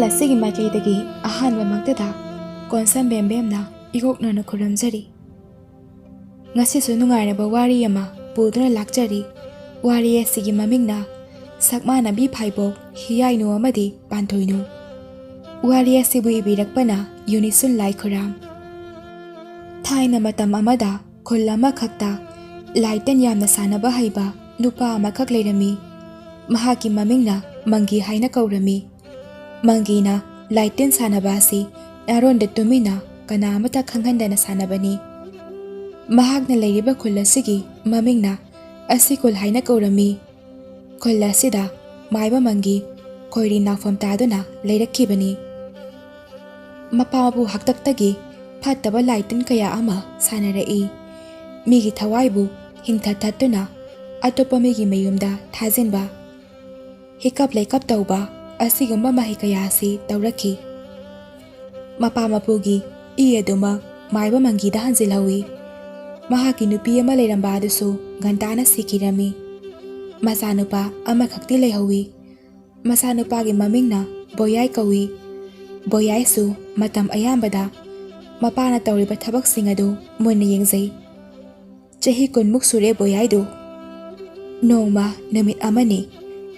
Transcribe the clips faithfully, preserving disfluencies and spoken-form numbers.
ꯑꯁꯤꯒꯤ ꯃꯥꯏꯀꯩꯗꯒꯤ ꯑꯍꯥꯟꯕꯃꯛꯇꯗ ꯀꯣꯟꯁꯝ ꯕꯦꯝꯕꯦꯝꯅ ꯏꯒꯣꯛꯅꯅ ꯈꯨꯔꯨꯝꯖꯔꯤ꯫ ꯉꯁꯤꯁꯨ ꯅꯨꯡꯉꯥꯏꯔꯕ ꯋꯥꯔꯤ ꯑꯃ ꯄꯨꯗꯨꯅ ꯂꯥꯛꯆꯔꯤ꯫ ꯋꯥꯔꯤ ꯑꯁꯤꯒꯤ ꯃꯃꯤꯡꯅ ꯁꯛꯃꯥꯟꯅꯕꯤ ꯐꯥꯏꯕꯣꯛ ꯍꯤꯌꯥꯏꯅꯨ ꯑꯃꯗꯤ ꯄꯥꯟꯊꯣꯏꯅꯨ꯫ ꯋꯥꯔꯤ ꯑꯁꯤꯕꯨ ꯏꯕꯤꯔꯛꯄꯅ ꯌꯨꯅꯤꯁꯨꯟ ꯂꯥꯏꯈꯨꯔꯥꯝ꯫ ꯊꯥꯏꯅ ꯃꯇꯝ ꯑꯃꯗ ꯈꯨꯜ ꯑꯃꯈꯛꯇ ꯂꯥꯏꯇꯟ ꯌꯥꯝꯅ ꯁꯥꯟꯅꯕ ꯍꯩꯕ ꯅꯨꯄꯥ ꯑꯃꯈꯛ ꯂꯩꯔꯝꯃꯤ꯫ ꯃꯍꯥꯛꯀꯤ ꯃꯃꯤꯡꯅ ꯃꯪꯒꯤ ꯍꯥꯏꯅ ꯀꯧꯔꯝꯃꯤ꯫ ꯃꯪꯒꯤꯅ ꯂꯥꯏꯇꯤꯟ ꯁꯥꯟꯅꯕ ꯑꯁꯤ ꯑꯔꯣꯟꯗ ꯇꯨꯃꯤꯟꯅ ꯀꯅꯥ ꯑꯃꯠꯇ ꯈꯪꯍꯟꯗꯅ ꯁꯥꯟꯅꯕꯅꯤ꯫ ꯃꯍꯥꯛꯅ ꯂꯩꯔꯤꯕ ꯈꯨꯜ ꯑꯁꯤꯒꯤ ꯃꯃꯤꯡꯅ ꯑꯁꯤ ꯈꯨꯜ ꯍꯥꯏꯅ ꯀꯧꯔꯝꯃꯤ꯫ ꯈꯨꯜ ꯑꯁꯤꯗ ꯃꯥꯏꯕ ꯃꯪꯒꯤ ꯈꯣꯏꯔꯤ ꯅꯥꯎꯐꯝ ꯇꯥꯗꯨꯅ ꯂꯩꯔꯛꯈꯤꯕꯅꯤ꯫ ꯃꯄꯥ ꯃꯄꯨ ꯍꯥꯛꯇꯛꯇꯒꯤ ꯐꯠꯇꯕ ꯂꯥꯏꯇꯤꯟ ꯀꯌꯥ ꯑꯃ ꯁꯥꯟꯅꯔꯛꯏ꯫ ꯃꯤꯒꯤ ꯊꯋꯥꯏꯕꯨ ꯍꯤꯡꯊ ꯊꯠꯇꯨꯅ ꯑꯇꯣꯞꯄ ꯃꯤꯒꯤ ꯃꯌꯨꯝꯗ ꯊꯥꯖꯤꯟꯕ, ꯍꯤꯀꯞ ꯂꯩꯀꯞ ꯇꯧꯕ ꯑꯁꯤꯒꯨꯝꯕ ꯃꯍꯩ ꯀꯌꯥ ꯑꯁꯤ ꯇꯧꯔꯛꯈꯤ꯫ ꯃꯄꯥ ꯃꯄꯨꯒꯤ ꯏ ꯑꯗꯨꯃꯛ ꯃꯥꯏꯕ ꯃꯪꯒꯤꯗ ꯍꯟꯖꯤꯜꯍꯧꯏ꯫ ꯃꯍꯥꯛꯀꯤ ꯅꯨꯄꯤ ꯑꯃ ꯂꯩꯔꯝꯕ ꯑꯗꯨꯁꯨ ꯉꯟꯇꯥꯅ ꯁꯤꯈꯤꯔꯝꯃꯤ꯫ ꯃꯆꯥꯅꯨꯄꯥ ꯑꯃꯈꯛꯇꯤ ꯂꯩꯍꯧꯏ꯫ ꯃꯆꯥꯅꯨꯄꯥꯒꯤ ꯃꯃꯤꯡꯅ ꯕꯣꯌꯥꯏ ꯀꯧꯏ꯫ ꯕꯣꯌꯥꯏꯁꯨ ꯃꯇꯝ ꯑꯌꯥꯝꯕꯗ ꯃꯄꯥꯅ ꯇꯧꯔꯤꯕ ꯊꯕꯛꯁꯤꯡ ꯑꯗꯨ ꯃꯨꯟꯅ ꯌꯦꯡꯖꯩ꯫ ꯆꯍꯤ ꯀꯨꯟꯃꯨꯛ ꯁꯨꯔꯦ ꯕꯣꯌꯥꯏꯗꯨ꯫ ꯅꯣꯡꯃ ꯅꯨꯃꯤꯠ ꯑꯃꯅꯤ꯫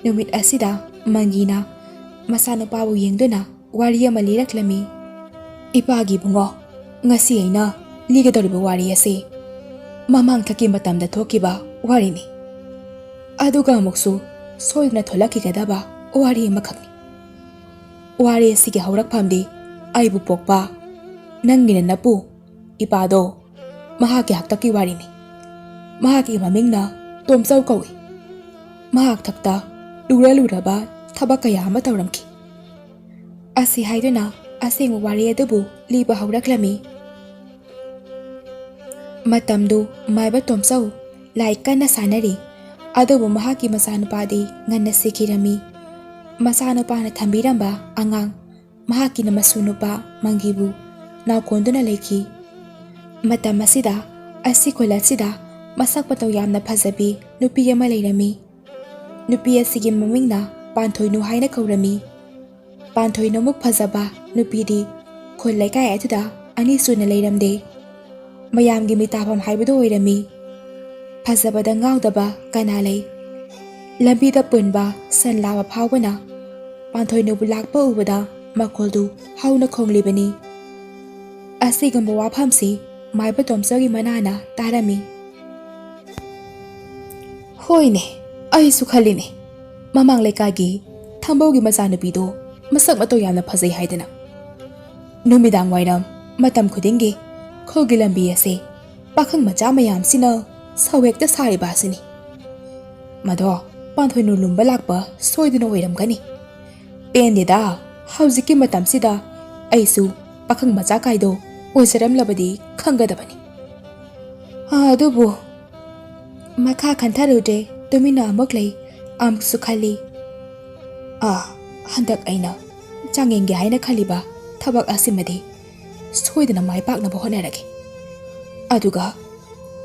ꯅꯨꯃꯤꯠ ꯑꯁꯤꯗ ꯃꯪꯒꯤꯅ ꯃꯆꯥꯅꯨꯄꯥꯕꯨ ꯌꯦꯡꯗꯨꯅ ꯋꯥꯔꯤ ꯑꯃ ꯂꯤꯔꯛꯂꯝꯃꯤ꯫ "ꯏꯄꯥꯒꯤ ꯏꯕꯨꯡꯉꯣ, ꯉꯁꯤ ꯑꯩꯅ ꯂꯤꯒꯗꯧꯔꯤꯕ ꯋꯥꯔꯤ ꯑꯁꯤ ꯃꯃꯥꯡꯊꯛꯀꯤ ꯃꯇꯝꯗ ꯊꯣꯛꯈꯤꯕ ꯋꯥꯔꯤꯅꯤ꯫ ꯑꯗꯨꯒ ꯑꯃꯨꯛꯁꯨ ꯁꯣꯏꯗꯅ ꯊꯣꯛꯂꯛꯈꯤꯒꯗꯕ ꯋꯥꯔꯤ ꯑꯃꯈꯛꯅꯤ꯫ ꯋꯥꯔꯤ ꯑꯁꯤꯒꯤ ꯍꯧꯔꯛꯐꯝꯗꯤ ꯑꯩꯕꯨ ꯄꯣꯛꯄ ꯅꯪꯒꯤ ꯅꯅꯄꯨ ꯏꯄꯥꯗꯣ, ꯃꯍꯥꯛꯀꯤ ꯍꯥꯛꯇꯛꯀꯤ ꯋꯥꯔꯤꯅꯤ꯫ ꯃꯍꯥꯛꯀꯤ ꯃꯃꯤꯡꯅ ꯇꯣꯝꯆꯧ ꯀꯧꯏ꯫ ꯃꯍꯥꯛ ꯊꯛꯇ ꯂꯨꯔ ꯂꯨꯔꯕ ꯊꯕꯛ ꯀꯌꯥ ꯑꯃ ꯇꯧꯔꯝꯈꯤ"꯫ ꯑꯁꯤ ꯍꯥꯏꯗꯨꯅ ꯑꯁꯦꯡꯕ ꯋꯥꯔꯤ ꯑꯗꯨꯕꯨ ꯂꯤꯕ ꯍꯧꯔꯛꯂꯝꯃꯤ꯫ ꯃꯇꯝꯗꯨ ꯃꯥꯏꯕ ꯇꯣꯝꯆꯧ ꯂꯥꯏ ꯀꯟꯅ ꯁꯥꯟꯅꯔꯤ꯫ ꯑꯗꯨꯕꯨ ꯃꯍꯥꯛꯀꯤ ꯃꯆꯥꯅꯨꯄꯥꯗꯤ ꯉꯟꯅ ꯁꯤꯈꯤꯔꯝꯃꯤ꯫ ꯃꯆꯥꯅꯨꯄꯥꯅ ꯊꯝꯕꯤꯔꯝꯕ ꯑꯉꯥꯡ ꯃꯍꯥꯛꯀꯤꯅ ꯃꯁꯨ ꯅꯨꯄꯥ ꯃꯪꯒꯤꯕꯨ ꯅꯥꯎꯀꯣꯟꯗꯨꯅ ꯂꯩꯈꯤ꯫ ꯃꯇꯝ ꯑꯁꯤꯗ ꯑꯁꯤ ꯈꯨꯜ ꯑꯁꯤꯗ ꯃꯁꯛ ꯃꯇꯧ ꯌꯥꯝꯅ ꯐꯖꯕꯤ ꯅꯨꯄꯤ ꯑꯃ ꯂꯩꯔꯝꯃꯤ꯫ ꯅꯨꯄꯤ ꯑꯁꯤꯒꯤ ꯃꯃꯤꯡꯅ ꯄꯥꯟꯊꯣꯏꯅꯨ ꯍꯥꯏꯅ ꯀꯧꯔꯝꯃꯤ꯫ ꯄꯥꯟꯊꯣꯏꯅꯃꯨꯛ ꯐꯖꯕ ꯅꯨꯄꯤꯗꯤ ꯈꯨꯜ ꯂꯩꯀꯥꯏ ꯑꯗꯨꯗ ꯑꯅꯤ ꯁꯨꯅ ꯂꯩꯔꯝꯗꯦ꯫ ꯃꯌꯥꯝꯒꯤ ꯃꯤꯇꯥꯐꯝ ꯍꯥꯏꯕꯗꯨ ꯑꯣꯏꯔꯝꯃꯤ꯫ ꯐꯖꯕꯗ ꯉꯥꯎꯗꯕ ꯀꯅꯥ ꯂꯩ? ꯂꯝꯕꯤꯗ ꯄꯨꯟꯕ ꯁꯟ ꯂꯥꯕ ꯐꯥꯎꯕꯅ ꯄꯥꯟꯊꯣꯏꯅꯨꯕꯨ ꯂꯥꯛꯄ ꯎꯕꯗ ꯃꯈꯣꯜꯗꯨ ꯍꯧꯅ ꯈꯣꯡꯂꯤꯕꯅꯤ꯫ ꯑꯁꯤꯒꯨꯝꯕ ꯋꯥꯐꯝꯁꯤ ꯃꯥꯏꯕ ꯇꯣꯝꯆꯧꯒꯤ ꯃꯅꯥꯅ ꯇꯥꯔꯝꯃꯤ꯫ "ꯍꯣꯏꯅꯦ, ꯑꯩꯁꯨ ꯈꯜꯂꯤꯅꯦ, ꯃꯃꯥꯡ ꯂꯩꯀꯥꯏꯒꯤ ꯊꯝꯕꯧꯒꯤ ꯃꯆꯥꯅꯨꯄꯤꯗꯣ ꯃꯁꯛ ꯃꯇꯧ ꯌꯥꯝꯅ ꯐꯖꯩ ꯍꯥꯏꯗꯅ꯫ ꯅꯨꯃꯤꯗꯥꯡ ꯋꯥꯏꯔꯝ ꯃꯇꯝ ꯈꯨꯗꯤꯡꯒꯤ ꯈꯨꯜꯒꯤ ꯂꯝꯕꯤ ꯑꯁꯦ ꯄꯥꯈꯪ ꯃꯆꯥ ꯃꯌꯥꯝꯁꯤꯅ ꯁꯧ ꯍꯦꯛꯇ ꯁꯥꯔꯤꯕ ꯑꯁꯤꯅꯤ꯫ ꯃꯗꯣ ꯄꯥꯟꯊꯣꯏꯅꯨ ꯂꯨꯝꯕ ꯂꯥꯛꯄ ꯁꯣꯏꯗꯅ ꯑꯣꯏꯔꯝꯒꯅꯤ꯫ ꯄꯦꯟꯗꯦꯗ, ꯍꯧꯖꯤꯛꯀꯤ ꯃꯇꯝꯁꯤꯗ ꯑꯩꯁꯨ ꯄꯥꯈꯪ ꯃꯆꯥ ꯀꯥꯏꯗꯣ ꯑꯣꯏꯖꯔꯝꯂꯕꯗꯤ ꯈꯪꯒꯗꯕꯅꯤ꯫ ꯑꯗꯨꯕꯨ" ꯃꯈꯥ ꯈꯟꯊꯔꯨꯗ꯭ꯔꯦ, ꯇꯨꯃꯤꯟꯅ ꯑꯃꯨꯛ ꯂꯩ꯫ ꯑꯃꯨꯛꯁꯨ ꯈꯜꯂꯤ, "ꯑꯥ, ꯍꯟꯗꯛ ꯑꯩꯅ ꯆꯥꯡꯌꯦꯡꯒꯦ ꯍꯥꯏꯅ ꯈꯜꯂꯤꯕ ꯊꯕꯛ ꯑꯁꯤꯃꯗꯤ ꯁꯣꯏꯗꯅ ꯃꯥꯏ ꯄꯥꯛꯅꯕ ꯍꯣꯠꯅꯔꯒꯦ꯫ ꯑꯗꯨꯒ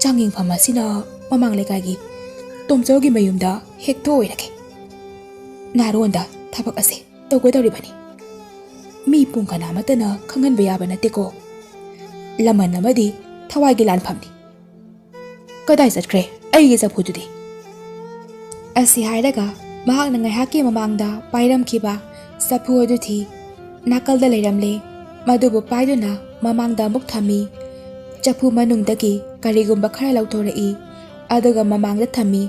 ꯆꯥꯡꯌꯦꯡꯐꯝ ꯑꯁꯤꯅ ꯃꯃꯥꯡ ꯂꯩꯀꯥꯏꯒꯤ ꯇꯣꯝꯆꯧꯒꯤ ꯃꯌꯨꯝꯗ ꯍꯦꯛꯇ ꯑꯣꯏꯔꯒꯦ꯫ ꯅꯥꯔꯣꯟꯗ ꯊꯕꯛ ꯑꯁꯦ ꯇꯧꯒꯗꯧꯔꯤꯕꯅꯤ꯫ ꯃꯤ ꯄꯨꯡ ꯀꯅꯥꯃꯠꯇꯅ ꯈꯪꯍꯟꯕ ꯌꯥꯕ ꯅꯠꯇꯦꯀꯣ꯫ ꯂꯃꯟ ꯑꯃꯗꯤ ꯊꯋꯥꯏꯒꯤ ꯂꯥꯟꯐꯝꯅꯤ꯫ ꯀꯗꯥꯏ ꯆꯠꯈ꯭ꯔꯦ ꯑꯩꯒꯤ ꯆꯐꯨꯗꯨꯗꯤ?" ꯑꯁꯤ ꯍꯥꯏꯔꯒ ꯃꯍꯥꯛꯅ ꯉꯥꯏꯍꯥꯛꯀꯤ ꯃꯃꯥꯡꯗ ꯄꯥꯏꯔꯝꯈꯤꯕ ꯆꯐꯨ ꯑꯗꯨ ꯊꯤ꯫ ꯅꯥꯀꯜꯗ ꯂꯩꯔꯝꯂꯦ꯫ ꯃꯗꯨꯕꯨ ꯄꯥꯏꯗꯨꯅ ꯃꯃꯥꯡꯗ ꯑꯃꯨꯛ ꯊꯝꯃꯤ꯫ ꯆꯐꯨ ꯃꯅꯨꯡꯗꯒꯤ ꯀꯔꯤꯒꯨꯝꯕ ꯈꯔ ꯂꯧꯊꯣꯔꯛꯏ, ꯑꯗꯨꯒ ꯃꯃꯥꯡꯗ ꯊꯝꯃꯤ꯫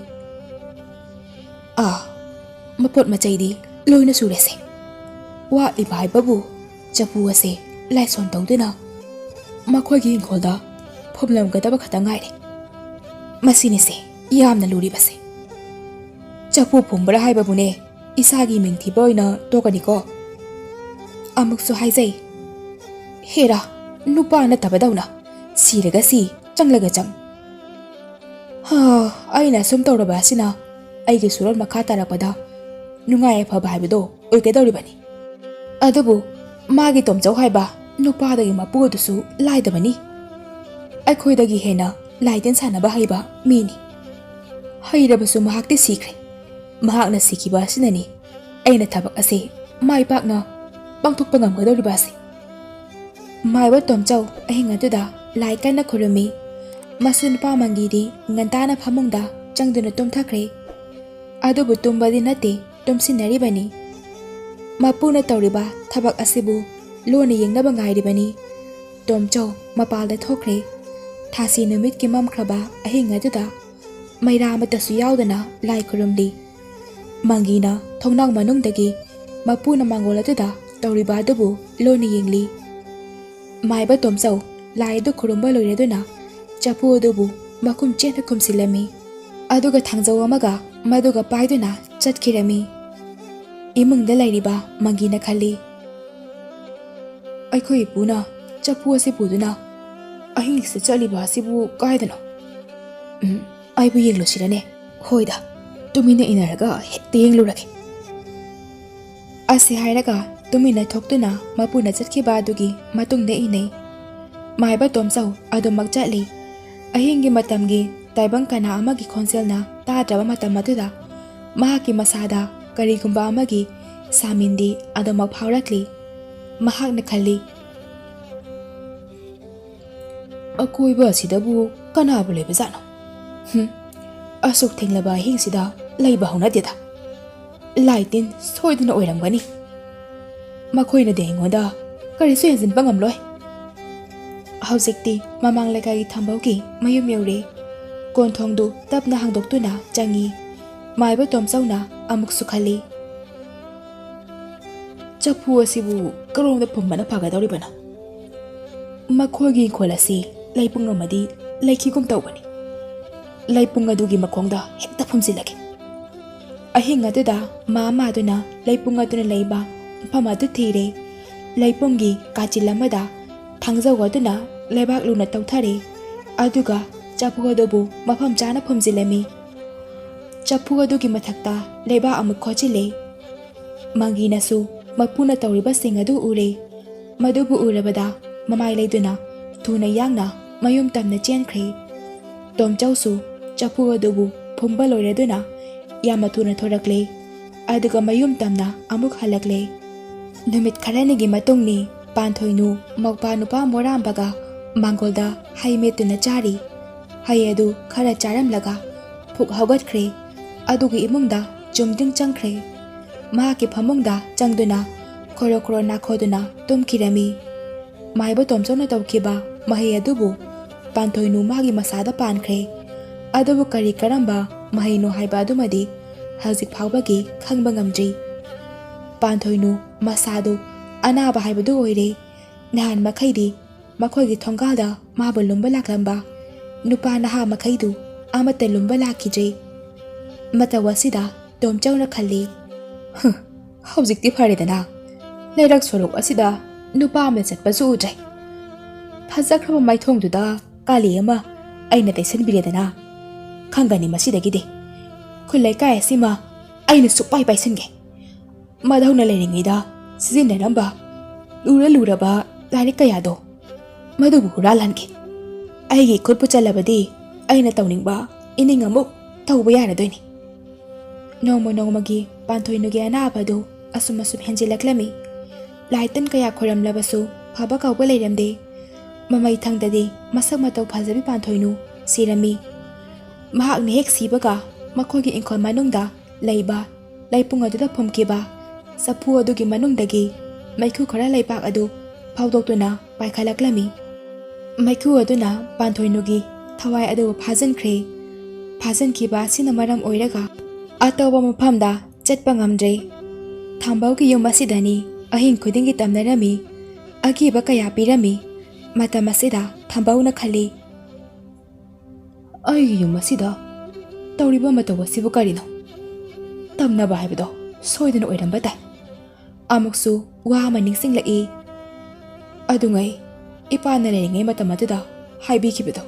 "ꯑꯥ, ꯃꯄꯣꯠ ꯃꯆꯩꯗꯤ ꯂꯣꯏꯅ ꯁꯨꯔꯦꯁꯦ꯫ ꯋꯥꯠꯂꯤꯕ ꯍꯥꯏꯕꯕꯨ ꯆꯐꯨ ꯑꯁꯦ ꯂꯥꯏꯁꯣꯟ ꯇꯧꯗꯨꯅ ꯃꯈꯣꯏꯒꯤ ꯏꯪꯈꯣꯜꯗ ꯐꯨꯝꯂꯝꯒꯗꯕ ꯈꯛꯇ ꯉꯥꯏꯔꯦ꯫ ꯃꯁꯤꯅꯤꯁꯦ ꯌꯥꯝꯅ ꯂꯨꯔꯤꯕꯁꯦ꯫ ꯆꯐꯨ ꯐꯨꯝꯕ꯭ꯔꯥ ꯍꯥꯏꯕꯕꯨꯅꯦ, ꯏꯁꯥꯒꯤ ꯃꯤꯡ ꯊꯤꯕ ꯑꯣꯏꯅ ꯇꯣꯛꯀꯅꯤꯀꯣ꯫ ꯑꯃꯨꯛꯁꯨ ꯍꯥꯏꯖꯩ, ꯍꯦꯔꯥ, ꯅꯨꯄꯥ ꯅꯠꯇꯕꯗꯧꯅ ꯁꯤꯔꯒ ꯁꯤ, ꯆꯪꯂꯒ ꯆꯪ꯫ ꯍꯥ, ꯑꯩꯅ ꯑꯁꯨꯝ ꯇꯧꯔꯕ ꯑꯁꯤꯅ ꯑꯩꯒꯤ ꯁꯨꯔꯣꯟ ꯃꯈꯥ ꯇꯥꯔꯛꯄꯗ ꯅꯨꯡꯉꯥꯏ ꯌꯥꯏꯐꯕ ꯍꯥꯏꯕꯗꯣ ꯑꯣꯏꯒꯗꯧꯔꯤꯕꯅꯤ꯫ ꯑꯗꯨꯕꯨ ꯃꯥꯒꯤ ꯇꯣꯝꯆꯧ ꯍꯥꯏꯕ ꯅꯨꯄꯥꯗꯒꯤ ꯃꯄꯨ ꯑꯗꯨꯁꯨ ꯂꯥꯏꯗꯕꯅꯤ꯫ ꯑꯩꯈꯣꯏꯗꯒꯤ ꯍꯦꯟꯅ ꯂꯥꯏꯇꯤꯟ ꯁꯥꯟꯅꯕ ꯍꯩꯕ ꯃꯤꯅꯤ꯫ ꯍꯩꯔꯕꯁꯨ ꯃꯍꯥꯛꯇꯤ ꯁꯤꯈ꯭ꯔꯦ꯫ ꯃꯍꯥꯛꯅ ꯁꯤꯈꯤꯕ ꯑꯁꯤꯅꯅꯤ ꯑꯩꯅ ꯊꯕꯛ ꯑꯁꯤ ꯃꯥꯏ ꯄꯥꯛꯅ ꯄꯥꯡꯊꯣꯛꯄ ꯉꯝꯒꯗꯧꯔꯤꯕ ꯑꯁꯤ? ꯃꯥꯏꯕ ꯇꯣꯝꯆꯧ ꯑꯍꯤꯡ ꯑꯗꯨꯗ ꯂꯥꯏ ꯀꯟꯅ ꯈꯨꯔꯨꯝꯃꯤ꯫ ꯃꯁꯨ ꯅꯨꯄꯥ ꯃꯪꯒꯤꯗꯤ ꯉꯟꯇꯥꯅ ꯐꯃꯨꯡꯗ ꯆꯪꯗꯨꯅ ꯇꯨꯝꯊꯈ꯭ꯔꯦ꯫ ꯑꯗꯨꯕꯨ ꯇꯨꯝꯕꯗꯤ ꯅꯠꯇꯦ, ꯇꯨꯝꯁꯤꯟꯅꯔꯤꯕꯅꯤ꯫ ꯃꯄꯨꯅ ꯇꯧꯔꯤꯕ ꯊꯕꯛ ꯑꯁꯤꯕꯨ ꯂꯣꯟꯅ ꯌꯦꯡꯅꯕ ꯉꯥꯏꯔꯤꯕꯅꯤ꯫ ꯇꯣꯝꯆꯧ ꯃꯄꯥꯜꯗ ꯊꯣꯛꯈ꯭ꯔꯦ꯫ ꯊꯥꯁꯤ ꯅꯨꯃꯤꯠꯀꯤ ꯃꯝꯈ꯭ꯔꯕ ꯑꯍꯤꯡ ꯑꯗꯨꯗ ꯃꯩꯔꯥ ꯑꯃꯠꯇꯁꯨ ꯌꯥꯎꯗꯅ ꯂꯥꯏ ꯈꯨꯔꯨꯝꯂꯤ꯫ ꯃꯪꯒꯤꯅ ꯊꯣꯡꯅꯥꯎ ꯃꯅꯨꯡꯗꯒꯤ ꯃꯄꯨꯅ ꯃꯥꯡꯒꯣꯜ ꯑꯗꯨꯗ ꯇꯧꯔꯤꯕ ꯑꯗꯨꯕꯨ ꯂꯣꯟꯅ ꯌꯦꯡꯂꯤ꯫ ꯃꯥꯏꯕ ꯇꯣꯝꯆꯧ ꯂꯥꯏ ꯑꯗꯨ ꯈꯨꯔꯨꯝꯕ ꯂꯣꯏꯔꯗꯨꯅ ꯆꯐꯨ ꯑꯗꯨꯕꯨ ꯃꯈꯨꯝ ꯆꯦꯠꯅ ꯈꯨꯝꯁꯤꯜꯂꯝꯃꯤ꯫ ꯑꯗꯨꯒ ꯊꯥꯡꯖꯧ ꯑꯃꯒ ꯃꯗꯨꯒ ꯄꯥꯏꯗꯨꯅ ꯆꯠꯈꯤꯔꯝꯃꯤ꯫ ꯏꯃꯨꯡꯗ ꯂꯩꯔꯤꯕ ꯃꯪꯒꯤꯅ ꯈꯜꯂꯤ, "ꯑꯩꯈꯣꯏ ꯏꯄꯨꯅ ꯆꯐꯨ ꯑꯁꯤ ꯄꯨꯗꯨꯅ ꯑꯍꯤꯡꯁꯤꯗ ꯆꯠꯂꯤꯕ ꯑꯁꯤꯕꯨ ꯀꯥꯏꯗꯅꯣ? ꯎꯝ, ꯑꯩꯕꯨ ꯌꯦꯡꯂꯨꯁꯤꯔꯅꯦ? ꯍꯣꯏꯗ, ꯇꯨꯃꯤꯟꯅ ꯏꯟꯅꯔꯒ ꯍꯦꯛꯇ ꯌꯦꯡꯂꯨꯔꯒꯦ꯫" ꯑꯁꯤ ꯍꯥꯏꯔꯒ ꯇꯨꯃꯤꯟꯅ ꯊꯣꯛꯇꯨꯅ ꯃꯄꯨꯅ ꯆꯠꯈꯤꯕ ꯑꯗꯨꯒꯤ ꯃꯇꯨꯡꯗ ꯏꯟꯅꯩ꯫ ꯃꯥꯏꯕ ꯇꯣꯝꯆꯧ ꯑꯗꯨꯃꯛ ꯆꯠꯂꯤ꯫ ꯑꯍꯤꯡꯒꯤ ꯃꯇꯝꯒꯤ ꯇꯥꯏꯕꯪ ꯀꯅꯥ ꯑꯃꯒꯤ ꯈꯣꯟꯖꯦꯜꯅ ꯇꯥꯗ꯭ꯔꯕ ꯃꯇꯝ ꯑꯗꯨꯗ ꯃꯍꯥꯛꯀꯤ ꯃꯁꯥꯗ ꯀꯔꯤꯒꯨꯝꯕ ꯑꯃꯒꯤ ꯁꯥꯃꯤꯟꯗꯤ ꯑꯗꯨꯃꯛ ꯐꯥꯎꯔꯛꯂꯤ꯫ ꯃꯍꯥꯛꯅ ꯈꯜꯂꯤ, "ꯑꯀꯣꯏꯕ ꯑꯁꯤꯗꯕꯨ ꯀꯅꯥꯕꯨ ꯂꯩꯕꯖꯥꯠꯅꯣ? ꯍꯨꯝ, ꯑꯁꯨꯛ ꯊꯦꯡꯂꯕ ꯑꯍꯤꯡꯁꯤꯗ ꯂꯩꯕ ꯍꯧꯅꯗꯦꯗ꯫ ꯂꯥꯏ ꯇꯤꯟ ꯁꯣꯏꯗꯅ ꯑꯣꯏꯔꯝꯒꯅꯤ꯫ ꯃꯈꯣꯏꯅꯗꯤ ꯑꯩꯉꯣꯟꯗ ꯀꯔꯤꯁꯨ ꯍꯦꯟꯖꯤꯟꯕ ꯉꯝꯂꯣꯏ꯫" ꯍꯧꯖꯤꯛꯇꯤ ꯃꯃꯥꯡ ꯂꯩꯀꯥꯏꯒꯤ ꯊꯝꯕꯧꯒꯤ ꯃꯌꯨꯝ ꯌꯧꯔꯦ꯫ ꯀꯣꯟꯊꯣꯡꯗꯨ ꯇꯞꯅ ꯍꯥꯡꯗꯣꯛꯇꯨꯅ ꯆꯪꯉꯤ꯫ ꯃꯥꯏꯕ ꯇꯣꯝꯆꯧꯅ ꯑꯃꯨꯛꯁꯨ ꯈꯜꯂꯤ, "ꯆꯐꯨ ꯑꯁꯤꯕꯨ ꯀꯔꯣꯝꯗ ꯐꯨꯝꯕꯅ ꯐꯒꯗꯧꯔꯤꯕꯅꯣ? ꯃꯈꯣꯏꯒꯤ ꯏꯪꯈꯣꯜ ꯑꯁꯤ ꯂꯩꯄꯨꯡ ꯑꯃꯗꯤ ꯂꯩꯈꯤꯒꯨꯝ ꯇꯧꯕꯅꯤ꯫ ꯂꯩꯄꯨꯡ ꯑꯗꯨꯒꯤ ꯃꯈꯣꯡꯗ ꯍꯦꯛꯇ ꯐꯨꯝꯖꯤꯜꯂꯒꯦ꯫" ꯑꯍꯤꯡ ꯑꯗꯨꯗ ꯃꯥ ꯃꯥꯗꯨꯅ ꯂꯩꯄꯨꯡ ꯑꯗꯨꯅ ꯂꯩꯕ ꯃꯐꯝ ꯑꯗꯨ ꯊꯤꯔꯦ꯫ ꯂꯩꯄꯨꯡꯒꯤ ꯀꯥꯆꯤꯜ ꯑꯃꯗ ꯊꯥꯡꯖꯧ ꯑꯗꯨꯅ ꯂꯩꯕꯥꯛ ꯂꯨꯅ ꯇꯧꯊꯔꯦ꯫ ꯑꯗꯨꯒ ꯆꯐꯨ ꯑꯗꯨꯕꯨ ꯃꯐꯝ ꯆꯥꯅ ꯐꯨꯝꯖꯤꯜꯂꯝꯃꯤ꯫ ꯆꯐꯨ ꯑꯗꯨꯒꯤ ꯃꯊꯛꯇ ꯂꯩꯕꯥꯛ ꯑꯃꯨꯛ ꯈꯣꯠꯆꯤꯜꯂꯦ꯫ ꯃꯪꯒꯤꯅꯁꯨ ꯃꯄꯨꯅ ꯇꯧꯔꯤꯕꯁꯤꯡ ꯑꯗꯨ ꯎꯔꯦ꯫ ꯃꯗꯨꯕꯨ ꯎꯔꯕꯗ ꯃꯃꯥꯏ ꯂꯩꯗꯨꯅ ꯊꯨꯅ ꯌꯥꯡꯅ ꯃꯌꯨꯝ ꯇꯝꯅ ꯆꯦꯟꯈ꯭ꯔꯦ꯫ ꯇꯣꯝꯆꯧꯁꯨ ꯆꯐꯨ ꯑꯗꯨꯕꯨ ꯐꯨꯝꯕ ꯂꯣꯏꯔꯗꯨꯅ ꯌꯥꯝꯅ ꯊꯨꯅ ꯊꯣꯔꯛꯂꯦ꯫ ꯑꯗꯨꯒ ꯃꯌꯨꯝ ꯇꯝꯅ ꯑꯃꯨꯛ ꯍꯜꯂꯛꯂꯦ꯫ ꯅꯨꯃꯤꯠ ꯈꯔꯅꯤꯒꯤ ꯃꯇꯨꯡꯅꯤ꯫ ꯄꯥꯟꯊꯣꯏꯅꯨ ꯃꯧꯄꯥ ꯅꯨꯄꯥ ꯃꯣꯔꯥꯝꯕꯒ ꯃꯥꯡꯒꯣꯜꯗ ꯍꯩ ꯃꯦꯠꯇꯨꯅ ꯆꯥꯔꯤ꯫ ꯍꯩ ꯑꯗꯨ ꯈꯔ ꯆꯥꯔꯝꯂꯒ ꯐꯨꯛ ꯍꯧꯒꯠꯈ꯭ꯔꯦ꯫ ꯑꯗꯨꯒꯤ ꯏꯃꯨꯡꯗ ꯆꯨꯝꯗ꯭ꯔꯤꯡ ꯆꯪꯈ꯭ꯔꯦ꯫ ꯃꯍꯥꯛꯀꯤ ꯐꯃꯨꯡꯗ ꯆꯪꯗꯨꯅ ꯈꯣꯔꯣ ꯈꯣꯔꯣ ꯅꯥꯈꯣꯗꯨꯅ ꯇꯨꯝꯈꯤꯔꯝꯃꯤ꯫ ꯃꯥꯏꯕ ꯇꯣꯝꯆꯧꯅ ꯇꯧꯈꯤꯕ ꯃꯍꯩ ꯑꯗꯨꯕꯨ ꯄꯥꯟꯊꯣꯏꯅꯨ ꯃꯥꯒꯤ ꯃꯁꯥꯗ ꯄꯥꯟꯈ꯭ꯔꯦ꯫ ꯑꯗꯨꯕꯨ ꯀꯔꯤ ꯀꯔꯝꯕ ꯃꯍꯩꯅꯣ ꯍꯥꯏꯕ ꯑꯗꯨꯃꯗꯤ ꯍꯧꯖꯤꯛ ꯐꯥꯎꯕꯒꯤ ꯈꯪꯕ ꯉꯝꯗ꯭ꯔꯤ꯫ ꯄꯥꯟꯊꯣꯏꯅꯨ ꯃꯁꯥꯗꯨ ꯑꯅꯥꯕ ꯍꯥꯏꯕꯗꯨ ꯑꯣꯏꯔꯦ꯫ ꯅꯍꯥꯟ ꯃꯈꯩꯗꯤ ꯃꯈꯣꯏꯒꯤ ꯊꯣꯡꯒꯥꯜꯗ ꯃꯥꯕꯨ ꯂꯨꯝꯕ ꯂꯥꯛꯂꯝꯕ ꯅꯨꯄꯥ ꯅꯍꯥ ꯃꯈꯩꯗꯨ ꯑꯃꯠꯇ ꯂꯨꯝꯕ ꯂꯥꯛꯈꯤꯗ꯭ꯔꯦ꯫ ꯃꯇꯧ ꯑꯁꯤꯗ ꯇꯣꯝꯆꯧꯅ ꯈꯜꯂꯤ, "ꯍꯨꯝ, ꯍꯧꯖꯤꯛꯇꯤ ꯐꯔꯦꯗꯅ꯫ ꯂꯩꯔꯛ ꯁꯣꯔꯣꯛ ꯑꯁꯤꯗ ꯅꯨꯄꯥ ꯑꯃ ꯆꯠꯄꯁꯨ ꯎꯗ꯭ꯔꯦ꯫ ꯐꯖꯈ꯭ꯔꯕ ꯃꯥꯏꯊꯣꯡꯗꯨꯗ ꯀꯥꯂꯤ ꯑꯃ ꯑꯩꯅ ꯇꯩꯁꯟꯕꯤꯔꯦꯗꯅ꯫ ꯈꯪꯒꯅꯤ ꯃꯁꯤꯗꯒꯤꯗꯤ꯫ ꯈꯨꯜ ꯂꯩꯀꯥꯏ ꯑꯁꯤꯃ ꯑꯩꯅ ꯁꯨꯛꯄꯥꯏ ꯄꯥꯏꯁꯟꯒꯦ꯫ ꯃꯙꯧꯅ ꯂꯩꯔꯤꯉꯩꯗ ꯁꯤꯖꯤꯟꯅꯔꯝꯕ ꯂꯨꯔ ꯂꯨꯔꯕ ꯂꯥꯏꯔꯤꯛ ꯀꯌꯥꯗꯣ ꯃꯗꯨꯕꯨ ꯍꯨꯔꯥꯜꯍꯟꯒꯦ꯫ ꯑꯩꯒꯤ ꯈꯨꯠꯄꯨ ꯆꯜꯂꯕꯗꯤ ꯑꯩꯅ ꯇꯧꯅꯤꯡꯕ ꯏꯅꯤꯡ ꯑꯃꯨꯛ ꯇꯧꯕ ꯌꯥꯔꯗꯣꯏꯅꯤ꯫" ꯅꯣꯡꯃ ꯅꯣꯡꯃꯒꯤ ꯄꯥꯟꯊꯣꯏꯅꯨꯒꯤ ꯑꯅꯥꯕꯗꯨ ꯑꯁꯨꯝ ꯑꯁꯨꯝ ꯍꯦꯟꯖꯤꯜꯂꯛꯂꯝꯃꯤ꯫ ꯂꯥꯏ ꯇꯤꯟ ꯀꯌꯥ ꯈꯣꯏꯔꯝꯂꯕꯁꯨ ꯐꯕ ꯀꯧꯕ ꯂꯩꯔꯝꯗꯦ꯫ ꯃꯃꯩ ꯊꯪꯗꯗꯤ ꯃꯁꯛ ꯃꯇꯧ ꯐꯖꯕꯤ ꯄꯥꯟꯊꯣꯏꯅꯨ ꯁꯤꯔꯝꯃꯤ꯫ ꯃꯍꯥꯛꯅ ꯍꯦꯛ ꯁꯤꯕꯒ ꯃꯈꯣꯏꯒꯤ ꯏꯪꯈꯣꯜ ꯃꯅꯨꯡꯗ ꯂꯩꯕ ꯂꯩꯄꯨꯡ ꯑꯗꯨꯗ ꯐꯨꯝꯈꯤꯕ ꯆꯐꯨ ꯑꯗꯨꯒꯤ ꯃꯅꯨꯡꯗꯒꯤ ꯃꯩꯈꯨ ꯈꯔ ꯂꯩꯕꯥꯛ ꯑꯗꯨ ꯐꯥꯎꯗꯣꯛꯇꯨꯅ ꯄꯥꯏꯈꯠꯂꯛꯂꯝꯃꯤ꯫ ꯃꯩꯈꯨ ꯑꯗꯨꯅ ꯄꯥꯟꯊꯣꯏꯅꯨꯒꯤ ꯊꯋꯥꯏ ꯑꯗꯨꯕꯨ ꯐꯥꯖꯤꯟꯈ꯭ꯔꯦ꯫ ꯐꯥꯖꯤꯟꯈꯤꯕ ꯑꯁꯤꯅ ꯃꯔꯝ ꯑꯣꯏꯔꯒ ꯑꯇꯣꯞꯄ ꯃꯐꯝꯗ ꯆꯠꯄ ꯉꯝꯗ꯭ꯔꯦ꯫ ꯊꯝꯕꯧꯒꯤ ꯌꯨꯝ ꯑꯁꯤꯗꯅꯤ ꯑꯍꯤꯡ ꯈꯨꯗꯤꯡꯒꯤ ꯇꯝꯅꯔꯝꯃꯤ꯫ ꯑꯀꯤꯕ ꯀꯌꯥ ꯄꯤꯔꯝꯃꯤ꯫ ꯃꯇꯝ ꯑꯁꯤꯗ ꯊꯝꯕꯧꯅ ꯈꯜꯂꯤ, "ꯑꯩꯒꯤ ꯌꯨꯝ ꯑꯁꯤꯗ ꯇꯧꯔꯤꯕ ꯃꯇꯧ ꯑꯁꯤꯕꯨ ꯀꯔꯤꯅꯣ? ꯇꯝꯅꯕ ꯍꯥꯏꯕꯗꯣ ꯁꯣꯏꯗꯅ ꯑꯣꯏꯔꯝꯕ ꯇꯥꯏ꯫" ꯑꯃꯨꯛꯁꯨ ꯋꯥ ꯑꯃ ꯅꯤꯡꯁꯤꯡꯂꯛꯏ꯫ ꯑꯗꯨꯉꯩ ꯏꯄꯥꯅ ꯂꯩꯔꯤꯉꯩ ꯃꯇꯝ ꯑꯗꯨꯗ ꯍꯥꯏꯕꯤꯈꯤꯕꯗꯣ꯫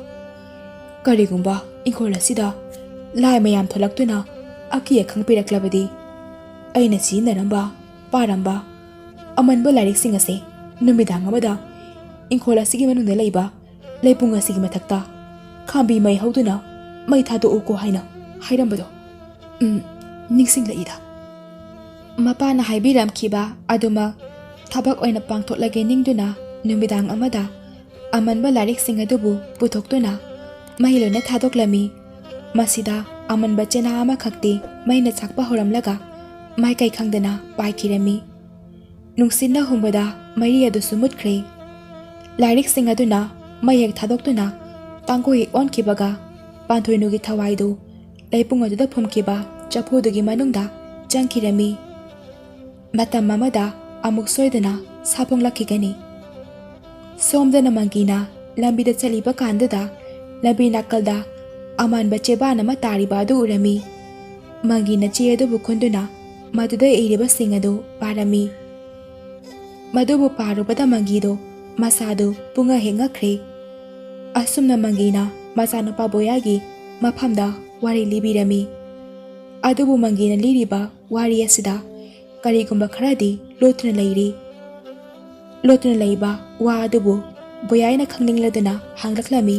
ꯀꯔꯤꯒꯨꯝꯕ ꯏꯪꯈꯣꯜ ꯑꯁꯤꯗ ꯂꯥꯏ ꯃꯌꯥꯝ ꯊꯣꯛꯂꯛꯇꯨꯅ ꯑꯀꯤ ꯑꯈꯪ ꯄꯤꯔꯛꯂꯕꯗꯤ, ꯑꯩꯅ ꯁꯤꯖꯤꯟꯅꯔꯝꯕ, ꯄꯥꯔꯝꯕ ꯑꯃꯟꯕ ꯂꯥꯏꯔꯤꯛꯁꯤꯡ ꯑꯁꯦ ꯅꯨꯃꯤꯗꯥꯡ ꯑꯃꯗ ꯏꯪꯈꯣꯜ ꯑꯁꯤꯒꯤ ꯃꯅꯨꯡꯗ ꯂꯩꯕ ꯂꯩꯄꯨꯡ ꯑꯁꯤꯒꯤ ꯃꯊꯛꯇ ꯈꯥꯝꯕꯤ ꯃꯩ ꯍꯧꯗꯨꯅ ꯃꯩ ꯊꯥꯗꯣꯛꯎꯀꯣ ꯍꯥꯏꯅ ꯍꯥꯏꯔꯝꯕꯗꯣ, ꯎꯝ, ꯅꯤꯡꯁꯤꯡꯂꯛꯏꯗ꯫ ꯃꯄꯥꯅ ꯍꯥꯏꯕꯤꯔꯝꯈꯤꯕ ꯑꯗꯨꯃꯛ ꯊꯕꯛ ꯑꯣꯏꯅ ꯄꯥꯡꯊꯣꯛꯂꯒꯦ ꯅꯤꯡꯗꯨꯅ ꯅꯨꯃꯤꯗꯥꯡ ꯑꯃꯗ ꯑꯃꯟꯕ ꯂꯥꯏꯔꯤꯛꯁꯤꯡ ꯑꯗꯨꯕꯨ ꯄꯨꯊꯣꯛꯇꯨꯅ ꯃꯩ ꯂꯣꯏꯅ ꯊꯥꯗꯣꯛꯂꯝꯃꯤ꯫ ꯃꯁꯤꯗ ꯑꯃꯟꯕ ꯆꯦꯅꯥ ꯑꯃꯈꯛꯇꯤ ꯃꯩꯅ ꯆꯥꯛꯄ ꯍꯧꯔꯝꯂꯒ ꯃꯥꯏꯀꯩ ꯈꯪꯗꯅ ꯄꯥꯏꯈꯤꯔꯝꯃꯤ꯫ ꯅꯨꯡꯁꯤꯠꯅ ꯍꯨꯝꯕꯗ ꯃꯩꯔꯤ ꯑꯗꯨꯁꯨ ꯃꯨꯠꯈ꯭ꯔꯦ꯫ ꯂꯥꯏꯔꯤꯛꯁꯤꯡ ꯑꯗꯨꯅ ꯃꯩ ꯍꯦꯛ ꯊꯥꯗꯣꯛꯇꯨꯅ ꯇꯥꯡꯒꯣꯏ ꯍꯦꯛ ꯑꯣꯟꯈꯤꯕꯒ ꯄꯥꯟꯊꯣꯏꯅꯨꯒꯤ ꯊꯋꯥꯏꯗꯨ ꯂꯩꯄꯨꯡ ꯑꯗꯨꯗ ꯐꯨꯝꯈꯤꯕ ꯆꯐꯨꯗꯨꯒꯤ ꯃꯅꯨꯡꯗ ꯆꯪꯈꯤꯔꯝꯃꯤ꯫ ꯃꯇꯝ ꯑꯃꯗ ꯑꯃꯨꯛ ꯁꯣꯏꯗꯅ ꯁꯥꯐꯣꯡꯂꯛꯈꯤꯒꯅꯤ꯫ ꯁꯣꯝꯗꯅ ꯃꯪꯒꯤꯅ ꯂꯝꯕꯤꯗ ꯆꯠꯂꯤꯕ ꯀꯥꯟꯗꯨꯗ ꯂꯝꯕꯤ ꯅꯥꯀꯜꯗ ꯑꯃꯥꯟꯕ ꯆꯦꯕꯥꯟ ꯑꯃ ꯇꯥꯔꯤꯕ ꯑꯗꯨ ꯎꯔꯝꯃꯤ꯫ ꯃꯪꯒꯤꯅ ꯆꯦ ꯑꯗꯨꯕꯨ ꯈꯨꯟꯗꯨꯅ ꯃꯗꯨꯗ ꯏꯔꯤꯕꯁꯤꯡ ꯑꯗꯨ ꯄꯥꯔꯝꯃꯤ꯫ ꯃꯗꯨꯕꯨ ꯄꯥꯔꯨꯕꯗ ꯃꯪꯒꯤꯗꯨ ꯃꯁꯥꯗꯨ ꯄꯨꯡꯉꯛ ꯍꯦꯛ ꯉꯛꯈ꯭ꯔꯦ꯫ ꯑꯁꯨꯝꯅ ꯃꯪꯒꯤꯅ ꯃꯆꯥꯅꯨꯄꯥ ꯕꯣꯌꯥꯏꯒꯤ ꯃꯐꯝꯗ ꯋꯥꯔꯤ ꯂꯤꯕꯤꯔꯝꯃꯤ꯫ ꯑꯗꯨꯕꯨ ꯃꯪꯒꯤꯅ ꯂꯤꯔꯤꯕ ꯋꯥꯔꯤ ꯑꯁꯤꯗ ꯀꯔꯤꯒꯨꯝꯕ ꯈꯔꯗꯤ ꯂꯣꯠꯇꯨꯅ ꯂꯩꯔꯤ꯫ ꯂꯣꯠꯇꯨꯅ ꯂꯩꯕ ꯋꯥ ꯑꯗꯨꯕꯨ ꯕꯣꯌꯥꯏꯅ ꯈꯪꯅꯤꯡꯂꯗꯨꯅ ꯍꯪꯂꯛꯂꯝꯃꯤ꯫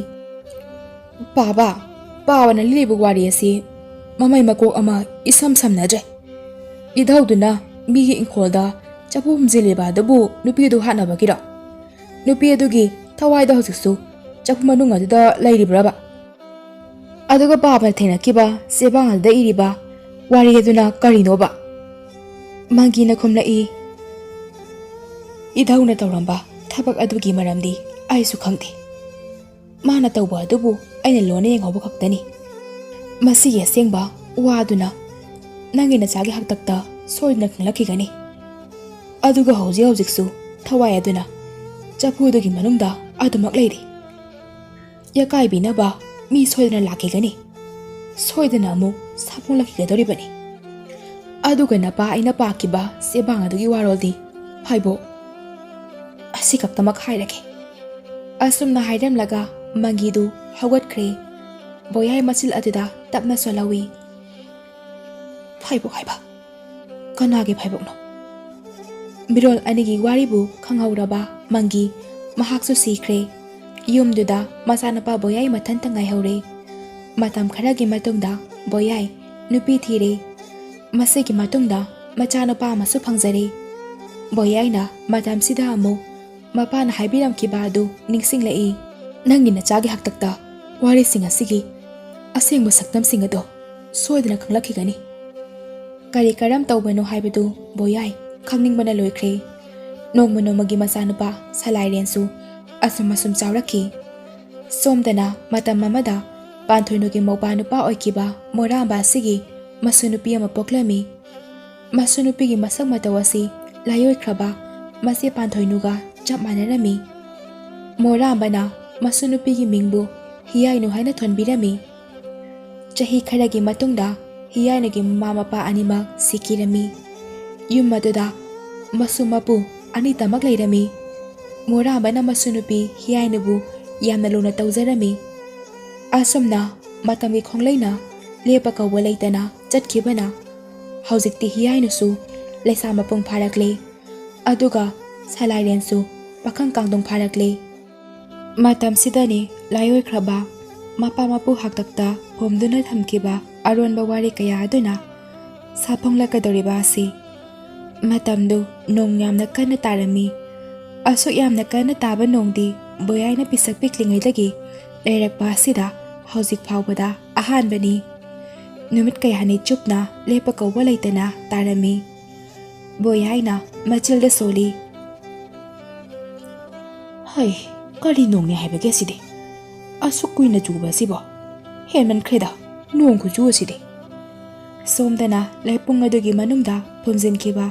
"ꯄꯥꯕ, ꯄꯥꯕꯅ ꯂꯤꯔꯤꯕ ꯋꯥꯔꯤ ꯑꯁꯤ ꯃꯃꯩ ꯃꯀꯣꯛ ꯑꯃ ꯏꯁꯝ ꯁꯝꯅꯗ꯭ꯔꯦ꯫ ꯏꯙꯧꯗꯨꯅ ꯃꯤꯒꯤ ꯏꯪꯈꯣꯜꯗ ꯆꯐꯨ ꯍꯨꯝꯖꯤꯜꯂꯤꯕ ꯑꯗꯨꯕꯨ ꯅꯨꯄꯤꯗꯨ ꯍꯥꯠꯅꯕꯒꯤꯔꯣ? ꯅꯨꯄꯤ ꯑꯗꯨꯒꯤ ꯊꯋꯥꯏꯗ ꯍꯧꯖꯤꯛꯁꯨ ꯆꯐꯨ ꯃꯅꯨꯡ ꯑꯗꯨꯗ ꯂꯩꯔꯤꯕ꯭ꯔꯕ? ꯑꯗꯨꯒ ꯄꯥꯕꯅ ꯊꯦꯡꯅꯈꯤꯕ ꯆꯦꯕꯥꯡ ꯑꯗꯨꯗ ꯏꯔꯤꯕ ꯋꯥꯔꯤ ꯑꯗꯨꯅ ꯀꯔꯤꯅꯣꯕ?" ꯃꯪꯒꯤꯅ ꯈꯨꯝꯂꯛꯏ, "ꯏꯙꯧꯅ ꯇꯧꯔꯝꯕ ꯊꯕꯛ ꯑꯗꯨꯒꯤ ꯃꯔꯝꯗꯤ ꯑꯩꯁꯨ ꯈꯪꯗꯦ꯫ ꯃꯥꯅ ꯇꯧꯕ ꯑꯗꯨꯕꯨ ꯑꯩꯅ ꯂꯣꯟꯅ ꯌꯦꯡꯍꯧꯕ ꯈꯛꯇꯅꯤ꯫ ꯃꯁꯤꯒꯤ ꯑꯁꯦꯡꯕ ꯋꯥꯗꯨꯅ ꯅꯪꯒꯤ ꯅꯆꯥꯒꯤ ꯍꯥꯛꯇꯛꯇ ꯁꯣꯏꯗꯅ ꯈꯪꯂꯛꯈꯤꯒꯅꯤ꯫ ꯑꯗꯨꯒ ꯍꯧꯖꯤꯛ ꯍꯧꯖꯤꯛꯁꯨ ꯊꯋꯥꯏ ꯑꯗꯨꯅ ꯆꯐꯨꯗꯨꯒꯤ ꯃꯅꯨꯡꯗ ꯑꯗꯨꯃꯛ ꯂꯩꯔꯤ꯫ ꯌꯥꯀꯥꯏꯕꯤꯅꯕ ꯃꯤ ꯁꯣꯏꯗꯅ ꯂꯥꯛꯈꯤꯒꯅꯤ꯫ ꯁꯣꯏꯗꯅ ꯑꯃꯨꯛ ꯁꯥꯐꯣꯡꯂꯛꯈꯤꯒꯗꯧꯔꯤꯕꯅꯤ꯫ ꯑꯗꯨꯒ ꯅꯄꯥ ꯑꯩꯅ ꯄꯥꯈꯤꯕ ꯆꯦꯕꯥꯡ ꯑꯗꯨꯒꯤ ꯋꯥꯔꯣꯜꯗꯤ ꯐꯥꯏꯕꯣꯛ꯫ ꯑꯁꯤ ꯈꯛꯇꯃꯛ ꯍꯥꯏꯔꯒꯦ꯫" ꯑꯁꯨꯝꯅ ꯍꯥꯏꯔꯝꯂꯒ ꯃꯪꯒꯤꯗꯨ ꯍꯧꯒꯠꯈ꯭ꯔꯦ꯫ ꯕꯣꯌꯥꯏ ꯃꯆꯤꯜ ꯑꯗꯨꯗ ꯇꯞꯅ ꯁꯣꯜꯍꯧꯏ꯫ "ꯐꯥꯏꯕꯣꯛ ꯍꯥꯏꯕ? ꯀꯅꯥꯒꯤ ꯐꯥꯏꯕꯣꯛꯅꯣ?" ꯃꯤꯔꯣꯜ ꯑꯅꯤꯒꯤ ꯋꯥꯔꯤꯕꯨ ꯈꯪꯍꯧꯔꯕ ꯃꯪꯒꯤ ꯃꯍꯥꯛꯁꯨ ꯁꯤꯈ꯭ꯔꯦ꯫ ꯌꯨꯝꯗꯨꯗ ꯃꯆꯥꯅꯨꯄꯥ ꯕꯣꯌꯥꯏ ꯃꯊꯟꯇ ꯉꯥꯏꯍꯧꯔꯦ꯫ ꯃꯇꯝ ꯈꯔꯒꯤ ꯃꯇꯨꯡꯗ ꯕꯣꯌꯥꯏ ꯅꯨꯄꯤ ꯊꯤꯔꯦ꯫ ꯃꯁꯤꯒꯤ ꯃꯇꯨꯡꯗ ꯃꯆꯥꯅꯨꯄꯥ ꯑꯃꯁꯨ ꯐꯪꯖꯔꯦ꯫ ꯕꯣꯌꯥꯏꯅ ꯃꯇꯝꯁꯤꯗ ꯑꯃꯨꯛ ꯃꯄꯥꯅ ꯍꯥꯏꯕꯤꯔꯝꯈꯤꯕ ꯑꯗꯨ ꯅꯤꯡꯁꯤꯡꯂꯛꯏ꯫ "ꯅꯪꯒꯤ ꯅꯆꯥꯒꯤ ꯍꯥꯛꯇꯛꯇ ꯋꯥꯔꯤꯁꯤꯡ ꯑꯁꯤꯒꯤ ꯑꯁꯦꯡꯕ ꯁꯛꯇꯝꯁꯤꯡ ꯑꯗꯣ ꯁꯣꯏꯗꯅ ꯈꯪꯂꯛꯈꯤꯒꯅꯤ꯫" ꯀꯔꯤ ꯀꯔꯝ ꯇꯧꯕꯅꯣ ꯍꯥꯏꯕꯗꯨ ꯕꯣꯌꯥꯏ ꯈꯪꯅꯤꯡꯕꯅ ꯂꯣꯏꯈ꯭ꯔꯦ꯫ ꯅꯣꯡꯃ ꯅꯣꯡꯃꯒꯤ ꯃꯆꯥꯅꯨꯄꯥ ꯁꯂꯥꯏꯔꯦꯟꯁꯨ ꯑꯁꯨꯝ ꯑꯁꯨꯝ ꯆꯥꯎꯔꯛꯈꯤ꯫ ꯁꯣꯝꯗꯅ ꯃꯇꯝ ꯑꯃꯗ ꯄꯥꯟꯊꯣꯏꯅꯨꯒꯤ ꯃꯧꯄꯥ ꯅꯨꯄꯥ ꯑꯣꯏꯈꯤꯕ ꯃꯣꯔꯥꯝꯕ ꯑꯁꯤꯒꯤ ꯃꯁꯨ ꯅꯨꯄꯤ ꯑꯃ ꯄꯣꯛꯂꯝꯃꯤ꯫ ꯃꯁꯨ ꯅꯨꯄꯤꯒꯤ ꯃꯁꯛ ꯃꯇꯧ ꯑꯁꯤ ꯂꯥꯏꯑꯣꯏꯈ꯭ꯔꯕ ꯃꯆꯦ ꯄꯥꯟꯊꯣꯏꯅꯨꯒ ꯆꯞ ꯃꯥꯟꯅꯔꯝꯃꯤ꯫ ꯃꯣꯔꯥꯝꯕꯅ ꯃꯁꯨ ꯅꯨꯄꯤꯒꯤ ꯃꯤꯡꯕꯨ ꯍꯤꯌꯥꯏꯅꯨ ꯍꯥꯏꯅ ꯊꯣꯟꯕꯤꯔꯝꯃꯤ꯫ ꯆꯍꯤ ꯈꯔꯒꯤ ꯃꯇꯨꯡꯗ ꯍꯤꯌꯥꯏꯅꯨꯒꯤ ꯃꯃꯥ ꯃꯄꯥ ꯑꯅꯤꯃꯛ ꯁꯤꯈꯤꯔꯝꯃꯤ꯫ ꯌꯨꯝ ꯑꯗꯨꯗ ꯃꯁꯨ ꯃꯄꯨ ꯑꯅꯤꯇꯃꯛ ꯂꯩꯔꯝꯃꯤ꯫ ꯃꯣꯔꯥꯝꯕꯅ ꯃꯁꯨ ꯅꯨꯄꯤ ꯍꯤꯌꯥꯏꯅꯨꯕꯨ ꯌꯥꯝꯅ ꯂꯨꯅ ꯇꯧꯖꯔꯝꯃꯤ꯫ ꯑꯁꯨꯝꯅ ꯃꯇꯝꯒꯤ ꯈꯣꯡꯂꯩꯅ ꯂꯦꯞꯄ ꯀꯧꯕ ꯂꯩꯇꯅ ꯆꯠꯈꯤꯕꯅ ꯍꯧꯖꯤꯛꯇꯤ ꯍꯤꯌꯥꯏꯅꯨꯁꯨ ꯂꯩꯁꯥ ꯃꯄꯨꯡ ꯐꯥꯔꯛꯂꯦ꯫ ꯑꯗꯨꯒ ꯁꯂꯥꯏꯔꯦꯟꯁꯨ ꯄꯥꯈꯪ ꯀꯥꯡꯗꯣꯡ ꯐꯥꯔꯛꯂꯦ꯫ ꯃꯇꯝꯁꯤꯗꯅꯤ ꯂꯥꯏꯑꯣꯏꯈ꯭ꯔꯕ ꯃꯄꯥ ꯃꯄꯨ ꯍꯥꯛꯇꯛꯇ ꯐꯣꯝꯗꯨꯅ ꯊꯝꯈꯤꯕ ꯑꯔꯣꯟꯕ ꯋꯥꯔꯤ ꯀꯌꯥ ꯑꯗꯨꯅ ꯁꯥꯐꯣꯡꯂꯛꯀꯗꯧꯔꯤꯕ ꯑꯁꯤ꯫ ꯃꯇꯝꯗꯨ ꯅꯣꯡ ꯌꯥꯝꯅ ꯀꯟꯅ ꯇꯥꯔꯝꯃꯤ꯫ ꯑꯁꯨꯛ ꯌꯥꯝꯅ ꯀꯟꯅ ꯇꯥꯕ ꯅꯣꯡꯗꯤ ꯕꯣꯌꯥꯏꯅ ꯄꯤꯁꯛ ꯄꯤꯛꯂꯤꯉꯩꯗꯒꯤ ꯂꯩꯔꯛꯄ ꯑꯁꯤꯗ ꯍꯧꯖꯤꯛ ꯐꯥꯎꯕꯗ ꯑꯍꯥꯟꯕꯅꯤ꯫ ꯅꯨꯃꯤꯠ ꯀꯌꯥꯅꯤ ꯆꯨꯞꯅ ꯂꯦꯞꯄ ꯀꯧꯕ ꯂꯩꯇꯅ ꯇꯥꯔꯝꯃꯤ꯫ ꯕꯣꯌꯥꯏꯅ ꯃꯆꯤꯜꯗ ꯁꯣꯜꯂꯤ꯫ "ꯍꯩ, ꯀꯔꯤ ꯅꯣꯡꯅꯦ ꯍꯥꯏꯕꯒꯦ ꯑꯁꯤꯗꯤ? ꯑꯁꯨꯛ ꯀꯨꯏꯅ ꯆꯨꯕ ꯑꯁꯤꯕꯣ? ꯍꯦꯟꯃꯟꯈ꯭ꯔꯦꯗ ꯅꯣꯡ ꯈꯨꯆꯨ ꯑꯁꯤꯗꯤ!" ꯁꯣꯝꯗꯅ ꯂꯩꯄꯨꯡ ꯑꯗꯨꯒꯤ ꯃꯅꯨꯡꯗ ꯐꯨꯝꯖꯤꯟꯈꯤꯕ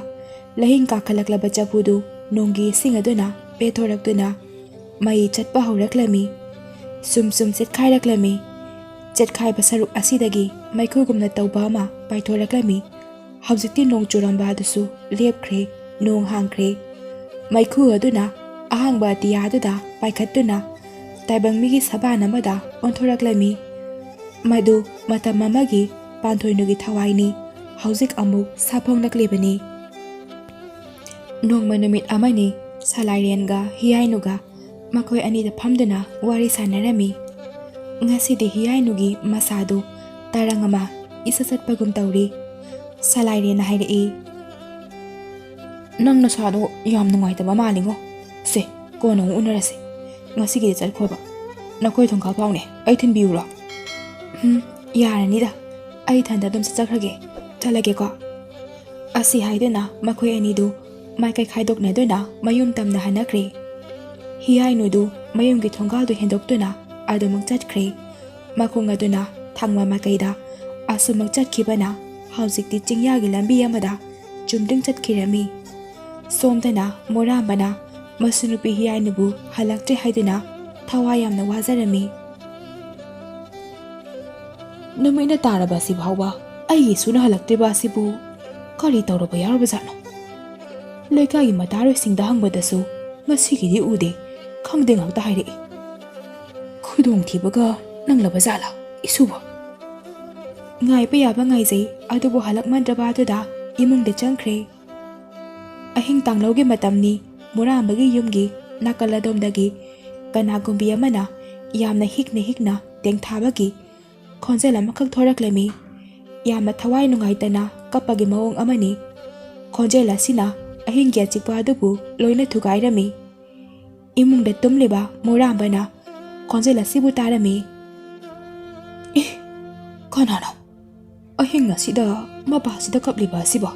ꯂꯩꯍꯤꯡ ꯀꯥꯈꯠꯂꯛꯂꯕ ꯆꯐꯨꯗꯨ ꯅꯣꯡꯒꯤ ꯏꯁꯤꯡ ꯑꯗꯨꯅ ꯄꯦꯊꯣꯔꯛꯇꯨꯅ ꯃꯩ ꯆꯠꯄ ꯍꯧꯔꯛꯂꯝꯃꯤ꯫ ꯁꯨꯝ ꯁꯨꯝ ꯆꯦꯠꯈꯥꯏꯔꯛꯂꯝꯃꯤ꯫ ꯆꯦꯠꯈꯥꯏꯕ ꯁꯔꯨꯛ ꯑꯁꯤꯗꯒꯤ ꯃꯩꯈꯨꯒꯨꯝꯅ ꯇꯧꯕ ꯑꯃ ꯄꯥꯏꯊꯣꯔꯛꯂꯝꯃꯤ꯫ ꯍꯧꯖꯤꯛꯇꯤ ꯅꯣꯡ ꯆꯨꯔꯝꯕ ꯑꯗꯨꯁꯨ ꯂꯦꯞꯈ꯭ꯔꯦ, ꯅꯣꯡ ꯍꯥꯡꯈ꯭ꯔꯦ꯫ ꯃꯩꯈꯨ ꯑꯗꯨꯅ ꯑꯍꯥꯡꯕ ꯑꯇꯤꯌꯥꯗꯨꯗ ꯄꯥꯏꯈꯠꯇꯨꯅ ꯇꯥꯏꯕꯪ ꯃꯤꯒꯤ ꯁꯕꯥꯟ ꯑꯃꯗ ꯑꯣꯟꯊꯣꯔꯛꯂꯝꯃꯤ꯫ ꯃꯗꯨ ꯃꯇꯝ ꯑꯃꯒꯤ ꯄꯥꯟꯊꯣꯏꯅꯨꯒꯤ ꯊꯋꯥꯏꯅꯤ, ꯍꯧꯖꯤꯛ ꯑꯃꯨꯛ ꯁꯥꯐꯣꯡꯂꯛꯂꯤꯕꯅꯤ꯫ ꯅꯣꯡꯃ ꯅꯨꯃꯤꯠ ꯑꯃꯅꯤ, ꯁꯂꯥꯏꯔꯦꯟꯒ ꯍꯤꯌꯥꯏꯅꯨꯒ ꯃꯈꯣꯏ ꯑꯅꯤꯗ ꯐꯝꯗꯨꯅ ꯋꯥꯔꯤ ꯁꯥꯟꯅꯔꯝꯃꯤ꯫ ꯉꯁꯤꯗꯤ ꯍꯤꯌꯥꯏꯅꯨꯒꯤ ꯃꯁꯥꯗꯨ ꯇꯔꯪ ꯑꯃ ꯏꯆꯠ ꯆꯠꯄꯒꯨꯝ ꯇꯧꯔꯤ꯫ ꯁꯂꯥꯏꯔꯦꯟꯅ ꯍꯥꯏꯔꯛꯏ, "ꯅꯪ ꯅꯁꯥꯗꯣ ꯌꯥꯝ ꯅꯨꯡꯉꯥꯏꯇꯕ ꯃꯥꯜꯂꯤꯉꯣ꯫ ꯁꯦ, ꯀꯣꯟꯅ ꯑꯃꯨꯛ ꯎꯅꯔꯁꯦ꯫ ꯉꯁꯤꯒꯤꯗꯤ ꯆꯠꯈꯣꯕ꯫ ꯅꯈꯣꯏ ꯊꯣꯡꯒꯥꯜ ꯐꯥꯎꯅꯦ ꯑꯩ ꯊꯤꯟꯕꯤꯌꯨꯔꯣ?" "ꯎꯝ, ꯌꯥꯔꯅꯤꯗ꯫ ꯑꯩ ꯏꯊꯟꯗ ꯑꯗꯨꯝ ꯆꯠꯆꯈ꯭ꯔꯒꯦ꯫ ꯆꯠꯂꯒꯦꯀꯣ꯫" ꯑꯁꯤ ꯍꯥꯏꯗꯨꯅ ꯃꯈꯣꯏ ꯑꯅꯤꯗꯨ ꯃꯥꯏꯀꯩ ꯈꯥꯏꯗꯣꯛꯅꯗꯨꯅ ꯃꯌꯨꯝ ꯇꯝꯅ ꯍꯟꯅꯈ꯭ꯔꯦ꯫ ꯍꯤꯌꯥꯏꯅꯨꯗꯨ ꯃꯌꯨꯝꯒꯤ ꯊꯣꯡꯒꯥꯜꯗꯨ ꯍꯦꯟꯗꯣꯛꯇꯨꯅ ꯑꯗꯨꯃꯛ ꯆꯠꯈ꯭ꯔꯦ꯫ ꯃꯈꯣꯡ ꯑꯗꯨꯅ ꯊꯪꯕ ꯃꯥꯏꯀꯩꯗ ꯑꯁꯨꯃꯛ ꯆꯠꯈꯤꯕꯅ ꯍꯧꯖꯤꯛꯇꯤ ꯆꯤꯡꯌꯥꯒꯤ ꯂꯝꯕꯤ ꯑꯃꯗ ꯆꯨꯝꯗ꯭ꯔꯤꯡ ꯆꯠꯈꯤꯔꯝꯃꯤ꯫ ꯁꯣꯝꯗꯅ ꯃꯣꯔꯥꯝꯕꯅ ꯃꯁꯨ ꯅꯨꯄꯤ ꯍꯤꯌꯥꯏꯅꯨꯕꯨ ꯍꯜꯂꯛꯇ꯭ꯔꯦ ꯍꯥꯏꯗꯨꯅ ꯊꯋꯥꯏ ꯌꯥꯝꯅ ꯋꯥꯖꯔꯝꯃꯤ꯫ "ꯅꯨꯃꯤꯠꯅ ꯇꯥꯔꯕ ꯑꯁꯤ ꯐꯥꯎꯕ ꯑꯩꯒꯤ ꯏꯁꯨꯅ ꯍꯜꯂꯛꯇ꯭ꯔꯤꯕ ꯑꯁꯤꯕꯨ ꯀꯔꯤ ꯇꯧꯔꯕ ꯌꯥꯎꯔꯕꯖꯥꯠꯅꯣ? ꯂꯩꯀꯥꯏꯒꯤ ꯃꯇꯥꯔꯣꯏꯁꯤꯡꯗ ꯍꯪꯕꯗꯁꯨ ꯃꯁꯤꯒꯤꯗꯤ ꯎꯗꯦ, ꯈꯪꯗꯦ ꯉꯥꯛꯇ ꯍꯥꯏꯔꯛꯏ꯫ ꯈꯨꯗꯣꯡꯊꯤꯕꯒ ꯅꯪꯂꯕ ꯖꯥꯠꯂꯥ ꯏꯁꯨꯕꯣ?" ꯉꯥꯏꯕ ꯌꯥꯕ ꯉꯥꯏꯖꯩ, ꯑꯗꯨꯕꯨ ꯍꯜꯂꯛꯃꯟꯗ꯭ꯔꯕ ꯑꯗꯨꯗ ꯏꯃꯨꯡꯗ ꯆꯪꯈ꯭ꯔꯦ꯫ ꯑꯍꯤꯡ ꯇꯥꯡꯂꯧꯒꯤ ꯃꯇꯝꯅꯤ꯫ ꯃꯨꯔꯥꯝꯕꯒꯤ ꯌꯨꯝꯒꯤ ꯅꯥꯀꯜ ꯑꯗꯣꯝꯗꯒꯤ ꯀꯅꯥꯒꯨꯝꯕꯤ ꯑꯃꯅ ꯌꯥꯝꯅ ꯍꯤꯛꯅ ꯍꯤꯛꯅ ꯇꯦꯡꯊꯥꯕꯒꯤ ꯈꯣꯟꯖꯦꯜ ꯑꯃꯈꯛ ꯊꯣꯔꯛꯂꯝꯃꯤ꯫ ꯌꯥꯝꯅ ꯊꯋꯥꯏ ꯅꯨꯡꯉꯥꯏꯇꯅ ꯀꯞꯄꯒꯤ ꯃꯑꯣꯡ ꯑꯃꯅꯤ꯫ ꯈꯣꯟꯖꯦꯜ ꯑꯁꯤꯅ ꯑꯍꯤꯡꯒꯤ ꯑꯆꯤꯛꯄ ꯑꯗꯨꯕꯨ ꯂꯣꯏꯅ ꯊꯨꯒꯥꯏꯔꯝꯃꯤ꯫ ꯏꯃꯨꯡꯗ ꯇꯨꯝꯂꯤꯕ ꯃꯨꯔꯥꯝꯕꯅ ꯈꯣꯟꯖꯦꯜ ꯑꯁꯤꯕꯨ ꯇꯥꯔꯝꯃꯤ꯫ "ꯑꯦ, ꯀꯅꯥꯅꯣ ꯑꯍꯤꯡ ꯑꯁꯤꯗ ꯃꯄꯥꯁꯤꯗ ꯀꯞꯂꯤꯕ ꯑꯁꯤꯕꯣ?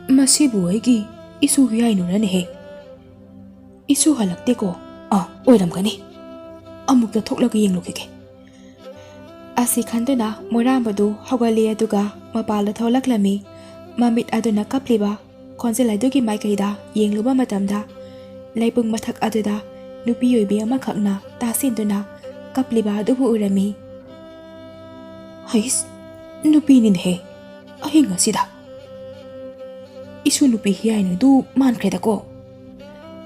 ꯃꯁꯤꯕꯨ ꯑꯩꯒꯤ ꯏꯁꯨ ꯍꯤꯌꯥꯏꯅꯨꯅꯅꯦꯍꯦ꯫ ꯏꯁꯨ ꯍꯜꯂꯛꯇꯦꯀꯣ꯫ ꯑꯥ, ꯑꯣꯏꯔꯝꯒꯅꯤ꯫ ꯑꯃꯨꯛꯇ ꯊꯣꯛꯂꯒ ꯌꯦꯡꯂꯨꯈꯤꯒꯦ꯫" ꯑꯁꯤ ꯈꯟꯗꯨꯅ ꯃꯨꯔꯥꯝꯕꯗꯨ ꯍꯧꯒꯠꯂꯤ, ꯑꯗꯨꯒ ꯃꯄꯥꯟꯗ ꯊꯣꯛꯂꯛꯂꯝꯃꯤ꯫ ꯃꯃꯤꯠ ꯑꯗꯨꯅ ꯀꯞꯂꯤꯕ ꯈꯣꯟꯖꯦꯜ ꯑꯗꯨꯒꯤ ꯃꯥꯏꯀꯩꯗ ꯌꯦꯡꯂꯨꯕ ꯃꯇꯝꯗ, ꯂꯩꯄꯨꯡ ꯃꯊꯛ ꯑꯗꯨꯗ ꯅꯨꯄꯤ ꯑꯣꯏꯕꯤ ꯑꯃꯈꯛꯅ ꯇꯥꯁꯤꯟꯗꯨꯅ ꯀꯞꯂꯤꯕ ꯑꯗꯨꯕꯨ ꯎꯔꯝꯃꯤ꯫ "ꯍꯩꯁ, ꯅꯨꯄꯤꯅꯤꯅꯦꯍꯦ, ꯑꯍꯤꯡ ꯑꯁꯤꯗ꯫ ꯏꯁꯨ ꯅꯨꯄꯤ ꯍꯤꯌꯥꯏꯅꯨꯗꯨ ꯃꯥꯟꯈ꯭ꯔꯦꯗꯀꯣ꯫"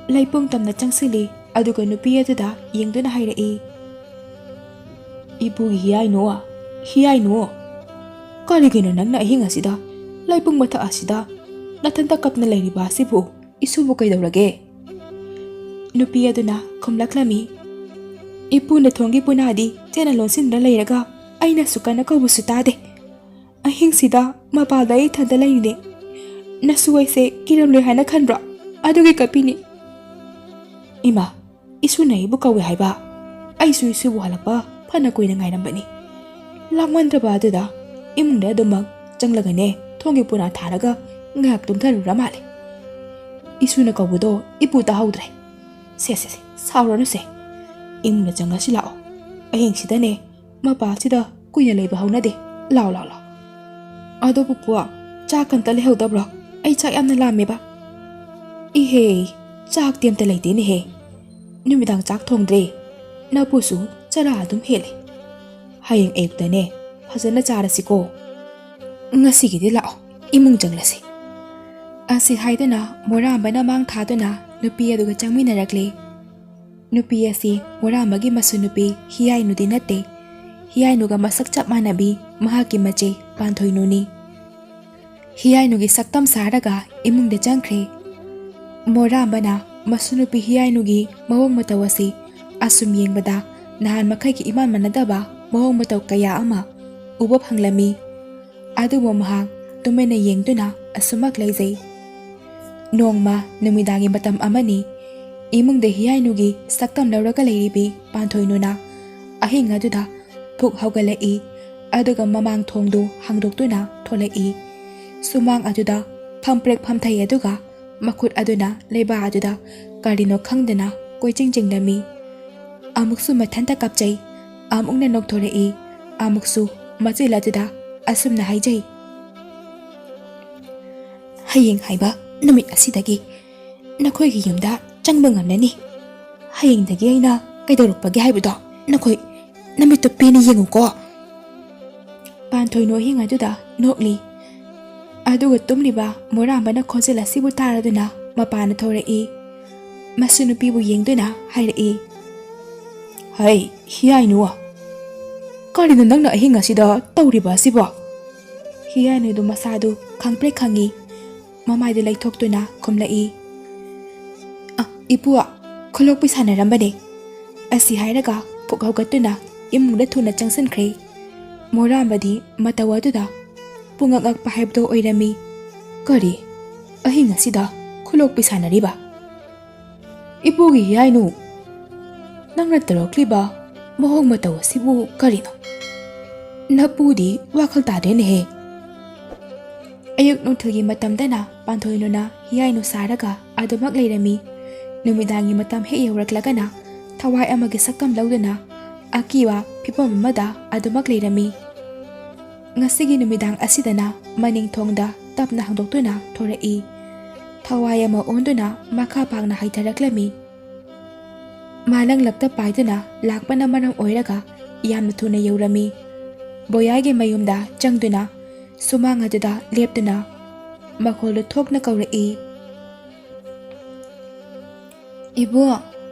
ꯂꯩꯄꯨꯡ ꯇꯝꯅ ꯆꯪꯁꯤꯜꯂꯤ, ꯑꯗꯨꯒ ꯅꯨꯄꯤ ꯑꯗꯨꯗ ꯌꯦꯡꯗꯨꯅ ꯍꯥꯏꯔꯛꯏ꯫ "ꯏꯄꯨꯒꯤ ꯍꯤꯌꯥꯏꯅꯨ, ꯍꯤꯌꯥꯏꯅꯨ, ꯀꯔꯤꯒꯤꯅꯣ ꯅꯪꯅ ꯑꯍꯤꯡ ꯑꯁꯤꯗ ꯂꯩꯄꯨꯡ ꯃꯊꯛ ꯑꯁꯤꯗ ꯅꯊꯟꯇ ꯀꯞꯅ ꯂꯩꯔꯤꯕ ꯑꯁꯤꯕꯨ? ꯏꯁꯨꯕꯨ ꯀꯩꯗꯧꯔꯒꯦ?" ꯅꯨꯄꯤ ꯑꯗꯨꯅ ꯈꯨꯝꯂꯛꯂꯝꯃꯤ꯫ "ꯏꯄꯨꯅ ꯊꯣꯡꯒꯤ ꯄꯨꯅꯥꯗꯤ ꯆꯦꯠꯅ ꯂꯣꯟꯁꯤꯟꯗꯨꯅ ꯂꯩꯔꯒ ꯑꯩꯅꯁꯨ ꯀꯟꯅ ꯀꯧꯕꯁꯨ ꯇꯥꯗꯦ꯫ ꯑꯍꯤꯡꯁꯤꯗ ꯃꯄꯥꯟꯗ ꯑꯩ ꯏꯊꯟꯇ ꯂꯩꯔꯤꯅꯦ꯫ ꯅꯁꯨ ꯑꯩꯁꯦ ꯀꯤꯔꯝꯂꯣꯏ ꯍꯥꯏꯅ ꯈꯟꯕ꯭ꯔꯣ? ꯑꯗꯨꯒꯤ ꯀꯞꯄꯤꯅꯤ꯫ ꯏꯃꯥ, ꯏꯁꯨꯅ ꯑꯩꯕꯨ ꯀꯧꯏ ꯍꯥꯏꯕ? ꯑꯩꯁꯨ ꯏꯁꯨꯕꯨ ꯍꯜꯂꯛꯄ ꯐꯅ ꯀꯨꯏꯅ ꯉꯥꯏꯔꯝꯕꯅꯤ꯫ ꯂꯥꯛꯃꯟꯗ꯭ꯔꯕ ꯑꯗꯨꯗ ꯏꯃꯨꯡꯗ ꯑꯗꯨꯃꯛ ꯆꯪꯂꯒꯅꯦ, ꯊꯣꯡꯒꯤ ꯄꯨꯅꯥ ꯊꯥꯔꯒ ꯉꯥꯏꯍꯥꯛ ꯇꯨꯝꯊꯔꯨꯔ ꯃꯥꯜꯂꯦ꯫ ꯏꯁꯨꯅ ꯀꯧꯕꯗꯣ ꯏꯄꯨ ꯇꯥꯍꯧꯗ꯭ꯔꯦ꯫ ꯁꯦ, ꯁꯦ, ꯁꯦ, ꯁꯥꯎꯔꯅꯨꯁꯦ꯫ ꯏꯃꯨꯡꯗ ꯆꯪꯉꯁꯤ ꯂꯥꯛꯑꯣ꯫ ꯑꯍꯤꯡꯁꯤꯗꯅꯦ, ꯃꯄꯥꯁꯤꯗ ꯀꯨꯏꯅ ꯂꯩꯕ ꯍꯧꯅꯗꯦ꯫ ꯂꯥꯎ, ꯂꯥꯎ, ꯂꯥꯎ꯫ ꯑꯗꯣ ꯄꯨꯄꯨ, ꯆꯥꯛ ꯑꯝꯇ ꯂꯩꯍꯧꯗꯕ꯭ꯔꯣ? ꯑꯩ ꯆꯥꯛ ꯌꯥꯝꯅ ꯂꯥꯝꯃꯦꯕ꯫ ꯏꯍꯦ, ꯆꯥꯛꯇꯤ ꯑꯝꯇ ꯂꯩꯇꯦꯅꯦꯍꯦ꯫ ꯅꯨꯃꯤꯗꯥꯡ ꯆꯥꯛ ꯊꯣꯡꯗ꯭ꯔꯦ꯫ ꯅꯄꯨꯁꯨ ꯆꯔꯥ ꯑꯗꯨꯝ ꯍꯦꯜꯂꯦ꯫ ꯍꯌꯦꯡ ꯑꯌꯨꯛꯇꯅꯦ, ꯐꯖꯅ ꯆꯥꯔꯁꯤꯀꯣ꯫ ꯉꯁꯤꯒꯤꯗꯤ ꯂꯥꯛꯑꯣ, ꯏꯃꯨꯡ ꯆꯪꯂꯁꯤ꯫ ꯑꯁꯤ ꯍꯥꯏꯗꯨꯅ ꯃꯣꯔꯥꯝꯕꯅ ꯃꯥꯡ ꯊꯥꯗꯨꯅ ꯅꯨꯄꯤ ꯑꯗꯨꯒ ꯆꯪꯃꯤꯟꯅꯔꯛꯂꯦ꯫ ꯅꯨꯄꯤ ꯑꯁꯤ ꯃꯣꯔꯥꯝꯕꯒꯤ ꯃꯁꯨ ꯅꯨꯄꯤ ꯍꯤꯌꯥꯏꯅꯨꯗꯤ ꯅꯠꯇꯦ꯫ ꯍꯤꯌꯥꯏꯅꯨꯒ ꯃꯁꯛ ꯆꯞ ꯃꯥꯟꯅꯕꯤ ꯃꯍꯥꯛꯀꯤ ꯃꯆꯦ ꯄꯥꯟꯊꯣꯏꯅꯨꯅꯤ꯫ ꯍꯤꯌꯥꯏꯅꯨꯒꯤ ꯁꯛꯇꯝ ꯁꯥꯔꯒ ꯏꯃꯨꯡꯗ ꯆꯪꯈ꯭ꯔꯦ꯫ ꯃꯣꯔꯥꯝꯕꯅ ꯃꯁꯨ ꯅꯨꯄꯤ ꯍꯤꯌꯥꯏꯅꯨꯒꯤ ꯃꯑꯣꯡ ꯃꯇꯧ ꯑꯁꯤ ꯑꯁꯨꯝ ꯌꯦꯡꯕꯗ ꯅꯍꯥꯟ ꯃꯈꯩꯒ ꯏꯃꯥꯟ ꯃꯥꯟꯅꯗꯕ ꯃꯑꯣꯡ ꯃꯇꯧ ꯀꯌꯥ ꯑꯃ ꯎꯕ ꯐꯪꯂꯝꯃꯤ꯫ ꯑꯗꯨꯕꯨ ꯃꯍꯥꯛ ꯇꯨꯃꯤꯟꯅ ꯌꯦꯡꯗꯨꯅ ꯑꯁꯨꯃꯛ ꯂꯩꯖꯩ꯫ ꯅꯣꯡꯃ ꯅꯨꯃꯤꯗꯥꯡꯒꯤ ꯃꯇꯝ ꯑꯃꯅꯤ꯫ ꯏꯃꯨꯡꯗ ꯍꯤꯌꯥꯏꯅꯨꯒꯤ ꯁꯛꯇꯝ ꯂꯧꯔꯒ ꯂꯩꯔꯤꯕꯤ ꯄꯥꯟꯊꯣꯏꯅꯨꯅ ꯑꯍꯤꯡ ꯑꯗꯨꯗ ꯐꯨꯛ ꯍꯧꯒꯠꯂꯛꯏ꯫ ꯑꯗꯨꯒ ꯃꯃꯥꯡ ꯊꯣꯡꯗꯨ ꯍꯥꯡꯗꯣꯛꯇꯨꯅ ꯊꯣꯛꯂꯛꯏ꯫ ꯁꯨꯃꯥꯡ ꯑꯗꯨꯗ ꯐꯝꯄ꯭ꯔꯦꯛ ꯐꯝꯊꯩ, ꯑꯗꯨꯒ ꯃꯈꯨꯠ ꯑꯗꯨꯅ ꯂꯩꯕꯥꯛ ꯑꯗꯨꯗ ꯀꯔꯤꯅꯣ ꯈꯪꯗꯅ ꯀꯣꯏꯆꯤꯡ ꯆꯤꯡꯂꯝꯃꯤ꯫ ꯑꯃꯨꯛꯁꯨ ꯃꯊꯟꯇ ꯀꯞꯆꯩ, ꯑꯃꯨꯛꯅ ꯅꯣꯛꯊꯣꯔꯛꯏ, ꯑꯃꯨꯛꯁꯨ ꯃꯆꯤꯜ ꯑꯗꯨꯗ ꯑꯁꯨꯝꯅ ꯍꯥꯏꯖꯩ, "ꯍꯌꯦꯡ ꯍꯥꯏꯕ ꯅꯨꯃꯤꯠ ꯑꯁꯤꯗꯒꯤ ꯅꯈꯣꯏꯒꯤ ꯌꯨꯝꯗ ꯆꯪꯕ ꯉꯝꯂꯅꯤ꯫ ꯍꯌꯦꯡꯗꯒꯤ ꯑꯩꯅ ꯀꯩꯗꯧꯔꯛꯄꯒꯦ ꯍꯥꯏꯕꯗꯣ ꯅꯈꯣꯏ ꯅꯃꯤꯠꯇꯨ ꯄꯦꯟꯅ ꯌꯦꯡꯉꯨꯀꯣ꯫" ꯄꯥꯟꯊꯣꯏꯅꯨ ꯑꯍꯤꯡ ꯑꯗꯨꯗ ꯅꯣꯛꯂꯤ꯫ ꯑꯗꯨꯒ ꯇꯨꯝꯂꯤꯕ ꯃꯣꯔꯥꯝꯕꯅ ꯈꯣꯟꯖꯦꯜ ꯑꯁꯤꯕꯨ ꯇꯥꯔꯗꯨꯅ ꯃꯄꯥꯟꯗ ꯊꯣꯔꯛꯏ꯫ ꯃꯁꯨ ꯅꯨꯄꯤꯕꯨ ꯌꯦꯡꯗꯨꯅ ꯍꯥꯏꯔꯛꯏ, "ꯍꯩ, ꯍꯤꯌꯥꯏꯅꯨ, ꯀꯔꯤꯅꯣ ꯅꯪꯅ ꯑꯍꯤꯡ ꯑꯁꯤꯗ ꯇꯧꯔꯤꯕ ꯑꯁꯤꯕꯣ?" ꯍꯤꯌꯥꯏꯅꯨꯗꯨ ꯃꯁꯥꯗꯨ ꯈꯪꯄ꯭ꯔꯦꯛ ꯈꯪꯉꯤ꯫ ꯃꯃꯥꯏꯗꯨ ꯂꯩꯊꯣꯛꯇꯨꯅ ꯈꯨꯝꯂꯛꯏ, "ꯑ, ꯏꯄꯨ, ꯈꯨꯂꯣꯛꯄꯤ ꯁꯥꯟꯅꯔꯝꯕꯅꯦ꯫" ꯑꯁꯤ ꯍꯥꯏꯔꯒ ꯐꯨꯛ ꯍꯧꯒꯠꯇꯨꯅ ꯏꯃꯨꯡꯗ ꯊꯨꯅ ꯆꯪꯁꯤꯟꯈ꯭ꯔꯦ꯫ ꯃꯣꯔꯥꯝꯕꯗꯤ ꯃꯇꯧ ꯑꯗꯨꯗ ꯄꯨꯡꯉꯛ ꯉꯛꯄ ꯍꯥꯏꯕꯗꯨ ꯑꯣꯏꯔꯝꯃꯤ꯫ "ꯀꯔꯤ? ꯑꯍꯤꯡ ꯑꯁꯤꯗ ꯈꯨꯂꯣꯛꯄꯤ ꯁꯥꯟꯅꯔꯤꯕ? ꯏꯄꯨꯒꯤ ꯍꯤꯌꯥꯏꯅꯨ, ꯅꯪꯅ ꯇꯧꯔꯛꯂꯤꯕ ꯃꯑꯣꯡ ꯃꯇꯧ ꯑꯁꯤꯕꯨ ꯀꯔꯤꯅꯣ? ꯅꯄꯨꯗꯤ ꯋꯥꯈꯜ ꯇꯥꯗꯦꯅꯦꯍꯦ꯫ ꯑꯌꯨꯛ ꯅꯨꯡꯊꯤꯜꯒꯤ ꯃꯇꯝꯗꯅ ꯄꯥꯟꯊꯣꯏꯅꯨꯅ ꯍꯤꯌꯥꯏꯅꯨ ꯁꯥꯔꯒ ꯑꯗꯨꯃꯛ ꯂꯩꯔꯝꯃꯤ꯫ ꯅꯨꯃꯤꯗꯥꯡꯒꯤ ꯃꯇꯝ ꯍꯦꯛ ꯌꯧꯔꯛꯂꯒꯅ ꯊꯋꯥꯏ ꯑꯃꯒꯤ ꯁꯛꯇꯝ ꯂꯧꯗꯨꯅ ꯑꯀꯤꯕ ꯐꯤꯕꯝ ꯑꯃꯗ ꯑꯗꯨꯃꯛ ꯂꯩꯔꯝꯃꯤ꯫ ꯉꯁꯤꯒꯤ ꯅꯨꯃꯤꯗꯥꯡ ꯑꯁꯤꯗꯅ ꯃꯅꯤꯡ ꯊꯣꯡꯗ ꯇꯞꯅ ꯍꯥꯡꯗꯣꯛꯇꯨꯅ ꯊꯣꯔꯛꯏ꯫ ꯊꯋꯥꯏ ꯑꯃ ꯑꯣꯟꯗꯨꯅ ꯃꯈꯥ ꯄꯥꯡꯅ ꯍꯥꯏꯊꯔꯛꯂꯝꯃꯤ꯫ ꯃꯥꯂꯪꯂꯛꯇ ꯄꯥꯏꯗꯨꯅ ꯂꯥꯛꯄꯅ ꯃꯔꯝ ꯑꯣꯏꯔꯒ ꯌꯥꯝꯅ ꯊꯨꯅ ꯌꯧꯔꯝꯃꯤ꯫ ꯕꯣꯌꯥꯏꯒꯤ ꯃꯌꯨꯝꯗ ꯆꯪꯗꯨꯅ ꯁꯨꯃꯥꯡ ꯑꯗꯨꯗ ꯂꯦꯞꯇꯨꯅ ꯃꯈꯣꯜꯗꯨ ꯊꯣꯛꯅ ꯀꯧꯔꯛꯏ, "ꯏꯕꯨꯡ,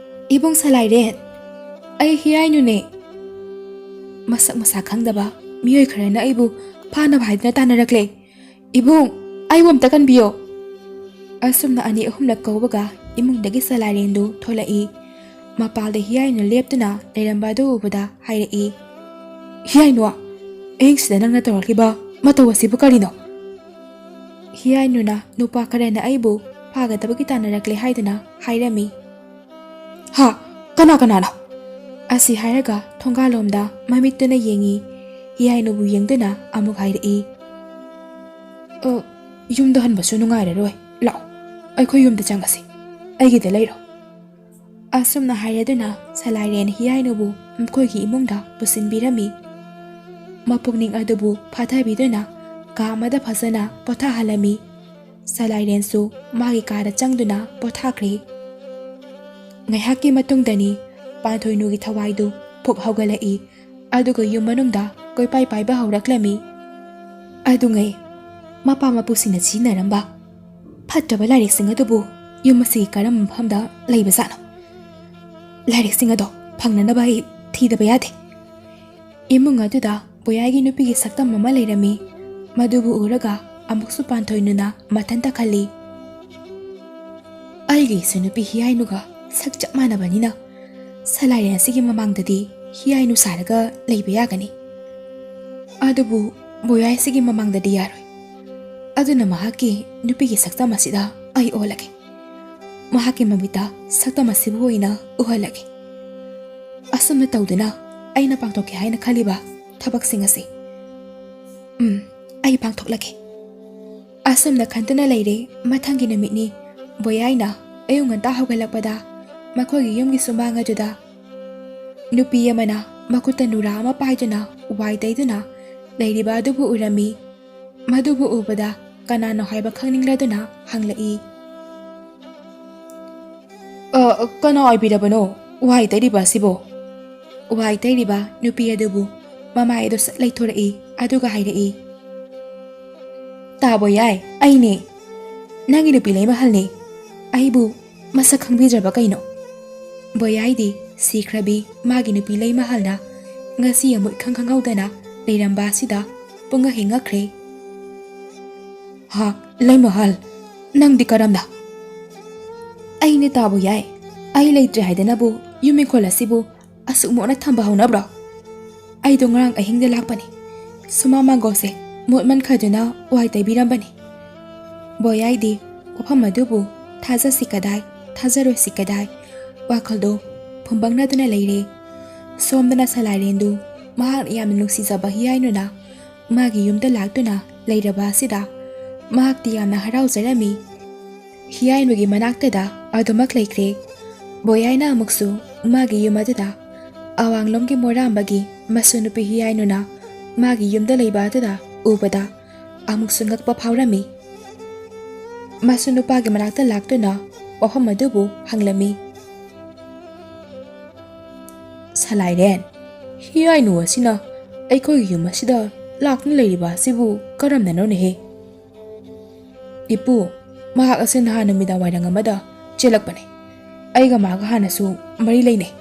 ꯏꯕꯨꯡ ꯁꯂꯥꯏꯔꯦꯟ, ꯑꯩ ꯍꯤꯌꯥꯏꯅꯨꯅꯦ꯫ ꯃꯁꯛ ꯃꯁꯥ ꯈꯪꯗꯕ ꯃꯤꯑꯣꯏ ꯈꯔꯅ ꯑꯩꯕꯨ ꯐꯥꯅꯕ ꯍꯥꯏꯗꯨꯅ ꯇꯥꯟꯅꯔꯛꯂꯦ꯫ ꯏꯕꯨꯡ, ꯑꯩꯕꯨ ꯑꯝꯇ ꯀꯟꯕꯤꯌꯣ"꯫ ꯑꯁꯨꯝꯅ ꯑꯅꯤ ꯑꯍꯨꯝꯂꯛ ꯀꯧꯕꯒ ꯏꯃꯨꯡꯗꯒꯤ ꯁꯂꯥꯏꯔꯦꯟꯗꯨ ꯊꯣꯛꯂꯛꯏ꯫ ꯃꯄꯥꯜꯗ ꯍꯤꯌꯥꯏꯅꯨ ꯂꯦꯞꯇꯨꯅ ꯂꯩꯔꯝꯕ ꯑꯗꯨ ꯎꯕꯗ ꯍꯥꯏꯔꯛꯏ, "ꯍꯤꯌꯥꯏꯅꯨ, ꯑꯍꯤꯡꯁꯤꯗ ꯅꯪꯅ ꯇꯧꯔꯛꯂꯤꯕ ꯃꯇꯧ ꯑꯁꯤꯕꯨ ꯀꯔꯤꯅꯣ?" ꯍꯤꯌꯥꯏꯅꯨꯅ ꯅꯨꯄꯥ ꯈꯔꯅ ꯑꯩꯕꯨ ꯐꯥꯒꯗꯕꯒꯤ ꯇꯥꯟꯅꯔꯛꯂꯦ ꯍꯥꯏꯗꯨꯅ ꯍꯥꯏꯔꯝꯃꯤ꯫ "ꯍꯥ? ꯀꯅꯥ ꯀꯅꯥꯅꯣ?" ꯑꯁꯤ ꯍꯥꯏꯔꯒ ꯊꯣꯡꯒꯥꯜꯂꯣꯝꯗ ꯃꯃꯤꯠꯇꯨꯅ ꯌꯦꯡꯉꯤ꯫ ꯍꯤꯌꯥꯏꯅꯨꯕꯨ ꯌꯦꯡꯗꯨꯅ ꯑꯃꯨꯛ ꯍꯥꯏꯔꯛꯏ, "ꯑ, ꯌꯨꯝꯗ ꯍꯟꯕꯁꯨ ꯅꯨꯡꯉꯥꯏꯔꯔꯣꯏ꯫ ꯂꯥꯛꯑꯣ, ꯑꯩꯈꯣꯏ ꯌꯨꯝꯗ ꯆꯪꯉꯁꯤ꯫ ꯑꯩꯒꯤꯗ ꯂꯩꯔꯣ"꯫ ꯑꯁꯨꯝꯅ ꯍꯥꯏꯔꯗꯨꯅ ꯁꯂꯥꯏꯔꯦꯟ ꯍꯤꯌꯥꯏꯅꯨꯕꯨ ꯃꯈꯣꯏꯒꯤ ꯏꯃꯨꯡꯗ ꯄꯨꯁꯤꯟꯕꯤꯔꯝꯃꯤ꯫ ꯃꯄꯨꯛꯅꯤꯡ ꯑꯗꯨꯕꯨ ꯐꯥꯊꯕꯤꯗꯨꯅ ꯀꯥ ꯑꯃꯗ ꯐꯖꯅ ꯄꯣꯊꯥꯍꯜꯂꯝꯃꯤ꯫ ꯁꯂꯥꯏꯔꯦꯟꯁꯨ ꯃꯥꯒꯤ ꯀꯥꯗ ꯆꯪꯗꯨꯅ ꯄꯣꯊꯥꯈ꯭ꯔꯦ꯫ ꯉꯥꯏꯍꯥꯛꯀꯤ ꯃꯇꯨꯡꯗꯅꯤ ꯄꯥꯟꯊꯣꯏꯅꯨꯒꯤ ꯊꯋꯥꯏꯗꯨ ꯐꯨꯛ ꯍꯧꯒꯠꯂꯛꯏ꯫ ꯑꯗꯨꯒ ꯌꯨꯝ ꯃꯅꯨꯡꯗ ꯀꯣꯏꯄꯥꯏ ꯄꯥꯏꯕ ꯍꯧꯔꯛꯂꯝꯃꯤ꯫ ꯑꯗꯨꯉꯩ ꯃꯄꯥ ꯃꯄꯨꯁꯤꯡꯅ ꯁꯤꯖꯤꯟꯅꯔꯝꯕ ꯐꯠꯇꯕ ꯂꯥꯏꯔꯤꯛꯁꯤꯡ ꯑꯗꯨꯕꯨ ꯌꯨꯝ ꯑꯁꯤꯒꯤ ꯀꯔꯝꯕ ꯃꯐꯝꯗ ꯂꯩꯕꯖꯥꯠꯅꯣ? ꯂꯥꯏꯔꯤꯛꯁꯤꯡ ꯑꯗꯣ ꯐꯪꯅꯅꯕ ꯑꯩ ꯊꯤꯗꯕ ꯌꯥꯗꯦ꯫ ꯏꯃꯨꯡ ꯑꯗꯨꯗ ꯕꯣꯌꯥꯏꯒꯤ ꯅꯨꯄꯤꯒꯤ ꯁꯛꯇꯝ ꯑꯃ ꯂꯩꯔꯝꯃꯤ꯫ ꯃꯗꯨꯕꯨ ꯎꯔꯒ ꯑꯃꯨꯛꯁꯨ ꯄꯥꯟꯊꯣꯏꯅꯨꯅ ꯃꯊꯟꯇ ꯈꯜꯂꯤ, "ꯑꯩꯒꯤ ꯏꯆꯟꯅꯨꯄꯤ ꯍꯤꯌꯥꯏꯅꯨꯒ ꯁꯛ ꯆꯞ ꯃꯥꯟꯅꯕꯅꯤꯅ ꯁꯂꯥꯏꯔꯦꯟ ꯑꯁꯤꯒꯤ ꯃꯃꯥꯡꯗꯗꯤ ꯍꯤꯌꯥꯏꯅꯨ ꯁꯥꯔꯒ ꯂꯩꯕ ꯌꯥꯒꯅꯤ꯫ ꯑꯗꯨꯕꯨ ꯕꯣꯌꯥꯏꯁꯤꯒꯤ ꯃꯃꯥꯡꯗꯗꯤ ꯌꯥꯔꯣꯏ꯫ ꯑꯗꯨꯅ ꯃꯍꯥꯛꯀꯤ ꯅꯨꯄꯤꯒꯤ ꯁꯛꯇꯝ ꯑꯁꯤꯗ ꯑꯩ ꯑꯣꯜꯂꯒꯦ꯫ ꯃꯍꯥꯛꯀꯤ ꯃꯃꯤꯠꯇ ꯁꯛꯇꯝ ꯑꯁꯤꯕꯨ ꯑꯣꯏꯅ ꯎꯍꯜꯂꯒꯦ꯫ ꯑꯁꯨꯝꯅ ꯇꯧꯗꯨꯅ ꯑꯩꯅ ꯄꯥꯡꯊꯣꯛꯀꯦ ꯍꯥꯏꯅ ꯈꯜꯂꯤꯕ ꯊꯕꯛꯁꯤꯡ ꯑꯁꯤ, ꯎꯝ, ꯑꯩ ꯄꯥꯡꯊꯣꯛꯂꯒꯦ꯫ ꯑꯁꯨꯝꯅ ꯈꯟꯗꯨꯅ ꯂꯩꯔꯦ꯫ ꯃꯊꯪꯒꯤ ꯅꯨꯃꯤꯠꯅꯤ꯫ ꯕꯣꯌꯥꯏꯅ ꯑꯌꯨꯛ ꯉꯟꯇꯥ ꯍꯧꯒꯠꯂꯛꯄꯗ ꯃꯈꯣꯏꯒꯤ ꯌꯨꯝꯒꯤ ꯁꯨꯃꯥꯡ ꯑꯗꯨꯗ ꯅꯨꯄꯤ ꯑꯃꯅ ꯃꯈꯨꯠꯇ ꯅꯨꯔꯥ ꯑꯃ ꯄꯥꯏꯗꯨꯅ ꯋꯥꯏ ꯇꯩꯗꯨꯅ ꯂꯩꯔꯤꯕ ꯑꯗꯨꯕꯨ ꯎꯔꯝꯃꯤ꯫ ꯃꯗꯨꯕꯨ ꯎꯕꯗ ꯀꯅꯥꯅꯣ ꯍꯥꯏꯕ ꯈꯪꯅꯤꯡꯂꯗꯨꯅ ꯍꯪꯂꯛꯏ꯫ "ꯑ, ꯀꯅꯥ ꯑꯣꯏꯕꯤꯔꯕꯅꯣ ꯋꯥꯏ ꯇꯩꯔꯤꯕ ꯑꯁꯤꯕꯣ?" ꯋꯥꯏ ꯇꯩꯔꯤꯕ ꯅꯨꯄꯤ ꯑꯗꯨꯕꯨ ꯃꯃꯥꯏ ꯑꯗꯨ ꯁꯠ ꯂꯩꯊꯣꯔꯛꯏ, ꯑꯗꯨꯒ ꯍꯥꯏꯔꯛꯏ, "ꯇꯥ ꯕꯣꯌꯥꯏ, ꯑꯩꯅꯦ꯫ ꯅꯪꯒꯤ ꯅꯨꯄꯤ ꯂꯩꯃꯍꯜꯅꯦ꯫ ꯑꯩꯕꯨ ꯃꯁꯛ ꯈꯪꯕꯤꯗ꯭ꯔꯕ ꯀꯩꯅꯣ?" ꯕꯣꯌꯥꯏꯗꯤ ꯁꯤꯈ꯭ꯔꯕꯤ ꯃꯥꯒꯤ ꯅꯨꯄꯤ ꯂꯩꯃꯍꯜꯅ ꯉꯁꯤ ꯑꯃꯨꯛ ꯏꯈꯪ ꯈꯪꯍꯧꯗꯅ ꯂꯩꯔꯝꯕ ꯑꯁꯤꯗ ꯄꯨꯡꯉꯛ ꯍꯦꯛ ꯉꯛꯈ꯭ꯔꯦ꯫ "ꯍꯥ, ꯂꯩꯃꯍꯜ, ꯅꯪꯗꯤ ꯀꯔꯝꯅ?" "ꯑꯩꯅꯦ ꯇꯥ ꯕꯣꯌꯥꯏ꯫ ꯑꯩ ꯂꯩꯇ꯭ꯔꯦ ꯍꯥꯏꯗꯅꯕꯨ ꯌꯨꯝ ꯏꯪꯈꯣꯜ ꯑꯁꯤꯕꯨ ꯑꯁꯨꯛ ꯃꯣꯠꯅ ꯊꯝꯕ ꯍꯧꯅꯕ꯭ꯔꯣ? ꯑꯩꯗꯣ ꯉꯔꯥꯡ ꯑꯍꯤꯡꯗ ꯂꯥꯛꯄꯅꯤ꯫ ꯁꯨꯃꯥꯡ ꯃꯥꯡꯒꯣꯜꯁꯦ ꯃꯣꯠꯃꯟꯈ꯭ꯔꯗꯨꯅ ꯋꯥꯏ ꯇꯩꯕꯤꯔꯝꯕꯅꯤ꯫" ꯕꯣꯌꯥꯏꯗꯤ ꯋꯥꯐꯝ ꯑꯗꯨꯕꯨ ꯊꯥꯖꯁꯤ ꯀꯗꯥꯏ, ꯊꯥꯖꯔꯣꯏꯁꯤ ꯀꯗꯥꯏ, ꯋꯥꯈꯜꯗꯣ ꯐꯨꯝꯕꯪꯅꯗꯨꯅ ꯂꯩꯔꯦ꯫ ꯁꯣꯝꯗꯅ ꯁꯂꯥꯏꯔꯦꯟꯗꯨ ꯃꯍꯥꯛꯅ ꯌꯥꯝꯅ ꯅꯨꯡꯁꯤꯖꯕ ꯍꯤꯌꯥꯏꯅꯨꯅ ꯃꯥꯒꯤ ꯌꯨꯝꯗ ꯂꯥꯛꯇꯨꯅ ꯂꯩꯔꯕ ꯑꯁꯤꯗ ꯃꯍꯥꯛꯇꯤ ꯌꯥꯝꯅ ꯍꯔꯥꯎꯖꯔꯝꯃꯤ꯫ ꯍꯤꯌꯥꯏꯅꯨꯒꯤ ꯃꯅꯥꯛꯇꯗ ꯑꯗꯨꯃꯛ ꯂꯩꯈ꯭ꯔꯦ꯫ ꯕꯣꯌꯥꯏꯅ ꯑꯃꯨꯛꯁꯨ ꯃꯥꯒꯤ ꯌꯨꯝ ꯑꯗꯨꯗ ꯑꯋꯥꯡꯂꯣꯝꯒꯤ ꯃꯣꯔꯥꯝꯕꯒꯤ ꯃꯁꯨ ꯅꯨꯄꯤ ꯍꯤꯌꯥꯏꯅꯨꯅ ꯃꯥꯒꯤ ꯌꯨꯝꯗ ꯂꯩꯕ ꯑꯗꯨꯗ ꯎꯕꯗ ꯑꯃꯨꯛꯁꯨ ꯉꯛꯄ ꯐꯥꯎꯔꯝꯃꯤ꯫ ꯃꯁꯨ ꯅꯨꯄꯥꯒꯤ ꯃꯅꯥꯛꯇ ꯂꯥꯛꯇꯨꯅ ꯋꯥꯐꯝ ꯑꯗꯨꯕꯨ ꯍꯪꯂꯝꯃꯤ꯫ "ꯁꯂꯥꯏꯔꯦꯟ, ꯍꯤꯌꯥꯏꯅꯨ ꯑꯁꯤꯅ ꯑꯩꯈꯣꯏꯒꯤ ꯌꯨꯝ ꯑꯁꯤꯗ ꯂꯥꯛꯇꯨꯅ ꯂꯩꯔꯤꯕ ꯑꯁꯤꯕꯨ ꯀꯔꯝꯅꯅꯣꯅꯦꯍꯦ?" "ꯏꯄꯨ, ꯃꯍꯥꯛ ꯑꯁꯤ ꯅꯍꯥꯟ ꯅꯨꯃꯤꯗꯥꯡ ꯋꯥꯏꯔꯝ ꯑꯃꯗ ꯆꯦꯜꯂꯛꯄꯅꯦ꯫ ꯑꯩꯒ ꯃꯥꯒ ꯍꯥꯟꯅꯁꯨ ꯃꯔꯤ ꯂꯩꯅꯩ꯫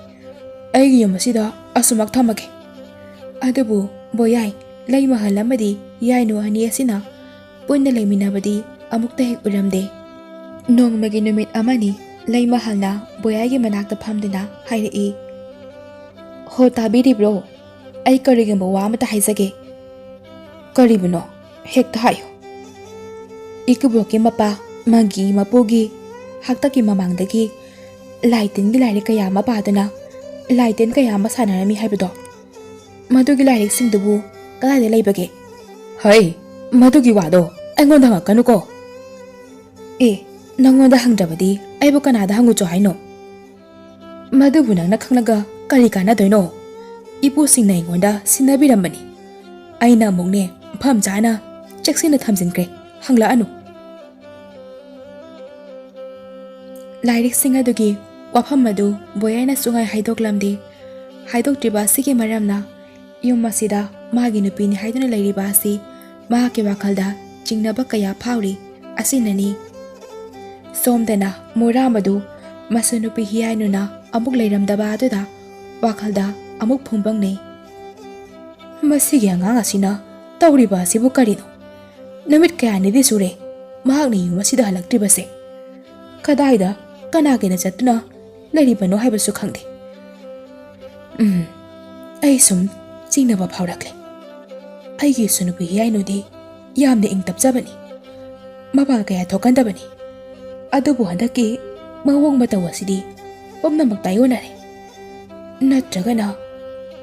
ꯑꯩꯒꯤ ꯌꯨꯝ ꯑꯁꯤꯗ ꯑꯁꯨꯃꯛ ꯊꯝꯃꯒꯦ꯫" ꯑꯗꯨꯕꯨ ꯕꯣꯌꯥꯏ, ꯂꯩꯃꯍꯜ ꯑꯃꯗꯤ ꯍꯤꯌꯥꯏꯅꯨ ꯑꯅꯤ ꯑꯁꯤꯅ ꯄꯨꯟꯅ ꯂꯩꯃꯤꯟꯅꯕꯗꯤ ꯑꯃꯨꯛꯇ ꯍꯦꯛ ꯎꯔꯝꯗꯦ꯫ ꯅꯣꯡꯃꯒꯤ ꯅꯨꯃꯤꯠ ꯑꯃꯅꯤ ꯂꯩꯃꯍꯜꯅ ꯕꯣꯌꯥꯏꯒꯤ ꯃꯅꯥꯛꯇ ꯐꯝꯗꯨꯅ ꯍꯥꯏꯔꯛꯏ, "ꯍꯣ, ꯇꯥꯕꯤꯔꯤꯕ꯭ꯔꯣ? ꯑꯩ ꯀꯔꯤꯒꯨꯝꯕ ꯋꯥ ꯑꯃꯇ ꯍꯥꯏꯖꯒꯦ꯫" "ꯀꯔꯤꯕꯨꯅꯣ? ꯍꯦꯛꯇ ꯍꯥꯏꯌꯨ꯫" ꯏꯀꯨꯕꯣꯛꯀꯤ ꯃꯄꯥ, ꯃꯥꯒꯤ ꯃꯄꯨꯒꯤ ꯍꯥꯛꯇꯛꯀꯤ ꯃꯃꯥꯡꯗꯒꯤ ꯂꯥꯏꯇꯤꯟꯒꯤ ꯂꯥꯏꯔꯤꯛ ꯀꯌꯥ ꯑꯃ ꯄꯥꯗꯨꯅ ꯂꯥꯏꯇꯤꯟ ꯀꯌꯥ ꯑꯃ ꯁꯥꯟꯅꯔꯝꯃꯤ ꯍꯥꯏꯕꯗꯣ, ꯃꯗꯨꯒꯤ ꯂꯥꯏꯔꯤꯛꯁꯤꯡꯗꯨꯕꯨ ꯀꯗꯥꯏꯗ ꯂꯩꯕꯒꯦ? ꯍꯩ, ꯃꯗꯨꯒꯤ ꯋꯥꯗꯣ ꯑꯩꯉꯣꯟꯗ ꯍꯪꯉꯛꯀꯅꯨꯀꯣ꯫ ꯑꯦ, ꯅꯪꯉꯣꯟꯗ ꯍꯪꯗ꯭ꯔꯕꯗꯤ ꯑꯩꯕꯨ ꯀꯅꯥꯗ ꯍꯪꯉꯨꯆꯣ ꯍꯥꯏꯅꯣ? ꯃꯗꯨꯕꯨ ꯅꯪꯅ ꯈꯪꯂꯒ ꯀꯔꯤ ꯀꯥꯟꯅꯗꯣꯏꯅꯣ? ꯏꯄꯨꯁꯤꯡꯅ ꯑꯩꯉꯣꯟꯗ ꯁꯤꯟꯅꯕꯤꯔꯝꯕꯅꯤ꯫ ꯑꯩꯅ ꯑꯃꯨꯛꯅꯦ, ꯃꯐꯝ ꯆꯥꯅ ꯆꯦꯛꯁꯤꯟꯅ ꯊꯝꯖꯤꯟꯈ꯭ꯔꯦ꯫ ꯍꯪꯂꯛꯑꯅꯨ꯫ ꯂꯥꯏꯔꯤꯛꯁꯤꯡ ꯑꯗꯨꯒꯤ ꯋꯥꯐꯝ ꯑꯗꯨ ꯕꯣꯌꯥꯏꯅ ꯁꯨꯡꯍꯥꯏ ꯍꯥꯏꯗꯣꯛꯂꯝꯗꯦ꯫ ꯍꯥꯏꯗꯣꯛꯇ꯭ꯔꯤꯕ ꯑꯁꯤꯒꯤ ꯃꯔꯝꯅ ꯌꯨꯝ ꯑꯁꯤꯗ ꯃꯥꯒꯤ ꯅꯨꯄꯤꯅꯤ ꯍꯥꯏꯗꯨꯅ ꯂꯩꯔꯤꯕ ꯑꯁꯤ ꯃꯍꯥꯛꯀꯤ ꯋꯥꯈꯜꯗ ꯆꯤꯡꯅꯕ ꯀꯌꯥ ꯐꯥꯎꯔꯤ꯫ ꯑꯁꯤꯅꯅꯤ꯫ ꯁꯣꯝꯗꯅ ꯃꯣꯏꯔꯥꯝꯕꯗꯨ ꯃꯁꯨ ꯅꯨꯄꯤ ꯍꯤꯌꯥꯏꯅꯨꯅ ꯑꯃꯨꯛ ꯂꯩꯔꯝꯗꯕ ꯑꯗꯨꯗ ꯋꯥꯈꯜꯗ ꯑꯃꯨꯛ ꯐꯨꯡꯕꯪꯅꯩ꯫ ꯃꯁꯤꯒꯤ ꯑꯉꯥꯡ ꯑꯁꯤꯅ ꯇꯧꯔꯤꯕ ꯑꯁꯤꯕꯨ ꯀꯔꯤꯅꯣ? ꯅꯨꯃꯤꯠ ꯀꯌꯥꯅꯤꯗꯤ ꯁꯨꯔꯦ ꯃꯍꯥꯛꯅ ꯌꯨꯝ ꯑꯁꯤꯗ ꯍꯜꯂꯛꯇ꯭ꯔꯤꯕꯁꯦ꯫ ꯀꯗꯥꯏꯗ ꯀꯅꯥꯒꯤꯗ ꯆꯠꯇꯨꯅ ꯂꯩꯔꯤꯕꯅꯣ ꯍꯥꯏꯕꯁꯨ ꯈꯪꯗꯦ꯫ ꯎꯝ, ꯑꯩ ꯁꯨꯝ ꯆꯤꯡꯅꯕ ꯐꯥꯎꯔꯛꯂꯦ꯫ ꯑꯩꯒꯤ ꯏꯁꯨ ꯅꯨꯄꯤ ꯍꯤꯌꯥꯏꯅꯨꯗꯤ ꯌꯥꯝꯅ ꯏꯪ ꯇꯞꯆꯕꯅꯤ, ꯃꯄꯥꯜ ꯀꯌꯥ ꯊꯣꯛꯀꯟꯗꯕꯅꯤ꯫ ꯑꯗꯨꯕꯨ ꯍꯟꯗꯛꯀꯤ ꯃꯑꯣꯡ ꯃꯇꯧ ꯑꯁꯤꯗꯤ ꯄꯨꯝꯅꯃꯛ ꯇꯥꯏꯑꯣꯟꯅꯔꯦ꯫ ꯅꯠꯇ꯭ꯔꯒꯅ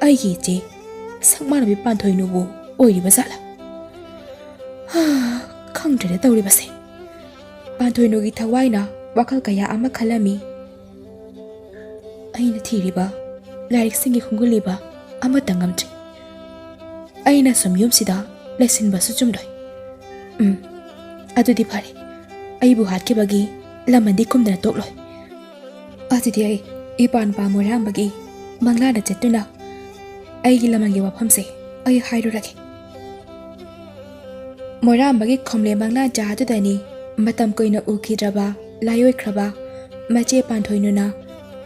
ꯑꯩꯒꯤ ꯏꯆꯦ ꯁꯛꯃꯥꯟꯅꯕꯤ ꯄꯥꯟꯊꯣꯏꯅꯨꯕꯨ ꯑꯣꯏꯔꯤꯕ ꯖꯥꯠꯂꯥ? ꯍꯥ, ꯈꯪꯗ꯭ꯔꯦꯗ ꯇꯧꯔꯤꯕꯁꯦ꯫ ꯄꯥꯟꯊꯣꯏꯅꯨꯒꯤ ꯊꯋꯥꯏꯅ ꯋꯥꯈꯜ ꯀꯌꯥ ꯑꯃ ꯈꯜꯂꯝꯃꯤ꯫ ꯑꯩꯅ ꯊꯤꯔꯤꯕ ꯂꯥꯏꯔꯤꯛꯁꯤꯡꯒꯤ ꯈꯣꯡꯒꯨꯜꯂꯤꯕ ꯑꯃꯠꯇ ꯉꯝꯗ꯭ꯔꯤ꯫ ꯑꯩꯅ ꯁꯨꯝ ꯌꯨꯝꯁꯤꯗ ꯂꯩꯁꯤꯟꯕꯁꯨ ꯆꯨꯝꯂꯣꯏ꯫ ꯎꯝ, ꯑꯗꯨꯗꯤ ꯐꯔꯦ꯫ ꯑꯩꯕꯨ ꯍꯥꯠꯈꯤꯕꯒꯤ ꯂꯃꯟꯗꯤ ꯈꯨꯝꯗꯅ ꯇꯣꯛꯂꯣꯏ꯫ ꯑꯗꯨꯗꯤ ꯑꯩ ꯏꯄꯥꯟ ꯄꯥ ꯃꯣꯏꯔꯥꯝꯕꯒꯤ ꯃꯪꯂꯥꯟꯗ ꯆꯠꯇꯨꯅ ꯑꯩꯒꯤ ꯂꯃꯟꯒꯤ ꯋꯥꯐꯝꯁꯦ ꯑꯩ ꯍꯥꯏꯔꯨꯔꯒꯦ꯫ ꯃꯣꯏꯔꯥꯝꯕꯒꯤ ꯈꯣꯝꯂꯦ ꯃꯪꯂꯥꯟꯆꯥ ꯑꯗꯨꯗꯅꯤ ꯃꯇꯝ ꯀꯨꯏꯅ ꯎꯈꯤꯗ꯭ꯔꯕ ꯂꯥꯏꯑꯣꯏꯈ꯭ꯔꯕ ꯃꯆꯦ ꯄꯥꯟꯊꯣꯏꯅꯨꯅ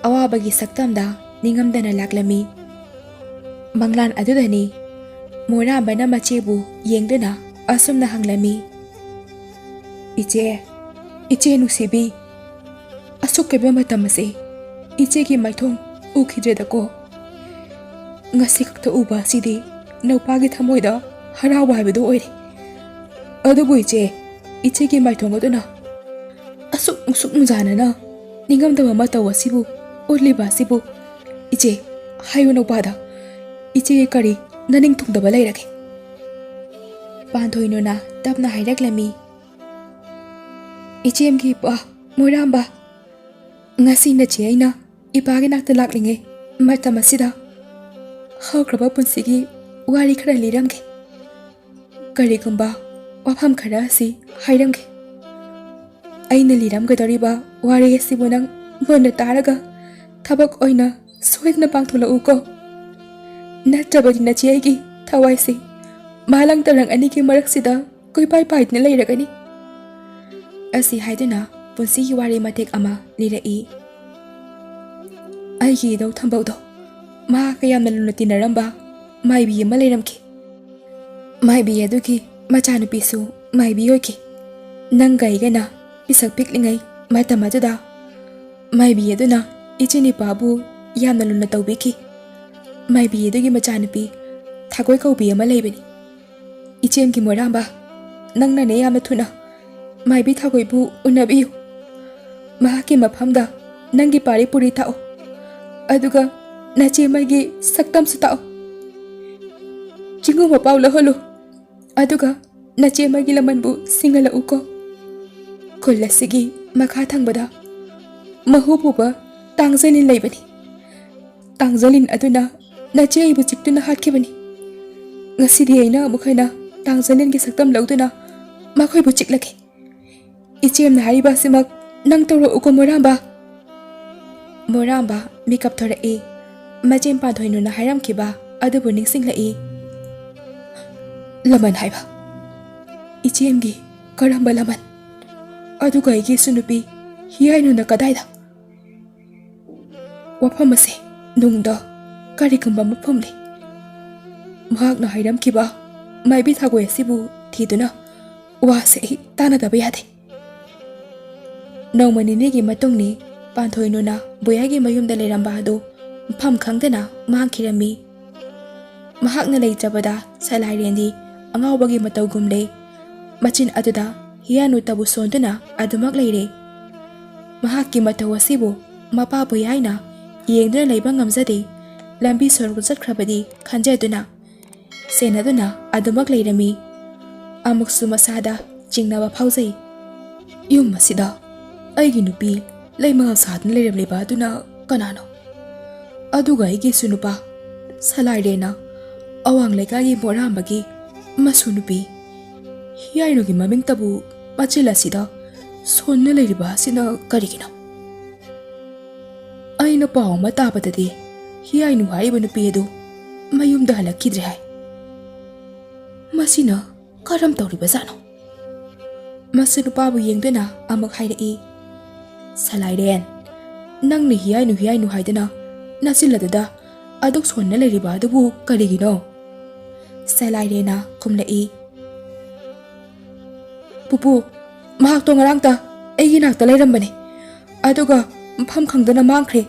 ꯑꯋꯥꯕꯒꯤ ꯁꯛꯇꯝꯗ ꯅꯤꯡꯉꯝꯗꯅ ꯂꯥꯛꯂꯝꯃꯤ꯫ ꯃꯪꯂꯥꯟ ꯑꯗꯨꯗꯅꯤ ꯃꯣꯏꯔꯥꯝꯕꯅ ꯃꯆꯦꯕꯨ ꯌꯦꯡꯗꯨꯅ ꯑꯁꯨꯝꯅ ꯍꯪꯂꯝꯃꯤ, "ꯏꯆꯦ, ꯏꯆꯦ ꯅꯨꯡꯁꯤꯕꯤ, ꯑꯁꯨꯛ ꯀꯨꯏꯕ ꯃꯇꯝ ꯑꯁꯤ ꯏꯆꯦꯒꯤ ꯃꯥꯏꯊꯣꯡ ꯎꯈꯤꯗ꯭ꯔꯦꯗꯀꯣ꯫ ꯉꯁꯤ ꯈꯛꯇ ꯎꯕ ꯑꯁꯤꯗꯤ ꯅꯨꯄꯥꯒꯤ ꯊꯃꯣꯏꯗ ꯍꯔꯥꯎꯕ ꯍꯥꯏꯕꯗꯨ ꯑꯣꯏꯔꯦ꯫ ꯑꯗꯨꯕꯨ ꯏꯆꯦ, ꯏꯆꯦꯒꯤ ꯃꯥꯏꯊꯣꯡ ꯑꯗꯨꯅ ꯑꯁꯨꯛ ꯅꯨꯡꯁꯨꯛ ꯅꯨꯡꯖꯥꯅꯅ ꯅꯤꯡꯉꯝꯗꯕ ꯃꯇꯧ ꯑꯁꯤꯕꯨ ꯎꯠꯂꯤꯕ ꯑꯁꯤꯕꯨ? ꯏꯆꯦ, ꯍꯥꯏꯌꯨ ꯅꯨꯄꯥꯗ, ꯏꯆꯦꯒꯤ ꯀꯔꯤ ꯅꯅꯤꯡ ꯊꯨꯡꯗꯕ ꯂꯩꯔꯒꯦ? ꯄꯥꯟꯊꯣꯏꯅꯨꯅ ꯇꯞꯅ ꯍꯥꯏꯔꯛꯂꯝꯃꯤ, "ꯏꯆꯦꯝꯒꯤ ꯏꯄ꯭ꯋꯥ ꯃꯣꯏꯔꯥꯝꯕ, ꯉꯁꯤ ꯅꯆꯦ ꯑꯩꯅ ꯏꯄꯥꯒꯤ ꯅꯥꯛꯇ ꯂꯥꯛꯂꯤꯉꯩ ꯃꯇꯝ ꯑꯁꯤꯗ ꯍꯧꯈ꯭ꯔꯕ ꯄꯨꯟꯁꯤꯒꯤ ꯋꯥꯔꯤ ꯈꯔ ꯂꯤꯔꯝꯒꯦ꯫ ꯀꯔꯤꯒꯨꯝꯕ ꯋꯥꯐꯝ ꯈꯔ ꯑꯁꯤ ꯍꯥꯏꯔꯝꯒꯦ꯫ ꯑꯩꯅ ꯂꯤꯔꯝꯒꯗꯧꯔꯤꯕ ꯋꯥꯔꯤ ꯑꯁꯤꯕꯨ ꯅꯪ ꯃꯨꯟꯅ ꯇꯥꯔꯒ ꯊꯕꯛ ꯑꯣꯏꯅ ꯁꯣꯏꯗꯅ ꯄꯥꯡꯊꯣꯛꯂꯛꯎꯀꯣ꯫ ꯅꯠꯇ꯭ꯔꯕꯗꯤ ꯅꯆꯦ ꯑꯩꯒꯤ ꯊꯋꯥꯏꯁꯤ ꯃꯥꯂꯪ ꯇꯔꯪ ꯑꯅꯤꯒꯤ ꯃꯔꯛꯁꯤꯗ ꯀꯣꯏꯄꯥꯏ ꯄꯥꯏꯗꯨꯅ ꯂꯩꯔꯒꯅꯤ"꯫ ꯑꯁꯤ ꯍꯥꯏꯗꯨꯅ ꯄꯨꯟꯁꯤꯒꯤ ꯋꯥꯔꯤ ꯃꯇꯦꯛ ꯑꯃ ꯂꯤꯔꯛꯏ꯫ ꯑꯩꯒꯤ ꯏꯙꯧ ꯊꯝꯕꯧꯗꯣ ꯃꯍꯥꯛꯀ ꯌꯥꯝꯅ ꯂꯨꯅ ꯇꯤꯟꯅꯔꯝꯕ ꯃꯥꯏꯕꯤ ꯑꯃ ꯂꯩꯔꯝꯈꯤ꯫ ꯃꯥꯏꯕꯤ ꯑꯗꯨꯒꯤ ꯃꯆꯥꯅꯨꯄꯤꯁꯨ ꯃꯥꯏꯕꯤ ꯑꯣꯏꯈꯤ꯫ ꯅꯪꯒ ꯑꯩꯒꯅ ꯄꯤꯁꯛ ꯄꯤꯛꯂꯤꯉꯩ ꯃꯇꯝ ꯑꯗꯨꯗ ꯃꯥꯏꯕꯤ ꯑꯗꯨꯅ ꯏꯆꯤꯟ ꯏꯄꯥꯕꯨ ꯌꯥꯝꯅ ꯂꯨꯅ ꯇꯧꯕꯤꯈꯤ꯫ ꯃꯥꯏꯕꯤ ꯑꯗꯨꯒꯤ ꯃꯆꯥꯅꯨꯄꯤ ꯊꯥꯒꯣꯏ ꯀꯧꯕꯤ ꯑꯃ ꯂꯩꯕꯅꯤ꯫ ꯏꯆꯦꯝꯒꯤ ꯃꯣꯏꯔꯥꯝꯕ, ꯅꯪꯅꯅꯦ ꯌꯥꯝꯅ ꯊꯨꯅ ꯃꯥꯏꯕꯤ ꯊꯥꯒꯣꯏꯕꯨ ꯎꯅꯕꯤꯌꯨ꯫ ꯃꯍꯥꯛꯀꯤ ꯃꯐꯝꯗ ꯅꯪꯒꯤ ꯄꯥꯔꯤ ꯄꯨꯔꯤ ꯇꯥꯛꯑꯣ꯫ ꯑꯗꯨꯒ ꯅꯆꯦ ꯃꯩꯒꯤ ꯁꯛꯇꯝꯁꯨ ꯇꯥꯛꯑꯣ꯫ ꯆꯤꯡꯉꯨ ꯃꯄꯥꯎ ꯂꯧꯍꯜꯂꯨ꯫ ꯑꯗꯨꯒ ꯅꯆꯦ ꯃꯩꯒꯤ ꯂꯃꯟꯕꯨ ꯁꯤꯡꯍꯜꯂꯛꯎꯀꯣ꯫ ꯈꯨꯜ ꯑꯁꯤꯒꯤ ꯃꯈꯥ ꯊꯪꯕꯗ ꯃꯍꯨ ꯄꯨꯕ ꯇꯥꯡꯖꯂꯤꯟ ꯂꯩꯕꯅꯤ꯫ ꯇꯥꯡꯖꯂꯤꯟ ꯑꯗꯨꯅ ꯅꯆꯦ ꯑꯩꯕꯨ ꯆꯤꯛꯇꯨꯅ ꯍꯥꯠꯈꯤꯕꯅꯤ꯫ ꯉꯁꯤꯗꯤ ꯑꯩꯅ ꯑꯃꯨꯛ ꯍꯟꯅ ꯇꯥꯡꯖꯂꯤꯟꯒꯤ ꯁꯛꯇꯝ ꯂꯧꯗꯨꯅ ꯃꯈꯣꯏꯕꯨ ꯆꯤꯛꯂꯒꯦ꯫ ꯏꯆꯦꯝꯅ ꯍꯥꯏꯔꯤꯕ ꯑꯁꯤꯃꯛ ꯅꯪ ꯇꯧꯔꯛꯎꯀꯣ ꯃꯣꯏꯔꯥꯝꯕ꯫ ꯃꯣꯏꯔꯥꯝꯕ ꯃꯤꯀꯞ ꯊꯣꯔꯛꯏ꯫ ꯃꯆꯦꯝ ꯄꯥꯟꯊꯣꯏꯅꯨꯅ ꯍꯥꯏꯔꯝꯈꯤꯕ ꯑꯗꯨꯕꯨ ꯅꯤꯡꯁꯤꯡꯂꯛꯏ꯫ ꯂꯃꯟ ꯍꯥꯏꯕ? ꯏꯆꯦꯝꯒꯤ ꯀꯔꯝꯕ ꯂꯃꯟ? ꯑꯗꯨꯒ ꯑꯩꯒꯤ ꯏꯁꯨ ꯅꯨꯄꯤ ꯍꯤꯌꯥꯏꯅꯨꯅ ꯀꯗꯥꯏꯗ? ꯋꯥꯐꯝ ꯑꯁꯦ ꯅꯨꯡꯗ ꯀꯔꯤꯒꯨꯝꯕ ꯑꯃ ꯐꯨꯝꯂꯤ꯫ ꯃꯍꯥꯛꯅ ꯍꯥꯏꯔꯝꯈꯤꯕ ꯃꯥꯏꯕꯤ ꯊꯥꯒꯣꯏ ꯑꯁꯤꯕꯨ ꯊꯤꯗꯨꯅ ꯋꯥꯁꯦ ꯑꯩ ꯇꯥꯟꯅꯗꯕ ꯌꯥꯗꯦ꯫ ꯅꯣꯡꯃ ꯅꯤꯅꯤꯒꯤ ꯃꯇꯨꯡꯅꯤ ꯄꯥꯟꯊꯣꯏꯅꯨꯅ ꯕꯨꯌꯥꯒꯤ ꯃꯌꯨꯝꯗ ꯂꯩꯔꯝꯕ ꯑꯗꯨ ꯃꯐꯝ ꯈꯪꯗꯅ ꯃꯥꯡꯈꯤꯔꯝꯃꯤ꯫ ꯃꯍꯥꯛꯅ ꯂꯩꯖꯕꯗ ꯁꯂꯥꯏꯔꯦꯟꯗꯤ ꯑꯉꯥꯎꯕꯒꯤ ꯃꯇꯧꯒꯨꯝ ꯂꯩ꯫ ꯃꯆꯤꯟ ꯑꯗꯨꯗ ꯍꯤꯌꯥꯅꯨꯇꯕꯨ ꯁꯣꯟꯗꯨꯅ ꯑꯗꯨꯃꯛ ꯂꯩꯔꯦ꯫ ꯃꯍꯥꯛꯀꯤ ꯃꯇꯧ ꯑꯁꯤꯕꯨ ꯃꯄꯥꯕꯨ ꯌꯥꯏꯅ ꯌꯦꯡꯗꯨꯅ ꯂꯩꯕ ꯉꯝꯖꯗꯦ꯫ ꯂꯝꯕꯤ ꯁꯣꯔꯣꯛꯇ ꯆꯠꯈ꯭ꯔꯕꯗꯤ ꯈꯟꯖꯗꯨꯅ ꯁꯦꯟꯅꯗꯨꯅ ꯑꯗꯨꯃꯛ ꯂꯩꯔꯝꯃꯤ꯫ ꯑꯃꯨꯛꯁꯨ ꯃꯁꯥꯗ ꯆꯤꯡꯅꯕ ꯐꯥꯎꯖꯩ꯫ ꯌꯨꯝ ꯑꯁꯤꯗ ꯑꯩꯒꯤ ꯅꯨꯄꯤ ꯂꯩꯃ ꯁꯥꯗꯨꯅ ꯂꯩꯔꯝꯂꯤꯕ ꯑꯗꯨꯅ ꯀꯅꯥꯅꯣ? ꯑꯗꯨꯒ ꯑꯩꯒꯤꯁꯨ ꯅꯨꯄꯥ ꯁꯂꯥꯏꯔꯦꯅ ꯑꯋꯥꯡ ꯂꯩꯀꯥꯏꯒꯤ ꯃꯣꯔꯥꯝꯕꯒꯤ ꯃꯁꯨ ꯅꯨꯄꯤ ꯍꯤꯌꯥꯏꯅꯨꯒꯤ ꯃꯃꯤꯡꯇꯕꯨ ꯃꯆꯤꯜ ꯑꯁꯤꯗ ꯁꯣꯟꯅ ꯂꯩꯔꯤꯕ ꯑꯁꯤꯅ ꯀꯔꯤꯒꯤꯅꯣ? ꯑꯩꯅ ꯄꯥꯎ ꯑꯃ ꯇꯥꯕꯗꯗꯤ ꯍꯤꯌꯥꯏꯅꯨ ꯍꯥꯏꯔꯤꯕ ꯅꯨꯄꯤ ꯑꯗꯨ ꯃꯌꯨꯝꯗ ꯍꯜꯂꯛꯈꯤꯗ꯭ꯔꯦ ꯍꯥꯏ꯫ ꯃꯁꯤꯅ ꯀꯔꯝ ꯇꯧꯔꯤꯕꯖꯥꯠꯅꯣ? ꯃꯁꯨ ꯅꯨꯄꯥꯕꯨ ꯌꯦꯡꯗꯨꯅ ꯑꯃꯨꯛ ꯍꯥꯏꯔꯛꯏ, "ꯁꯂꯥꯏꯔꯦꯟ, ꯅꯪꯅ ꯍꯤꯌꯥꯏꯅꯨ ꯍꯤꯌꯥꯏꯅꯨ ꯍꯥꯏꯗꯨꯅ ꯅꯆꯤꯜ ꯑꯗꯨꯗ ꯑꯗꯨꯛ ꯁꯣꯟꯅ ꯂꯩꯔꯤꯕ ꯑꯗꯨꯕꯨ ꯀꯔꯤꯒꯤꯅꯣ?" ꯁꯂꯥꯏꯔꯦꯟꯅ ꯈꯨꯝꯂꯛꯏ, "ꯄꯨꯄꯨ, ꯃꯍꯥꯛꯇꯣ ꯉꯔꯥꯡꯇ ꯑꯩꯒꯤ ꯅꯥꯛꯇ ꯂꯩꯔꯝꯕꯅꯦ, ꯑꯗꯨꯒ ꯃꯐꯝ ꯈꯪꯗꯅ ꯃꯥꯡꯈ꯭ꯔꯦ꯫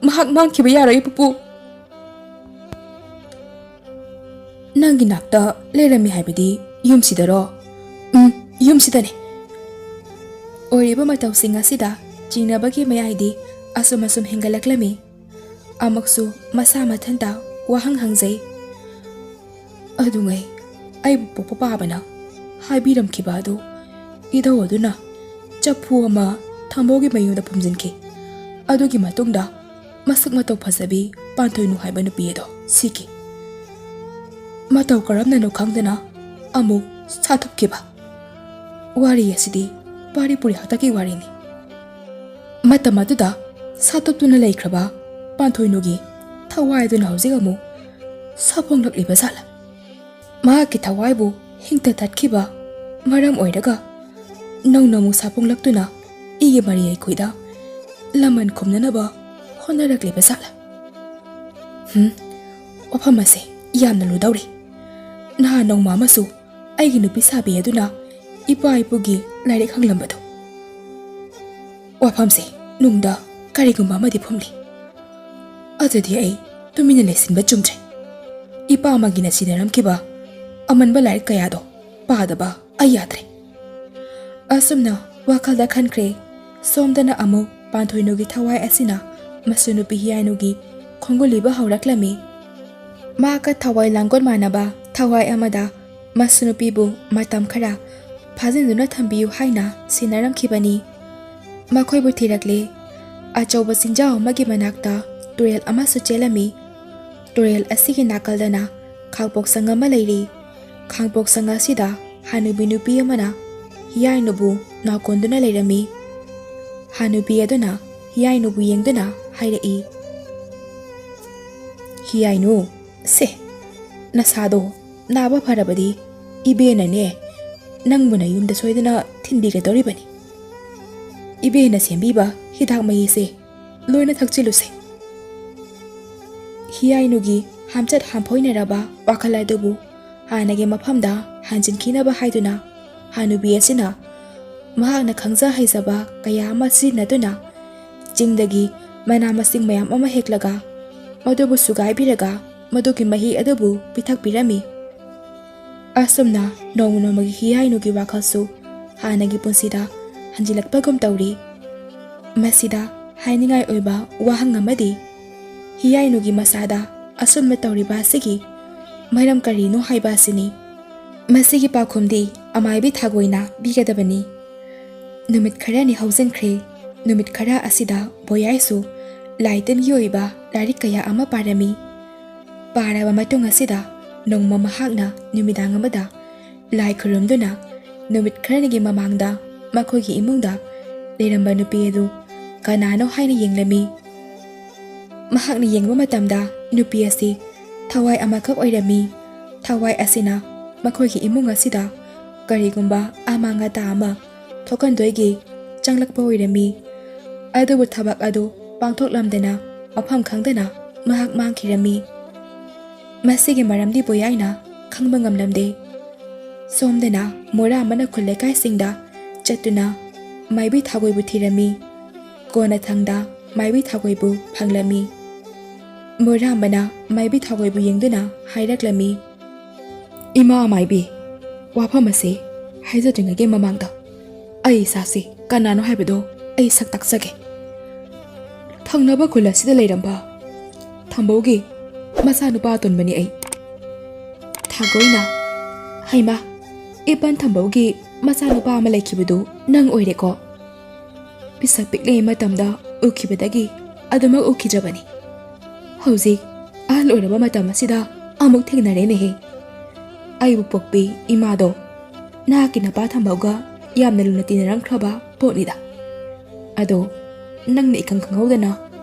ꯃꯍꯥꯛ ꯃꯥꯡꯈꯤꯕ ꯌꯥꯔꯣꯏ, ꯄꯨꯄꯨ꯫ ꯅꯪꯒꯤ ꯅꯥꯛꯇ ꯂꯩꯔꯝꯃꯤ ꯍꯥꯏꯕꯗꯤ ꯌꯨꯝꯁꯤꯗꯔꯣ?" "ꯎꯝ, ꯌꯨꯝꯁꯤꯗꯅꯦ꯫" ꯑꯣꯏꯔꯤꯕ ꯃꯇꯧꯁꯤꯡ ꯑꯁꯤꯗ ꯆꯤꯡꯅꯕꯒꯤ ꯃꯌꯥꯏꯗꯤ ꯑꯁꯨꯝ ꯑꯁꯨꯝ ꯍꯦꯟꯒꯠꯂꯛꯂꯝꯃꯤ꯫ ꯑꯃꯨꯛꯁꯨ ꯃꯁꯥ ꯃꯊꯟꯇ ꯋꯥꯍꯪ ꯍꯪꯖꯩ, "ꯑꯗꯨꯉꯩ ꯑꯩꯕꯨ ꯄꯣꯛꯄ ꯄꯥꯕꯅ ꯍꯥꯏꯕꯤꯔꯝꯈꯤꯕ ꯑꯗꯨ ꯏꯙꯧ ꯑꯗꯨꯅ ꯆꯐꯨ ꯑꯃ ꯊꯝꯕꯧꯒꯤ ꯃꯌꯨꯝꯗ ꯐꯨꯝꯖꯤꯟꯈꯤ꯫ ꯑꯗꯨꯒꯤ ꯃꯇꯨꯡꯗ ꯃꯁꯛ ꯃꯇꯧ ꯐꯖꯕꯤ ꯄꯥꯟꯊꯣꯏꯅꯨ ꯍꯥꯏꯕ ꯅꯨꯄꯤ ꯑꯗꯣ ꯁꯤꯈꯤ꯫ ꯃꯇꯧ ꯀꯔꯝꯅꯅꯣ ꯈꯪꯗꯅ ꯑꯃꯨꯛ ꯁꯥꯊꯨꯞꯈꯤꯕ꯫ ꯋꯥꯔꯤ ꯑꯁꯤꯗꯤ ꯄꯥꯔꯤ ꯄꯨꯔꯤ ꯍꯥꯛꯇꯛꯀꯤ ꯋꯥꯔꯤꯅꯤ꯫" ꯃꯇꯝ ꯑꯗꯨꯗ ꯁꯥꯇꯣꯛꯇꯨꯅ ꯂꯩꯈ꯭ꯔꯕ ꯄꯥꯟꯊꯣꯏꯅꯨꯒꯤ ꯊꯋꯥꯏ ꯑꯗꯨꯅ ꯍꯧꯖꯤꯛ ꯑꯃꯨꯛ ꯁꯥꯐꯣꯡꯂꯛꯂꯤꯕ ꯖꯥꯠꯂ? ꯃꯍꯥꯛꯀꯤ ꯊꯋꯥꯏꯕꯨ ꯍꯤꯡꯇ ꯇꯠꯈꯤꯕ ꯃꯔꯝ ꯑꯣꯏꯔꯒ ꯅꯧꯅ ꯑꯃꯨꯛ ꯁꯥꯐꯣꯡꯂꯛꯇꯨꯅ ꯏꯒꯤ ꯃꯔꯤ ꯑꯩꯈꯣꯏꯗ ꯂꯃꯟ ꯈꯨꯝꯅꯅꯕ ꯍꯣꯠꯅꯔꯛꯂꯤꯕ ꯖꯥꯠꯂ? ꯍꯨꯝ, ꯋꯥꯐꯝ ꯑꯁꯦ ꯌꯥꯝꯅ ꯂꯨꯗꯧꯔꯤ꯫ ꯅꯍꯥꯟ ꯅꯣꯡꯃ ꯑꯃꯁꯨ ꯑꯩꯒꯤ ꯅꯨꯄꯤ ꯁꯥꯕꯤ ꯑꯗꯨꯅ ꯏꯄꯥ ꯏꯄꯨꯒꯤ ꯂꯥꯏꯔꯤꯛ ꯍꯪꯂꯝꯕꯗꯣ꯫ ꯋꯥꯐꯝꯁꯦ ꯅꯨꯡꯗ ꯀꯔꯤꯒꯨꯝꯕ ꯑꯃꯗꯤ ꯐꯨꯝꯂꯤ꯫ ꯑꯗꯨꯗꯤ ꯑꯩ ꯇꯨꯃꯤꯟꯅ ꯂꯩꯁꯤꯟꯕ ꯆꯨꯝꯗ꯭ꯔꯦ꯫ ꯏꯄꯥ ꯑꯃꯒꯤꯅ ꯁꯤꯟꯅꯔꯝꯈꯤꯕ ꯑꯃꯟꯕ ꯂꯥꯏꯔꯤꯛ ꯀꯌꯥꯗꯣ ꯄꯥꯗꯕ ꯑꯩ ꯌꯥꯗ꯭ꯔꯦ꯫ ꯑꯁꯨꯝꯅ ꯋꯥꯈꯜꯗ ꯈꯟꯈ꯭ꯔꯦ꯫ ꯁꯣꯝꯗꯅ ꯑꯃꯨꯛ ꯄꯥꯟꯊꯣꯏꯅꯨꯒꯤ ꯊꯋꯥꯏ ꯑꯁꯤꯅ ꯃꯁꯨ ꯅꯨꯄꯤ ꯍꯤꯌꯥꯏꯅꯨꯒꯤ ꯈꯣꯡꯒꯨꯜꯂꯤꯕ ꯍꯧꯔꯛꯂꯝꯃꯤ꯫ ꯃꯍꯥꯛꯀ ꯊꯋꯥꯏ ꯂꯥꯡꯒꯣꯜ ꯃꯥꯟꯅꯕ ꯊꯋꯥꯏ ꯑꯃꯗ ꯃꯁꯨ ꯅꯨꯄꯤꯕꯨ ꯃꯇꯝ ꯈꯔ ꯐꯥꯖꯤꯟꯗꯨꯅ ꯊꯝꯕꯤꯌꯨ ꯍꯥꯏꯅ ꯁꯤꯟꯅꯔꯝꯈꯤꯕꯅꯤ꯫ ꯃꯈꯣꯏꯕꯨ ꯊꯤꯔꯛꯂꯦ꯫ ꯑꯆꯧꯕ ꯆꯤꯡꯖꯥꯎ ꯑꯃꯒꯤ ꯃꯅꯥꯛꯇ ꯇꯨꯔꯦꯜ ꯑꯃꯁꯨ ꯆꯦꯜꯂꯝꯃꯤ꯫ ꯇꯨꯔꯦꯜ ꯑꯁꯤꯒꯤ ꯅꯥꯀꯜꯗꯅ ꯈꯥꯡꯄꯣꯛ ꯁꯪ ꯑꯃ ꯂꯩꯔꯤ꯫ ꯈꯥꯡꯄꯣꯛ ꯁꯪ ꯑꯁꯤꯗ ꯍꯅꯨꯕꯤ ꯅꯨꯄꯤ ꯑꯃꯅ ꯍꯤꯌꯥꯏꯅꯨꯕꯨ ꯅꯥꯎꯀꯣꯟꯗꯨꯅ ꯂꯩꯔꯝꯃꯤ꯫ ꯍꯅꯨꯕꯤ ꯑꯗꯨꯅ ꯍꯤꯌꯥꯏꯅꯨꯕꯨ ꯌꯦꯡꯗꯨꯅ ꯍꯥꯏꯔꯛꯏ, "ꯍꯤꯌꯥꯏꯅꯨ, ꯁꯦ, ꯅꯁꯥꯗꯣ ꯅꯥꯕ ꯐꯔꯕꯗꯤ ꯏꯕꯦꯅꯅꯦ ꯅꯪꯕꯨ ꯅꯌꯨꯝꯗ ꯁꯣꯏꯗꯅ ꯊꯤꯟꯕꯤꯒꯗꯧꯔꯤꯕꯅꯤ꯫ ꯏꯕꯦꯅ ꯁꯦꯝꯕꯤꯕ ꯍꯤꯗꯥꯛ ꯃꯍꯤꯁꯦ ꯂꯣꯏꯅ ꯊꯛꯆꯤꯜꯂꯨꯁꯦ꯫" ꯍꯤꯌꯥꯏꯅꯨꯒꯤ ꯍꯥꯝꯆꯠ ꯍꯥꯝꯐꯣꯏꯅꯔꯕ ꯋꯥꯈꯜ ꯑꯗꯨꯕꯨ ꯍꯥꯟꯅꯒꯤ ꯃꯐꯝꯗ ꯍꯟꯖꯤꯟꯈꯤꯅꯕ ꯍꯥꯏꯗꯨꯅ ꯍꯅꯨꯕꯤ ꯑꯁꯤꯅ ꯃꯍꯥꯛꯅ ꯈꯪꯖ ꯍꯩꯖꯕ ꯀꯌꯥ ꯑꯃ ꯁꯤꯖꯤꯟꯅꯗꯨꯅ ꯆꯤꯡꯗꯒꯤ ꯃꯅꯥ ꯃꯁꯤꯡ ꯃꯌꯥꯝ ꯑꯃ ꯍꯦꯛꯂꯒ ꯃꯗꯨꯕꯨ ꯁꯨꯒꯥꯏꯕꯤꯔꯒ ꯃꯗꯨꯒꯤ ꯃꯍꯤ ꯑꯗꯨꯕꯨ ꯄꯤꯊꯛꯄꯤꯔꯝꯃꯤ꯫ ꯑꯁꯨꯝꯅ ꯅꯣꯡꯃ ꯅꯣꯡꯃꯒꯤ ꯍꯤꯌꯥꯏꯅꯨꯒꯤ ꯋꯥꯈꯜꯁꯨ ꯍꯥꯟꯅꯒꯤ ꯄꯨꯟꯁꯤꯗ ꯍꯟꯖꯤꯜꯂꯛꯄꯒꯨꯝ ꯇꯧꯔꯤ꯫ ꯃꯁꯤꯗ ꯍꯥꯏꯅꯤꯡꯉꯥꯏ ꯑꯣꯏꯕ ꯋꯥꯍꯪ ꯑꯃꯗꯤ ꯍꯤꯌꯥꯏꯅꯨꯒꯤ ꯃꯁꯥꯗ ꯑꯁꯨꯝꯅ ꯇꯧꯔꯤꯕ ꯑꯁꯤꯒꯤ ꯃꯔꯝ ꯀꯔꯤꯅꯣ ꯍꯥꯏꯕ ꯑꯁꯤꯅꯤ꯫ ꯃꯁꯤꯒꯤ ꯄꯥꯎꯈꯨꯝꯗꯤ ꯑꯃꯥꯏꯕꯤ ꯊꯥꯒꯣꯏꯅ ꯄꯤꯒꯗꯕꯅꯤ꯫ ꯅꯨꯃꯤꯠ ꯈꯔꯅꯤ ꯍꯧꯖꯤꯟꯈ꯭ꯔꯦ꯫ ꯅꯨꯃꯤꯠ ꯈꯔ ꯑꯁꯤꯗ ꯕꯣꯌꯥꯏꯁꯨ ꯂꯥꯏ ꯇꯤꯟꯒꯤ ꯑꯣꯏꯕ ꯂꯥꯏꯔꯤꯛ ꯀꯌꯥ ꯑꯃ ꯄꯥꯔꯝꯃꯤ꯫ ꯄꯥꯔꯕ ꯃꯇꯨꯡ ꯑꯁꯤꯗ ꯅꯣꯡꯃ ꯃꯍꯥꯛꯅ ꯅꯨꯃꯤꯗꯥꯡ ꯑꯃꯗ ꯂꯥꯏ ꯈꯨꯔꯨꯝꯗꯨꯅ ꯅꯨꯃꯤꯠ ꯈꯔꯅꯤꯒꯤ ꯃꯃꯥꯡꯗ ꯃꯈꯣꯏꯒꯤ ꯏꯃꯨꯡꯗ ꯂꯩꯔꯝꯕ ꯅꯨꯄꯤ ꯑꯗꯨ ꯀꯅꯥꯅꯣ ꯍꯥꯏꯅ ꯌꯦꯡꯂꯝꯃꯤ꯫ ꯃꯍꯥꯛꯅ ꯌꯦꯡꯕ ꯃꯇꯝꯗ ꯅꯨꯄꯤ ꯑꯁꯤ ꯊꯋꯥꯏ ꯑꯃꯈꯛ ꯑꯣꯏꯔꯝꯃꯤ꯫ ꯊꯋꯥꯏ ꯑꯁꯤꯅ ꯃꯈꯣꯏꯒꯤ ꯏꯃꯨꯡ ꯑꯁꯤꯗ ꯀꯔꯤꯒꯨꯝꯕ ꯑꯃꯥꯡ ꯑꯇꯥ ꯑꯃ ꯊꯣꯛꯍꯟꯗꯣꯏꯒꯤ ꯆꯪꯂꯛꯄ ꯑꯣꯏꯔꯝꯃꯤ꯫ ꯑꯗꯨꯕꯨ ꯊꯕꯛ ꯑꯗꯨ ꯄꯥꯡꯊꯣꯛꯂꯝꯗꯅ ꯃꯐꯝ ꯈꯪꯗꯅ ꯃꯍꯥꯛ ꯃꯥꯡꯈꯤꯔꯝꯃꯤ꯫ ꯃꯁꯤꯒꯤ ꯃꯔꯝꯗꯤ ꯕꯣꯌꯥꯏꯅ ꯈꯪꯕ ꯉꯝꯂꯝꯗꯦ꯫ ꯁꯣꯝꯗꯅ ꯃꯣꯔꯥ ꯑꯃꯅ ꯈꯨꯜ ꯂꯩꯀꯥꯏꯁꯤꯡꯗ ꯆꯠꯇꯨꯅ ꯃꯥꯏꯕꯤ ꯊꯥꯒꯣꯏꯕꯨ ꯊꯤꯔꯝꯃꯤ꯫ ꯀꯣꯟꯅꯊꯪꯗ ꯃꯥꯏꯕꯤ ꯊꯥꯒꯣꯏꯕꯨ ꯐꯪꯂꯝꯃꯤ꯫ ꯃꯣꯔꯥꯝꯕꯅ ꯃꯥꯏꯕꯤ ꯊꯥꯒꯣꯏꯕꯨ ꯌꯦꯡꯗꯨꯅ ꯍꯥꯏꯔꯛꯂꯝꯃꯤ, "ꯏꯃꯥ ꯃꯥꯏꯕꯤ, ꯋꯥꯐꯝ ꯑꯁꯤ ꯍꯥꯏꯖꯗ꯭ꯔꯤꯉꯩꯒꯤ ꯃꯃꯥꯡꯗ ꯑꯩ ꯏꯁꯥꯁꯤ ꯀꯅꯥꯅꯣ ꯍꯥꯏꯕꯗꯣ ꯑꯩ ꯁꯛ ꯇꯥꯛꯆꯒꯦ꯫ ꯊꯪꯅꯕ ꯈꯨꯜ ꯑꯁꯤꯗ ꯂꯩꯔꯝꯕ ꯊꯝꯕꯧꯒꯤ ꯃꯆꯥꯅꯨꯄꯥ ꯑꯇꯣꯟꯕꯅꯤ ꯑꯩ꯫ ꯊꯥꯒꯣꯏꯅ, "ꯍꯩꯃꯥ, ꯏꯄꯟ ꯊꯝꯕꯧꯒꯤ ꯃꯆꯥꯅꯨꯄꯥ ꯑꯃ ꯂꯩꯈꯤꯕꯗꯨ ꯅꯪ ꯑꯣꯏꯔꯦꯀꯣ꯫ ꯄꯤꯁꯛ ꯄꯤꯛꯂꯤꯉꯩ ꯃꯇꯝꯗ ꯎꯈꯤꯕꯗꯒꯤ ꯑꯗꯨꯃꯛ ꯎꯈꯤꯗ꯭ꯔꯕꯅꯤ꯫ ꯍꯧꯖꯤꯛ ꯑꯍꯜ ꯑꯣꯏꯔꯕ ꯃꯇꯝ ꯑꯁꯤꯗ ꯑꯃꯨꯛ ꯊꯦꯡꯅꯔꯦꯅꯦꯍꯦ꯫ ꯑꯩꯕꯨ ꯄꯣꯛꯄꯤ ꯏꯃꯥꯗꯣ ꯅꯍꯥꯛꯀꯤ ꯅꯄꯥ ꯊꯝꯕꯧꯒ ꯌꯥꯝꯅ ꯂꯨꯅ ꯇꯤꯟꯅꯔꯝꯈ꯭ꯔꯕ ꯄꯣꯠꯅꯤꯗ꯫ ꯑꯗꯣ ꯅꯪꯅ ꯏꯈꯪ ꯈꯪꯍꯧꯗꯅ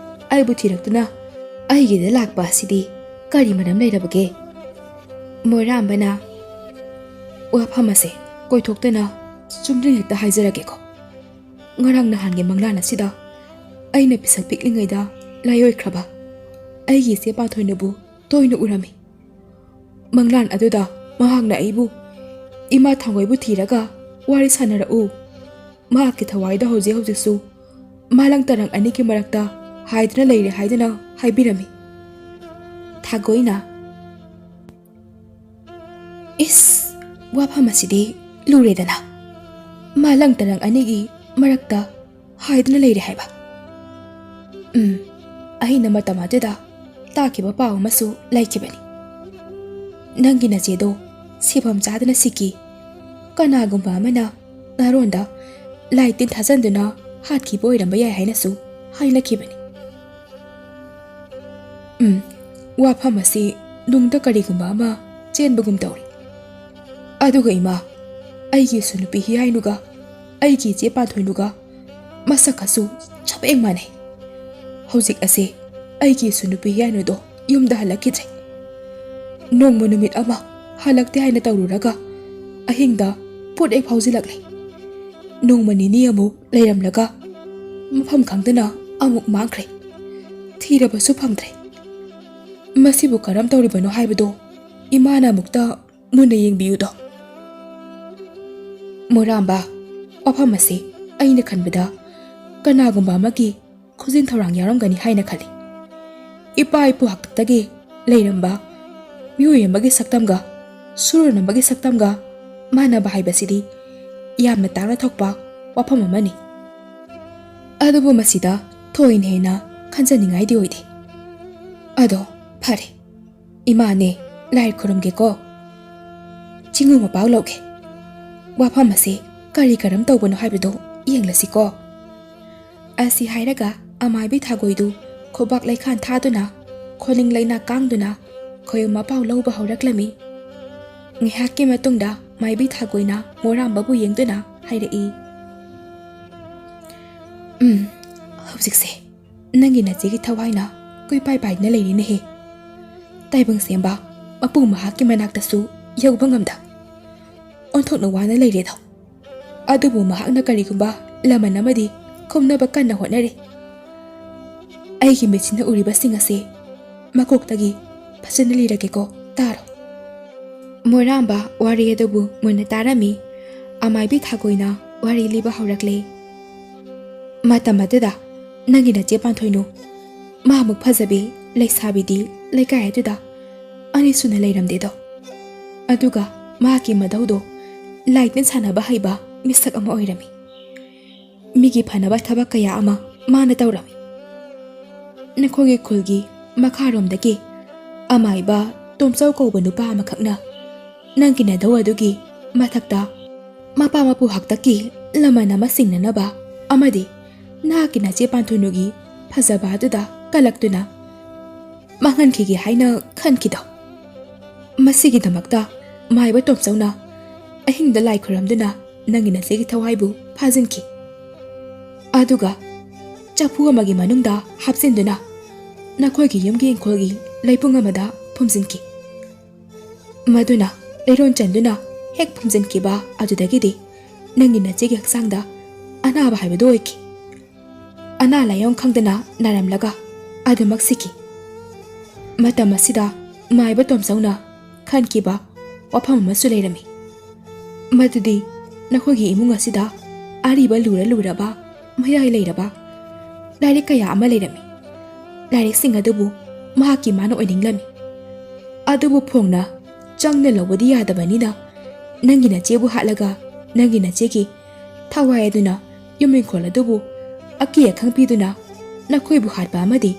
ꯑꯩꯕꯨ ꯊꯤꯔꯛꯇꯨꯅ ꯑꯩꯒꯤꯗ ꯂꯥꯛꯄ ꯑꯁꯤꯗꯤ ꯀꯔꯤ ꯃꯔꯝ ꯂꯩꯔꯕꯒꯦ?" ꯃꯣꯏꯔꯥꯝꯕꯅ, "ꯋꯥꯐꯝ ꯑꯁꯦ ꯀꯣꯏꯊꯣꯛꯇꯅ ꯆꯨꯝꯗ꯭ꯔꯤꯡ ꯍꯦꯛꯇ ꯍꯥꯏꯖꯔꯒꯦꯀꯣ꯫ ꯉꯔꯥꯡ ꯅꯍꯥꯟꯒꯤ ꯃꯪꯂꯥꯟ ꯑꯁꯤꯗ ꯑꯩꯅ ꯄꯤꯁꯛ ꯄꯤꯛꯂꯤꯉꯩꯗ ꯂꯥꯏꯑꯣꯏꯈ꯭ꯔꯕ ꯑꯩꯒꯤ ꯏꯆꯦ ꯄꯥꯟꯊꯣꯏꯅꯕꯨ ꯇꯣꯏꯅ ꯎꯔꯝꯃꯤ꯫ ꯃꯪꯂꯥꯟ ꯑꯗꯨꯗ ꯃꯍꯥꯛꯅ ꯑꯩꯕꯨ, 'ꯏꯃꯥ ꯊꯥꯡꯒꯣꯏꯕꯨ ꯊꯤꯔꯒ ꯋꯥꯔꯤ ꯁꯥꯟꯅꯔꯛꯎ꯫ ꯃꯍꯥꯛꯀꯤ ꯊꯋꯥꯏꯗ ꯍꯧꯖꯤꯛ ꯍꯧꯖꯤꯛꯁꯨ ꯃꯥꯂꯪ ꯇꯔꯪ ꯑꯅꯤꯒꯤ ꯃꯔꯛꯇ ꯍꯥꯏꯗꯨꯅ ꯂꯩꯔꯦ' ꯍꯥꯏꯗꯨꯅ ꯍꯥꯏꯕꯤꯔꯝꯃꯤ꯫" ꯊꯥꯒꯣꯏꯅ, "ꯏꯁ, ꯋꯥꯐꯝ ꯑꯁꯤꯗꯤ ꯂꯨꯔꯦꯗꯅ꯫ ꯃꯥꯂꯪ ꯇꯔꯪ ꯑꯅꯤꯒꯤ ꯃꯔꯛꯇ ꯍꯥꯏꯗꯨꯅ ꯂꯩꯔꯦ ꯍꯥꯏꯕ?" "ꯎꯝ, ꯑꯩꯅ ꯃꯇꯝ ꯑꯗꯨꯗ ꯇꯥꯈꯤꯕ ꯄꯥꯎ ꯑꯃꯁꯨ ꯂꯩꯈꯤꯕꯅꯤ꯫ ꯅꯪꯒꯤ ꯅꯆꯦꯗꯣ ꯁꯤꯐꯝ ꯆꯥꯗꯅ ꯁꯤꯈꯤ꯫ ꯀꯅꯥꯒꯨꯝꯕ ꯑꯃꯅ ꯅꯥꯔꯣꯟꯗ ꯂꯥꯏ ꯇꯤꯟ ꯊꯥꯖꯟꯗꯨꯅ ꯍꯥꯠꯈꯤꯕ ꯑꯣꯏꯔꯝꯕ ꯌꯥꯏ ꯍꯥꯏꯅꯁꯨ ꯍꯥꯏꯅꯈꯤꯕꯅꯤ꯫ ꯎꯝ, ꯋꯥꯐꯝ ꯑꯁꯤ ꯅꯨꯡꯗ ꯀꯔꯤꯒꯨꯝꯕ ꯑꯃ ꯆꯦꯟꯕꯒꯨꯝ ꯇꯧꯔꯤ꯫ ꯑꯗꯨꯒ ꯏꯃꯥ, ꯑꯩꯒꯤ ꯏꯁꯨ ꯅꯨꯄꯤ ꯍꯤꯌꯥꯏꯅꯨꯒ ꯑꯩꯒꯤ ꯏꯆꯦ ꯄꯥꯟꯊꯣꯏꯅꯨꯒ ꯃꯁꯛ ꯑꯁꯨ ꯆꯞ ꯍꯦꯛ ꯃꯥꯟꯅꯩ꯫ ꯍꯧꯖꯤꯛ ꯑꯁꯦ ꯑꯩꯒꯤ ꯏꯁꯨ ꯅꯨꯄꯤ ꯍꯤꯌꯥꯏꯅꯨꯗꯣ ꯌꯨꯝꯗ ꯍꯜꯂꯛꯈꯤꯗ꯭ꯔꯦ꯫ ꯅꯣꯡꯃ ꯅꯨꯃꯤꯠ ꯑꯃ ꯍꯜꯂꯛꯇꯦ ꯍꯥꯏꯅ ꯇꯧꯔꯨꯔꯒ ꯑꯍꯤꯡꯗ ꯄꯣꯠ ꯍꯦꯛ ꯐꯥꯎꯖꯤꯜꯂꯛꯂꯦ꯫ ꯅꯣꯡꯃ ꯅꯤꯅꯤ ꯑꯃꯨꯛ ꯂꯩꯔꯝꯂꯒ ꯃꯐꯝ ꯈꯪꯗꯅ ꯑꯃꯨꯛ ꯃꯥꯡꯈ꯭ꯔꯦ꯫ ꯊꯤꯔꯕꯁꯨ ꯐꯪꯗ꯭ꯔꯦ꯫ ꯃꯁꯤꯕꯨ ꯀꯔꯝ ꯇꯧꯔꯤꯕꯅꯣ ꯍꯥꯏꯕꯗꯣ ꯏꯃꯥꯅ ꯑꯃꯨꯛꯇ ꯃꯨꯟꯅ ꯌꯦꯡꯕꯤꯌꯨꯗꯣ꯫" ꯃꯣꯏꯔꯥꯝꯕ, ꯋꯥꯐꯝ ꯑꯁꯤ ꯑꯩꯅ ꯈꯟꯕꯗ ꯀꯅꯥꯒꯨꯝꯕ ꯑꯃꯒꯤ ꯈꯨꯖꯤꯟ ꯊꯧꯔꯥꯡ ꯌꯥꯎꯔꯝꯒꯅꯤ ꯍꯥꯏꯅ ꯈꯜꯂꯤ꯫ ꯏꯄꯥ ꯏꯄꯨ ꯍꯥꯛꯇꯛꯇꯒꯤ ꯂꯩꯔꯝꯕ ꯃꯤꯑꯣꯏ ꯑꯃꯒꯤ ꯁꯛꯇꯝꯒ ꯁꯨꯔꯣꯟ ꯑꯃꯒꯤ ꯁꯛꯇꯝꯒ ꯃꯥꯟꯅꯕ ꯍꯥꯏꯕꯁꯤꯗꯤ ꯌꯥꯝꯅ ꯇꯥꯡꯅ ꯊꯣꯛꯄ ꯋꯥꯐꯝ ꯑꯃꯅꯤ꯫ ꯑꯗꯨꯕꯨ ꯃꯁꯤꯗ ꯊꯣꯏꯅ ꯍꯦꯟꯅ ꯈꯟꯖꯅꯤꯡꯉꯥꯏꯗꯤ ꯑꯣꯏꯗꯦ꯫ ꯑꯗꯣ ꯐꯔꯦ, ꯏꯃꯥꯅꯦ, ꯂꯥꯏ ꯈꯨꯔꯨꯝꯒꯦꯀꯣ꯫ ꯆꯤꯡꯉꯨ ꯃꯄꯥꯎ ꯂꯧꯒꯦ꯫ ꯋꯥꯐꯝ ꯑꯁꯤ ꯀꯔꯤ ꯀꯔꯝ ꯇꯧꯕꯅꯣ ꯍꯥꯏꯕꯗꯨ ꯌꯦꯡꯂꯁꯤꯀꯣ꯫ ꯑꯁꯤ ꯍꯥꯏꯔꯒ ꯑꯃꯥꯏꯕꯤ ꯊꯥꯒꯣꯏꯗꯨ ꯈꯨꯕꯥꯛ ꯂꯩꯈꯥꯟ ꯊꯥꯗꯨꯅ, ꯈꯣꯂꯤꯡ ꯂꯩꯅꯥ ꯀꯥꯡꯗꯨꯅ ꯈꯣꯏ ꯃꯄꯥꯎ ꯂꯧꯕ ꯍꯧꯔꯛꯂꯝꯃꯤ꯫ ꯉꯥꯏꯍꯥꯛꯀꯤ ꯃꯇꯨꯡꯗ ꯃꯥꯏꯕꯤ ꯊꯥꯒꯣꯏꯅ ꯃꯣꯔꯥꯝꯕꯕꯨ ꯌꯦꯡꯗꯨꯅ ꯍꯥꯏꯔꯛꯏ, "ꯎꯝ, ꯍꯧꯖꯤꯛꯁꯦ ꯅꯪꯒꯤ ꯅꯆꯦꯒꯤ ꯊꯋꯥꯏꯅ ꯀꯣꯏꯄꯥꯏ ꯄꯥꯏꯗꯨꯅ ꯂꯩꯔꯤꯅꯦꯍꯦ꯫ ꯇꯥꯏꯕꯪ ꯁꯦꯝꯕ ꯃꯄꯨ ꯃꯍꯥꯛꯀꯤ ꯃꯅꯥꯛꯇꯁꯨ ꯌꯧꯕ ꯉꯝꯗ ꯑꯣꯟꯊꯣꯛꯅ ꯋꯥꯅ ꯂꯩꯔꯦꯗꯣ꯫ ꯑꯗꯨꯕꯨ ꯃꯍꯥꯛꯅ ꯀꯔꯤꯒꯨꯝꯕ ꯂꯃꯟ ꯑꯃꯗꯤ ꯈꯨꯝꯅꯕ ꯀꯟꯅ ꯍꯣꯠꯅꯔꯤ꯫ ꯑꯩꯒꯤ ꯃꯤꯠꯁꯤꯅ ꯎꯔꯤꯕꯁꯤꯡ ꯑꯁꯤ ꯃꯀꯣꯛꯇꯒꯤ ꯐꯖꯅ ꯂꯤꯔꯒꯦꯀꯣ, ꯇꯥꯔꯣ꯫" ꯃꯣꯏꯔꯥꯝꯕ ꯋꯥꯔꯤ ꯑꯗꯨꯕꯨ ꯃꯨꯟꯅ ꯇꯥꯔꯝꯃꯤ꯫ ꯑꯃꯥꯏꯕꯤ ꯊꯥꯒꯣꯏꯅ ꯋꯥꯔꯤ ꯂꯤꯕ ꯍꯧꯔꯛꯂꯦ꯫ "ꯃꯇꯝ ꯑꯗꯨꯗ ꯅꯪꯒꯤ ꯅꯆꯦ ꯄꯥꯟꯊꯣꯏꯅꯨ, ꯃꯥꯃꯨꯛ ꯐꯖꯕꯤ ꯂꯩꯁꯥꯕꯤꯗꯤ ꯂꯩꯀꯥꯏ ꯑꯗꯨꯗ ꯑꯅꯤꯁꯨꯅ ꯂꯩꯔꯝꯗꯦꯗꯣ꯫ ꯑꯗꯨꯒ ꯃꯍꯥꯛꯀꯤ ꯃꯙꯧꯗꯣ ꯂꯥꯏ ꯇꯤꯟ ꯁꯥꯟꯅꯕ ꯍꯩꯕ ꯃꯤꯁꯛ ꯑꯃ ꯑꯣꯏꯔꯝꯃꯤ꯫ ꯃꯤꯒꯤ ꯐꯅꯕ ꯊꯕꯛ ꯀꯌꯥ ꯑꯃ ꯃꯥꯅ ꯇꯧꯔꯝꯃꯤ꯫ ꯅꯈꯣꯏꯒꯤ ꯈꯨꯜꯒꯤ ꯃꯈꯥꯔꯣꯝꯗꯒꯤ ꯑꯃꯥꯏꯕ ꯇꯣꯝꯆꯧ ꯀꯧꯕ ꯅꯨꯄꯥ ꯑꯃꯈꯛꯅ ꯅꯪꯒꯤ ꯅꯙꯧ ꯑꯗꯨꯒꯤ ꯃꯊꯛꯇ ꯃꯄꯥ ꯃꯄꯨ ꯍꯥꯛꯇꯛꯀꯤ ꯂꯃꯟ ꯑꯃ ꯆꯤꯡꯅꯅꯕ ꯑꯃꯗꯤ ꯅꯍꯥꯛꯀꯤ ꯅꯆꯦ ꯄꯥꯟꯊꯣꯏꯅꯨꯒꯤ ꯐꯖꯕ ꯑꯗꯨꯗ ꯀꯜꯂꯛꯇꯨꯅ ꯃꯥꯡꯍꯟꯈꯤꯒꯦ ꯍꯥꯏꯅ ꯈꯟꯈꯤꯗꯣ꯫ ꯃꯁꯤꯒꯤꯗꯃꯛꯇ ꯃꯥꯏꯕ ꯇꯣꯝꯆꯧꯅ ꯑꯍꯤꯡꯗ ꯂꯥꯏ ꯈꯨꯔꯝꯗꯨꯅ ꯅꯪꯒꯤ ꯅꯆꯦꯒꯤ ꯊꯋꯥꯏꯕꯨ ꯐꯥꯖꯤꯟꯈꯤ꯫ ꯑꯗꯨꯒ ꯆꯐꯨ ꯑꯃꯒꯤ ꯃꯅꯨꯡꯗ ꯍꯥꯞꯆꯤꯟꯗꯨꯅ ꯅꯈꯣꯏꯒꯤ ꯌꯨꯝꯒꯤ ꯏꯪꯈꯣꯜꯒꯤ ꯂꯩꯄꯨꯡ ꯑꯃꯗ ꯐꯨꯝꯖꯤꯟꯈꯤ꯫ ꯃꯗꯨꯅ ꯂꯩꯔꯣꯟ ꯆꯟꯗꯨꯅ ꯍꯦꯛ ꯐꯨꯝꯖꯤꯟꯈꯤꯕ ꯑꯗꯨꯗꯒꯤꯗꯤ ꯅꯪꯒꯤ ꯅꯆꯦꯒꯤ ꯍꯛꯆꯥꯡꯗ ꯑꯅꯥꯕ ꯍꯥꯏꯕꯗꯨ ꯑꯣꯏꯈꯤ꯫ ꯑꯅꯥ ꯂꯥꯏꯌꯣꯡ ꯈꯪꯗꯅ ꯅꯥꯔꯝꯂꯒ ꯑꯗꯨꯃꯛ ꯁꯤꯈꯤ꯫ ꯃꯇꯝ ꯑꯁꯤꯗ ꯃꯥꯏꯕ ꯇꯣꯝꯆꯧꯅ ꯈꯟꯈꯤꯕ ꯋꯥꯐꯝ ꯑꯃꯁꯨ ꯂꯩꯔꯝꯃꯤ꯫ ꯃꯗꯨꯗꯤ ꯅꯈꯣꯏꯒꯤ ꯏꯃꯨꯡ ꯑꯁꯤꯗ ꯑꯔꯤꯕ ꯂꯨꯔ ꯂꯨꯔꯕ ꯃꯌꯥꯏ ꯂꯩꯔꯕ ꯂꯥꯏꯔꯤꯛ ꯀꯌꯥ ꯑꯃ ꯂꯩꯔꯝꯃꯤ꯫ ꯂꯥꯏꯔꯤꯛꯁꯤꯡ ꯑꯗꯨꯕꯨ ꯃꯍꯥꯛꯀꯤ ꯃꯥꯅ ꯑꯣꯏꯅꯤꯡꯂꯝꯃꯤ꯫ ꯑꯗꯨꯕꯨ ꯐꯣꯡꯅ ꯆꯪꯅ ꯂꯧꯕꯗꯤ ꯌꯥꯗꯕꯅꯤꯅ ꯅꯪꯒꯤ ꯅꯆꯦꯕꯨ ꯍꯥꯠꯂꯒ ꯅꯪꯒꯤ ꯅꯆꯦꯒꯤ ꯊꯋꯥꯏ ꯑꯗꯨꯅ ꯌꯨꯝ ꯏꯪꯈꯣꯜ ꯑꯗꯨꯕꯨ ꯑꯀꯤ ꯑꯈꯪ ꯄꯤꯗꯨꯅ ꯅꯈꯣꯏꯕꯨ ꯍꯥꯠꯄ ꯑꯃꯗꯤ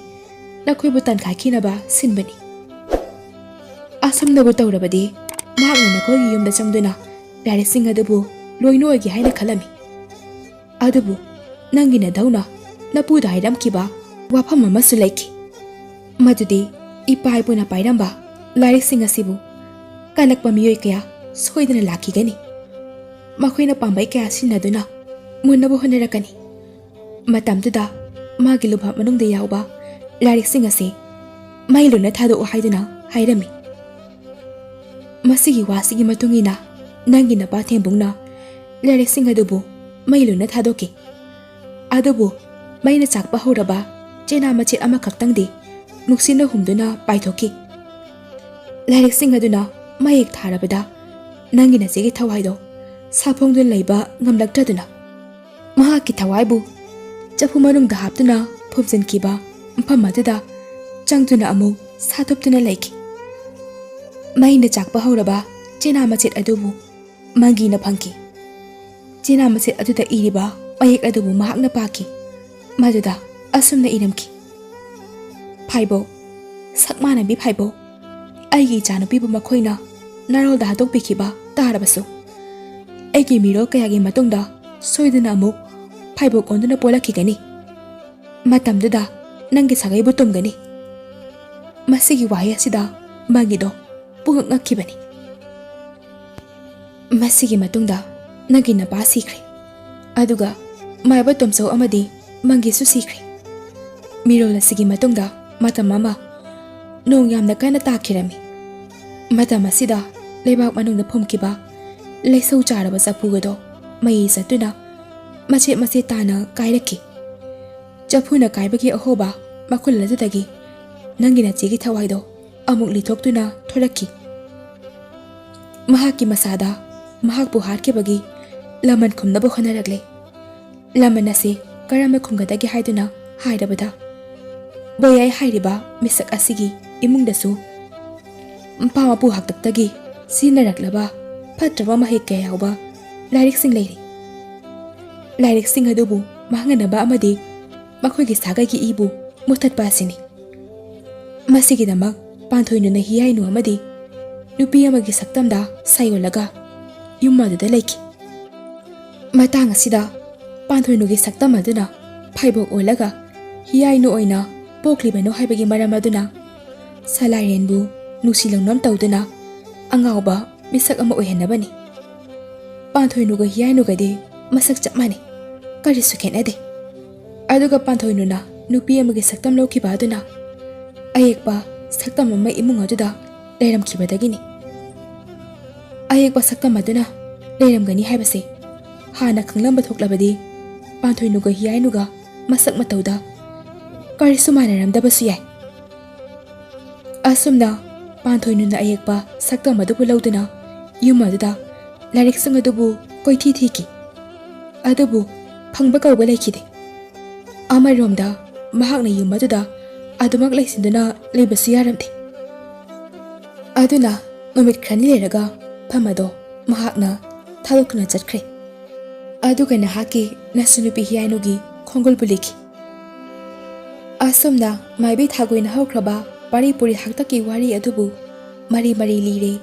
ꯅꯈꯣꯏꯕꯨ ꯇꯥꯟꯈꯥꯏꯈꯤꯅꯕ ꯁꯤꯟꯕꯅꯤ꯫ ꯑꯁꯨꯝꯅꯕꯨ ꯇꯧꯔꯕꯗꯤ ꯃꯍꯥꯛꯅ ꯅꯈꯣꯏꯒꯤ ꯌꯨꯝꯗ ꯆꯪꯗꯨꯅ ꯂꯥꯏꯔꯤꯛꯁꯤꯡ ꯑꯗꯨꯕꯨ ꯂꯣꯏꯅ ꯑꯣꯏꯒꯦ ꯍꯥꯏꯅ ꯈꯜꯂꯝꯃꯤ꯫ ꯑꯗꯨꯕꯨ ꯅꯪꯒꯤ ꯅꯙꯧꯅ ꯅꯄꯨꯗ ꯍꯥꯏꯔꯝꯈꯤꯕ ꯋꯥꯐꯝ ꯑꯃꯁꯨ ꯂꯩꯈꯤ, ꯃꯗꯨꯗꯤ ꯏꯄꯥ ꯏꯄꯨꯅ ꯄꯥꯏꯔꯝꯕ ꯂꯥꯏꯔꯤꯛꯁꯤꯡ ꯑꯁꯤꯕꯨ ꯀꯜꯂꯛꯄ ꯃꯤꯑꯣꯏ ꯀꯌꯥ ꯁꯣꯏꯗꯅ ꯂꯥꯛꯈꯤꯒꯅꯤ꯫ ꯃꯈꯣꯏꯅ ꯄꯥꯝꯕꯩ ꯀꯌꯥ ꯁꯤꯖꯤꯟꯅꯗꯨꯅ ꯃꯨꯟꯅꯕ ꯍꯣꯠꯅꯔꯛꯀꯅꯤ꯫ ꯃꯇꯝꯗꯨꯗ ꯃꯥꯒꯤ ꯂꯨꯕꯥꯞ ꯃꯅꯨꯡꯗ ꯌꯥꯎꯕ ꯂꯥꯏꯔꯤꯛꯁꯤꯡ ꯑꯁꯤ ꯃꯩ ꯂꯣꯏꯅ ꯊꯥꯗꯣꯛꯎ ꯍꯥꯏꯗꯨꯅ ꯍꯥꯏꯔꯝꯃꯤ꯫ ꯃꯁꯤꯒꯤ ꯋꯥꯁꯤꯒꯤ ꯃꯇꯨꯡ ꯏꯟꯅ ꯅꯪꯒꯤ ꯅꯄꯥ ꯊꯦꯝꯕꯨꯡꯅ ꯂꯥꯏꯔꯤꯛꯁꯤꯡ ꯑꯗꯨꯕꯨ ꯃꯩ ꯂꯣꯏꯅ ꯊꯥꯗꯣꯛꯈꯤ꯫ ꯑꯗꯨꯕꯨ ꯃꯩꯅ ꯆꯥꯛꯄ ꯍꯧꯔꯕ ꯆꯦꯅꯥ ꯃꯆꯦꯠ ꯑꯃꯈꯛꯇꯪꯗꯤ ꯅꯨꯡꯁꯤꯠꯅ ꯍꯨꯝꯗꯨꯅ ꯄꯥꯏꯊꯣꯛꯈꯤ꯫ ꯂꯥꯏꯔꯤꯛꯁꯤꯡ ꯑꯗꯨꯅ ꯃꯌꯦꯛ ꯊꯥꯔꯕꯗ ꯅꯪꯒꯤ ꯅꯆꯦꯒꯤ ꯊꯋꯥꯏꯗꯣ ꯁꯥꯐꯣꯡꯗꯨꯅ ꯂꯩꯕ ꯉꯝꯂꯛꯇ꯭ꯔꯗꯨꯅ ꯃꯍꯥꯛꯀꯤ ꯊꯋꯥꯏꯕꯨ ꯆꯐꯨ ꯃꯅꯨꯡꯗ ꯍꯥꯞꯇꯨꯅ ꯐꯨꯝꯖꯤꯟꯈꯤꯕ ꯃꯐꯝ ꯑꯗꯨꯗ ꯆꯪꯗꯨꯅ ꯑꯃꯨꯛ ꯁꯥꯊꯣꯛꯇꯨꯅ ꯂꯩꯈꯤ꯫ ꯃꯩꯅ ꯆꯥꯛꯄ ꯍꯧꯔꯕ ꯆꯦꯅꯥ ꯃꯆꯦꯠ ꯑꯗꯨꯕꯨ ꯃꯪꯒꯤꯅ ꯐꯪꯈꯤ꯫ ꯆꯦꯅꯥ ꯃꯆꯦꯠ ꯑꯗꯨꯗ ꯏꯔꯤꯕ ꯃꯌꯦꯛ ꯑꯗꯨꯕꯨ ꯃꯍꯥꯛꯅ ꯄꯥꯈꯤ꯫ ꯃꯗꯨꯗ ꯑꯁꯨꯝꯅ ꯏꯔꯝꯈꯤ: "ꯐꯥꯏꯕꯣꯛ, ꯁꯛ ꯃꯥꯟꯅꯕꯤ ꯐꯥꯏꯕꯣꯛ, ꯑꯩꯒꯤ ꯏꯆꯥꯅꯨꯄꯤꯕꯨ ꯃꯈꯣꯏꯅ ꯅꯥꯔꯣꯜꯗ ꯍꯥꯠꯇꯣꯛꯄꯤꯈꯤꯕ ꯇꯥꯔꯕꯁꯨ, ꯑꯩꯒꯤ ꯃꯤꯔꯣꯜ ꯀꯌꯥꯒꯤ ꯃꯇꯨꯡꯗ ꯁꯣꯏꯗꯅ ꯑꯃꯨꯛ ꯐꯥꯏꯕꯣꯛ ꯑꯣꯟꯗꯨꯅ ꯄꯣꯛꯂꯛꯈꯤꯒꯅꯤ꯫ ꯃꯇꯝꯗꯨꯗ ꯅꯪꯒꯤ ꯁꯥꯒꯩꯕꯨ ꯇꯨꯝꯒꯅꯤ꯫" ꯃꯁꯤꯒꯤ ꯋꯥꯍꯩ ꯑꯁꯤꯗ ꯃꯪꯒꯤꯗꯣ ꯄꯨꯡꯉꯛ ꯉꯛꯈꯤꯕꯅꯤ꯫ ꯃꯁꯤꯒꯤ ꯃꯇꯨꯡꯗ ꯅꯪꯒꯤ ꯅꯄꯥ ꯁꯤꯈ꯭ꯔꯦ, ꯑꯗꯨꯒ ꯃꯥꯏꯕ ꯇꯣꯝꯆꯧ ꯑꯃꯗꯤ ꯃꯪꯒꯤꯁꯨ ꯁꯤꯈ꯭ꯔꯦ꯫ ꯃꯤꯔꯣꯜ ꯑꯁꯤꯒꯤ ꯃꯇꯨꯡꯗ ꯃꯇꯝ ꯑꯃ ꯅꯣꯡ ꯌꯥꯝꯅ ꯀꯟꯅ ꯇꯥꯈꯤꯔꯝꯃꯤ꯫ ꯃꯇꯝ ꯑꯁꯤꯗ ꯂꯩꯕꯥꯛ ꯃꯅꯨꯡꯗ ꯐꯨꯝꯈꯤꯕ ꯂꯩꯁꯧ ꯆꯥꯔꯕ ꯆꯐꯨ ꯑꯗꯣ ꯃꯩ ꯆꯠꯇꯨꯅ ꯃꯆꯦꯠ ꯃꯆꯦꯠ ꯇꯥꯅ ꯀꯥꯏꯔꯛꯈꯤ꯫ ꯆꯐꯨꯅ ꯀꯥꯏꯕꯒꯤ ꯑꯍꯣꯕ ꯃꯈꯨꯜ ꯑꯗꯨꯗꯒꯤ ꯅꯪꯒꯤ ꯅꯆꯦꯒꯤ ꯊꯋꯥꯏꯗꯣ ꯑꯃꯨꯛ ꯂꯤꯊꯣꯛꯇꯨꯅ ꯊꯣꯔꯛꯈꯤ꯫ ꯃꯍꯥꯛꯀꯤ ꯃꯁꯥꯗ ꯃꯍꯥꯛꯄꯨ ꯍꯥꯠꯈꯤꯕꯒꯤ ꯂꯃꯟ ꯈꯨꯝꯅꯕ ꯍꯣꯠꯅꯔꯛꯂꯦ꯫ ꯂꯃꯟ ꯑꯁꯤ ꯀꯔꯝꯅ ꯈꯨꯝꯒꯗꯒꯦ ꯍꯥꯏꯗꯨꯅ ꯍꯥꯏꯔꯕꯗ, ꯕꯣꯌꯥꯏ ꯍꯥꯏꯔꯤꯕ ꯃꯤꯁꯛ ꯑꯁꯤꯒꯤ ꯏꯃꯨꯡꯗꯁꯨ ꯃꯄꯥ ꯃꯄꯨ ꯍꯥꯛꯇꯛꯇꯒꯤ ꯁꯤꯖꯤꯟꯅꯔꯛꯂꯕ ꯐꯠꯇ꯭ꯔꯕ ꯃꯍꯩ ꯀꯌꯥ ꯌꯥꯎꯕ ꯂꯥꯏꯔꯤꯛꯁꯤꯡ ꯂꯩꯔꯤ꯫ ꯂꯥꯏꯔꯤꯛꯁꯤꯡ ꯑꯗꯨꯕꯨ ꯃꯥꯡꯍꯟꯅꯕ ꯑꯃꯗꯤ ꯃꯈꯣꯏꯒꯤ ꯁꯥꯒꯩꯒꯤ ꯏꯕꯨ ꯃꯨꯊꯠꯄ ꯑꯁꯤꯅꯤ꯫ ꯃꯁꯤꯒꯤꯗꯃꯛ ꯄꯥꯟꯊꯣꯏꯅꯨꯅ ꯍꯤꯌꯥꯏꯅꯨ ꯑꯃꯗꯤ ꯅꯨꯄꯤ ꯑꯃꯒꯤ ꯁꯛꯇꯝꯗ ꯁꯥꯌꯣꯜꯂꯒ ꯌꯨꯝ ꯑꯗꯨꯗ ꯂꯩꯈꯤ꯫ ꯃꯇꯥꯡ ꯑꯁꯤꯗ ꯄꯥꯟꯊꯣꯏꯅꯨꯒꯤ ꯁꯛꯇꯝ ꯑꯗꯨꯅ ꯐꯥꯏꯕꯣꯛ ꯑꯣꯜꯂꯒ ꯍꯤꯌꯥꯏꯅꯨ ꯑꯣꯏꯅ ꯄꯣꯛꯂꯤꯕꯅꯣ ꯍꯥꯏꯕꯒꯤ ꯃꯔꯝ ꯑꯗꯨꯅ ꯁꯂꯥꯏꯔꯦꯟꯕꯨ ꯅꯨꯡꯁꯤ ꯂꯧꯅꯝ ꯇꯧꯗꯨꯅ ꯑꯉꯥꯎꯕ ꯃꯤꯁꯛ ꯑꯃ ꯑꯣꯏꯍꯟꯅꯕꯅꯤ꯫ ꯄꯥꯟꯊꯣꯏꯅꯨꯒ ꯍꯤꯌꯥꯏꯅꯨꯒꯗꯤ ꯃꯁꯛ ꯆꯞ ꯃꯥꯟꯅꯩ, ꯀꯔꯤꯁꯨ ꯈꯦꯠꯅꯗꯦ꯫ ꯑꯗꯨꯒ ꯄꯥꯟꯊꯣꯏꯅꯨꯅ ꯅꯨꯄꯤ ꯑꯃꯒꯤ ꯁꯛꯇꯝ ꯂꯧꯈꯤꯕ ꯑꯗꯨꯅ ꯑꯌꯦꯛꯄ ꯁꯛꯇꯝ ꯑꯃ ꯏꯃꯨꯡ ꯑꯗꯨꯗ ꯂꯩꯔꯝꯈꯤꯕꯗꯒꯤꯅꯤ꯫ ꯑꯌꯦꯛꯄ ꯁꯛꯇꯝ ꯑꯗꯨꯅ ꯂꯩꯔꯝꯒꯅꯤ ꯍꯥꯏꯕꯁꯦ ꯍꯥꯟꯅ ꯈꯪꯂꯝꯕ ꯊꯣꯛꯂꯕꯗꯤ ꯄꯥꯟꯊꯣꯏꯅꯨꯒ ꯍꯤꯌꯥꯏꯅꯨꯒ ꯃꯁꯛ ꯃꯇꯧꯗ ꯀꯔꯤꯁꯨ ꯃꯥꯟꯅꯔꯝꯗꯕꯁꯨ ꯌꯥꯏ꯫ ꯑꯁꯨꯝꯅ ꯄꯥꯟꯊꯣꯏꯅꯨꯅ ꯑꯌꯦꯛꯄ ꯁꯛꯇꯝ ꯑꯗꯨꯕꯨ ꯂꯧꯗꯨꯅ ꯌꯨꯝ ꯑꯗꯨꯗ ꯂꯥꯏꯔꯤꯛꯁꯤꯡ ꯑꯗꯨꯕꯨ ꯀꯣꯏꯊꯤ ꯊꯤꯈꯤ꯫ ꯑꯗꯨꯕꯨ ꯐꯪꯕ ꯀꯧꯕ ꯂꯩꯈꯤꯗꯦ꯫ ꯑꯃꯔꯣꯝꯗ ꯃꯍꯥꯛꯅ ꯌꯨꯝ ꯑꯗꯨꯗ ꯑꯗꯨꯃꯛ ꯂꯩꯁꯤꯟꯗꯨꯅ ꯂꯩꯕꯁꯨ ꯌꯥꯔꯝꯗꯦ꯫ ꯑꯗꯨꯅ ꯅꯨꯃꯤꯠ ꯈꯔꯅꯤ ꯂꯩꯔꯒ ꯐꯝ ꯑꯗꯣ ꯃꯍꯥꯛꯅ ꯊꯥꯗꯣꯛꯇꯨꯅ ꯆꯠꯈ꯭ꯔꯦ꯫ ꯑꯗꯨꯒ ꯅꯍꯥꯛꯀꯤ ꯅꯁꯨ ꯅꯨꯄꯤ ꯍꯤꯌꯥꯏꯅꯨꯒꯤ ꯈꯣꯡꯒꯨꯜꯕꯨ ꯂꯤꯈꯤ꯫ ꯑꯁꯨꯝꯅ ꯃꯥꯏꯕꯤ ꯊꯥꯒꯣꯏꯅ ꯍꯧꯈ꯭ꯔꯕ ꯄꯥꯔꯤ ꯄꯨꯔꯤ ꯍꯥꯛꯇꯛꯀꯤ ꯋꯥꯔꯤ ꯑꯗꯨꯕꯨ ꯃꯔꯤ ꯃꯔꯤ ꯂꯤꯔꯦ꯫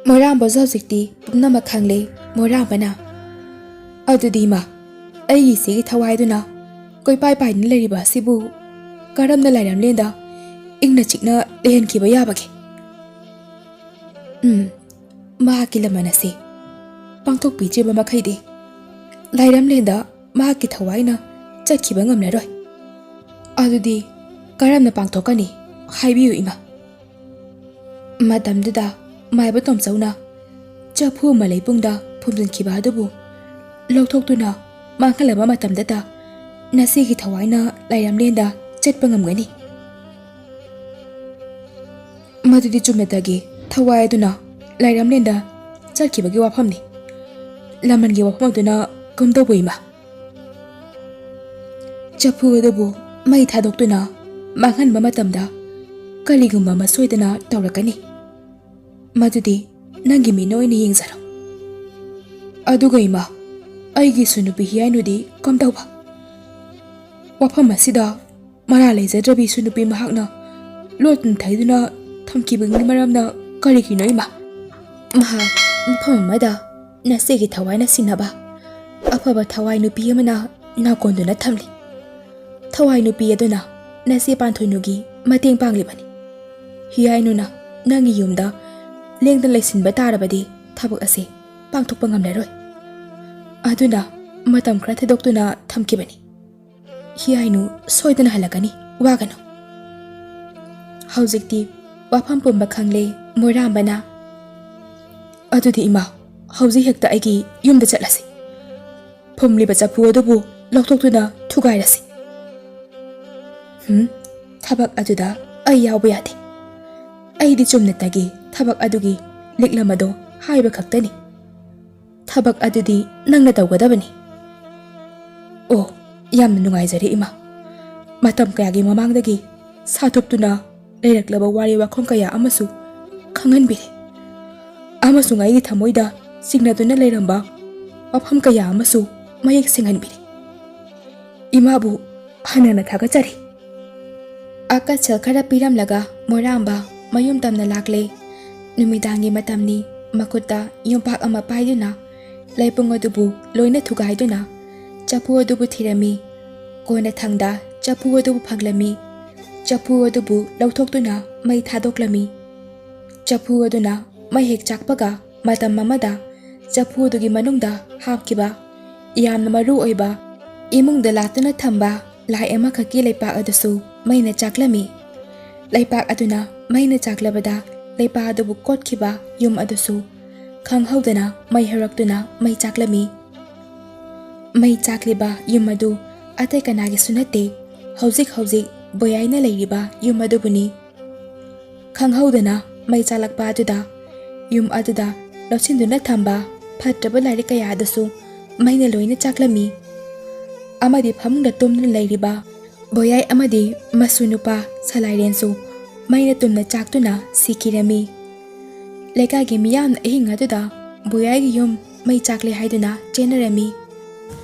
ꯃꯣꯏꯔꯥꯡꯕꯁꯨ ꯍꯧꯖꯤꯛꯇꯤ ꯄꯨꯝꯅꯃꯛ ꯈꯪꯂꯦ꯫ ꯃꯣꯏꯔꯥꯡꯕꯅ, "ꯑꯗꯨꯗꯤ ꯏꯃꯥ, ꯑꯩꯒꯤ ꯏꯆꯦꯒꯤ ꯊꯋꯥꯏꯗꯨꯅ ꯀꯣꯏꯄꯥꯏ ꯄꯥꯏꯗꯨꯅ ꯂꯩꯔꯤꯕ ꯑꯁꯤꯕꯨ ꯀꯔꯝꯅ ꯂꯥꯏꯔꯝꯂꯦꯟꯗ ꯏꯪꯅ ꯆꯤꯛꯅ ꯂꯩꯍꯟꯈꯤꯕ ꯌꯥꯕꯒꯦ?" ꯎꯝ, ꯃꯍꯥꯛꯀꯤ ꯂꯃꯟ ꯑꯁꯤ ꯄꯥꯡꯊꯣꯛꯄꯤꯗ꯭ꯔꯤꯕ ꯃꯈꯩꯗꯤ ꯂꯥꯏꯔꯝꯂꯦꯟꯗ ꯃꯍꯥꯛꯀꯤ ꯊꯋꯥꯏꯅ ꯆꯠꯈꯤꯕ ꯉꯝꯂꯔꯣꯏ꯫ ꯑꯗꯨꯗꯤ ꯀꯔꯝꯅ ꯄꯥꯡꯊꯣꯛꯀꯅꯤ? ꯍꯥꯏꯕꯤꯌꯨ ꯏꯃꯥ꯫ ꯃꯇꯝꯗꯨꯗ ꯃꯥꯏꯕ ꯇꯣꯝꯆꯧꯅ ꯆꯐꯨ ꯑꯃ ꯂꯩꯄꯨꯡꯗ ꯐꯨꯝꯖꯤꯟꯈꯤꯕ ꯑꯗꯨꯕꯨ ꯂꯧꯊꯣꯛꯇꯨꯅ ꯃꯥꯡꯍꯜꯂꯕ ꯃꯇꯝꯗꯇ ꯅꯆꯦꯒꯤ ꯊꯋꯥꯏꯅ ꯂꯥꯏꯔꯝꯂꯦꯟꯗ ꯆꯠꯄ ꯉꯝꯒꯅꯤ꯫ ꯃꯗꯨꯗꯤ ꯆꯨꯝꯅꯇꯒꯤ ꯊꯋꯥꯏ ꯑꯗꯨꯅ ꯂꯥꯏꯔꯝꯂꯦꯟꯗ ꯆꯠꯈꯤꯕꯒꯤ ꯋꯥꯐꯝꯅꯤ꯫ ꯂꯃꯟꯒꯤ ꯋꯥꯐꯝ ꯑꯗꯨꯅ ꯀꯝꯗꯧꯕ ꯏꯃꯥ? ꯆꯐꯨ ꯑꯗꯨꯕꯨ ꯃꯩ ꯊꯥꯗꯣꯛꯇꯨꯅ ꯃꯥꯡꯍꯟꯕ ꯃꯇꯝꯗ ꯀꯔꯤꯒꯨꯝꯕ ꯑꯃ ꯁꯣꯏꯗꯅ ꯇꯧꯔꯛꯀꯅꯤ꯫ ꯃꯗꯨꯗꯤ ꯅꯪꯒꯤ ꯃꯤꯠꯅ ꯑꯣꯏꯅ ꯌꯦꯡꯖꯔꯣ꯫ ꯑꯗꯨꯒ ꯏꯃꯥ, ꯑꯩꯒꯤꯁꯨ ꯅꯨꯄꯤ ꯍꯤꯌꯥꯏꯅꯨꯗꯤ ꯀꯝꯗꯧꯕ? ꯋꯥꯐꯝ ꯑꯁꯤꯗ ꯃꯔꯥ ꯂꯩꯖꯗ꯭ꯔꯕꯤꯁꯨ ꯅꯨꯄꯤ ꯃꯍꯥꯛꯅ ꯂꯣꯠꯇꯨꯅ ꯊꯩꯗꯨꯅ ꯊꯝꯈꯤꯕꯒꯤ ꯃꯔꯝꯅ ꯀꯔꯤꯒꯤꯅꯣ, ꯏꯃꯥ? ꯃꯍꯥꯛ ꯃꯐꯝ ꯑꯃꯗ ꯅꯆꯦꯒꯤ ꯊꯋꯥꯏꯅ ꯁꯤꯟꯅꯕ ꯑꯐꯕ ꯊꯋꯥꯏ ꯅꯨꯄꯤ ꯑꯃꯅ ꯅꯥꯀꯣꯟꯗꯨꯅ ꯊꯝꯂꯤ꯫ ꯊꯋꯥꯏ ꯅꯨꯄꯤ ꯑꯗꯨꯅ ꯅꯆꯦ ꯄꯥꯟꯊꯣꯏꯅꯨꯒꯤ ꯃꯇꯦꯡ ꯄꯥꯡꯂꯤꯕꯅꯤ꯫ ꯍꯤꯌꯥꯏꯅꯨꯅ ꯅꯪꯒꯤ ꯌꯨꯝꯗ ꯂꯦꯡꯗꯅ ꯂꯩꯁꯤꯟꯕ ꯇꯥꯔꯕꯗꯤ ꯊꯕꯛ ꯑꯁꯤ ꯄꯥꯡꯊꯣꯛꯄ ꯉꯝꯂꯔꯣꯏ꯫ ꯑꯗꯨꯅ ꯃꯇꯝ ꯈꯔ ꯊꯩꯗꯣꯛꯇꯨꯅ ꯊꯝꯈꯤꯕꯅꯤ꯫ ꯍꯤꯌꯥꯏꯅꯨ ꯁꯣꯏꯗꯅ ꯍꯜꯂꯛꯀꯅꯤ, ꯋꯥꯒꯅꯨ꯫ ꯍꯧꯖꯤꯛꯇꯤ ꯋꯥꯐꯝ ꯄꯨꯝꯕ ꯈꯪꯂꯦ ꯃꯣꯏꯔꯥꯝꯕꯅ꯫ ꯑꯗꯨꯗꯤ ꯏꯃꯥ, ꯍꯧꯖꯤꯛ ꯍꯦꯛꯇ ꯑꯩꯒꯤ ꯌꯨꯝꯗ ꯆꯠꯂꯁꯤ꯫ ꯐꯨꯝꯂꯤꯕ ꯆꯐꯨ ꯑꯗꯨꯕꯨ ꯂꯧꯊꯣꯛꯇꯨꯅ ꯊꯨꯒꯥꯏꯔꯁꯤ꯫ ꯍꯨꯝ, ꯊꯕꯛ ꯑꯗꯨꯗ ꯑꯩ ꯌꯥꯎꯕ ꯌꯥꯗꯦ꯫ ꯑꯩꯗꯤ ꯆꯨꯝꯅꯇꯒꯤ ꯊꯕꯛ ꯑꯗꯨꯒꯤ ꯂꯤꯛꯂꯝ ꯑꯗꯣ ꯍꯥꯏꯕ ꯈꯛꯇꯅꯤ꯫ ꯊꯕꯛ ꯑꯗꯨꯗꯤ ꯅꯪꯅ ꯇꯧꯒꯗꯕꯅꯤ꯫ ꯑꯣ, ꯌꯥꯝꯅ ꯅꯨꯡꯉꯥꯏꯖꯔꯦ ꯏꯃꯥ꯫ ꯃꯇꯝ ꯀꯌꯥꯒꯤ ꯃꯃꯥꯡꯗꯒꯤ ꯁꯥꯊꯣꯛꯇꯨꯅ ꯂꯩꯔꯛꯂꯕ ꯋꯥꯔꯤ ꯋꯥꯈꯣꯡ ꯀꯌꯥ ꯑꯃꯁꯨ ꯈꯪꯍꯟꯕꯤꯔꯦ꯫ ꯑꯃꯁꯨꯡ ꯑꯩꯒꯤ ꯊꯃꯣꯏꯗ ꯆꯤꯡꯅꯗꯨꯅ ꯂꯩꯔꯝꯕ ꯋꯥꯐꯝ ꯀꯌꯥ ꯑꯃꯁꯨ ꯃꯌꯦꯛ ꯁꯦꯡꯍꯟꯕꯤꯔꯦ꯫ ꯏꯃꯥꯕꯨ ꯍꯟꯅꯅ ꯊꯥꯒꯠꯆꯔꯤ꯫ ꯑꯀꯠꯆ ꯈꯔ ꯄꯤꯔꯝꯂꯒ ꯃꯣꯏꯔꯥꯝꯕ ꯃꯌꯨꯝ ꯇꯝꯅ ꯂꯥꯛꯂꯦ꯫ ꯅꯨꯃꯤꯗꯥꯡꯒꯤ ꯃꯇꯝꯅꯤ꯫ ꯃꯈꯨꯠꯇ ꯌꯣꯝꯄꯥꯛ ꯑꯃ ꯄꯥꯏꯗꯨꯅ ꯂꯩꯄꯨꯡ ꯑꯗꯨꯕꯨ ꯂꯣꯏꯅ ꯊꯨꯒꯥꯏꯗꯨꯅ ꯆꯐꯨ ꯑꯗꯨꯕꯨ ꯊꯤꯔꯝꯃꯤ꯫ ꯀꯣꯟꯅꯊꯪꯗ ꯆꯐꯨ ꯑꯗꯨꯕꯨ ꯐꯪꯂꯝꯃꯤ꯫ ꯆꯐꯨ ꯑꯗꯨꯕꯨ ꯂꯧꯊꯣꯛꯇꯨꯅ ꯃꯩ ꯊꯥꯗꯣꯛꯂꯝꯃꯤ꯫ ꯆꯐꯨ ꯑꯗꯨꯅ ꯃꯩ ꯍꯦꯛ ꯆꯥꯛꯄꯒ ꯃꯇꯝ ꯑꯃꯗ ꯆꯐꯨ ꯑꯗꯨꯒꯤ ꯃꯅꯨꯡꯗ ꯍꯥꯞꯈꯤꯕ ꯌꯥꯝꯅ ꯃꯔꯨ ꯑꯣꯏꯕ ꯏꯃꯨꯡꯗ ꯂꯥꯠꯇꯨꯅ ꯊꯝꯕ ꯂꯥꯏ ꯑꯃꯈꯛꯀꯤ ꯂꯩꯄꯥꯛ ꯑꯗꯨꯁꯨ ꯃꯩꯅ ꯆꯥꯛꯂꯝꯃꯤ꯫ ꯂꯩꯄꯥꯛ ꯑꯗꯨꯅ ꯃꯩꯅ ꯆꯥꯛꯂꯕꯗ ꯂꯩꯄꯥꯛ ꯑꯗꯨꯕꯨ ꯀꯣꯠꯈꯤꯕ ꯌꯨꯝ ꯑꯗꯨꯁꯨ ꯈꯪꯍꯧꯗꯅ ꯃꯩ ꯍꯧꯔꯛꯇꯨꯅ ꯃꯩ ꯆꯥꯛꯂꯝꯃꯤ꯫ ꯃꯩ ꯆꯥꯛꯂꯤꯕ ꯌꯨꯝ ꯑꯗꯨ ꯑꯇꯩ ꯀꯅꯥꯒꯤꯁꯨ ꯅꯠꯇꯦ, ꯍꯧꯖꯤꯛ ꯍꯧꯖꯤꯛ ꯕꯣꯌꯥꯏꯅ ꯂꯩꯔꯤꯕ ꯌꯨꯝ ꯑꯗꯨꯕꯨꯅꯤ꯫ ꯈꯪꯍꯧꯗꯅ ꯃꯩ ꯆꯥꯛꯂꯛꯄ ꯑꯗꯨꯗ ꯌꯨꯝ ꯑꯗꯨꯗ ꯂꯣꯠꯁꯤꯟꯗꯨꯅ ꯊꯝꯕ ꯐꯠꯇ꯭ꯔꯕ ꯂꯥꯏꯔꯤꯛ ꯀꯌꯥ ꯑꯗꯨꯁꯨ ꯃꯩꯅ ꯂꯣꯏꯅ ꯆꯥꯛꯂꯝꯃꯤ꯫ ꯑꯃꯗꯤ ꯐꯃꯨꯡꯗ ꯇꯨꯝꯗꯨꯅ ꯂꯩꯔꯤꯕ ꯕꯣꯌꯥꯏ ꯑꯃꯗꯤ ꯃꯁꯨ ꯅꯨꯄꯥ ꯁꯂꯥꯏꯔꯦꯟꯁꯨ ꯃꯩꯅ ꯇꯨꯝꯅ ꯆꯥꯛꯇꯨꯅ ꯁꯤꯈꯤꯔꯝꯃꯤ꯫ ꯂꯩꯀꯥꯏꯒꯤ ꯃꯤꯌꯥꯝꯅ ꯑꯍꯤꯡ ꯑꯗꯨꯗ ꯕꯣꯌꯥꯏꯒꯤ ꯌꯨꯝ ꯃꯩ ꯆꯥꯛꯂꯦ ꯍꯥꯏꯗꯨꯅ ꯆꯦꯟꯅꯔꯝꯃꯤ꯫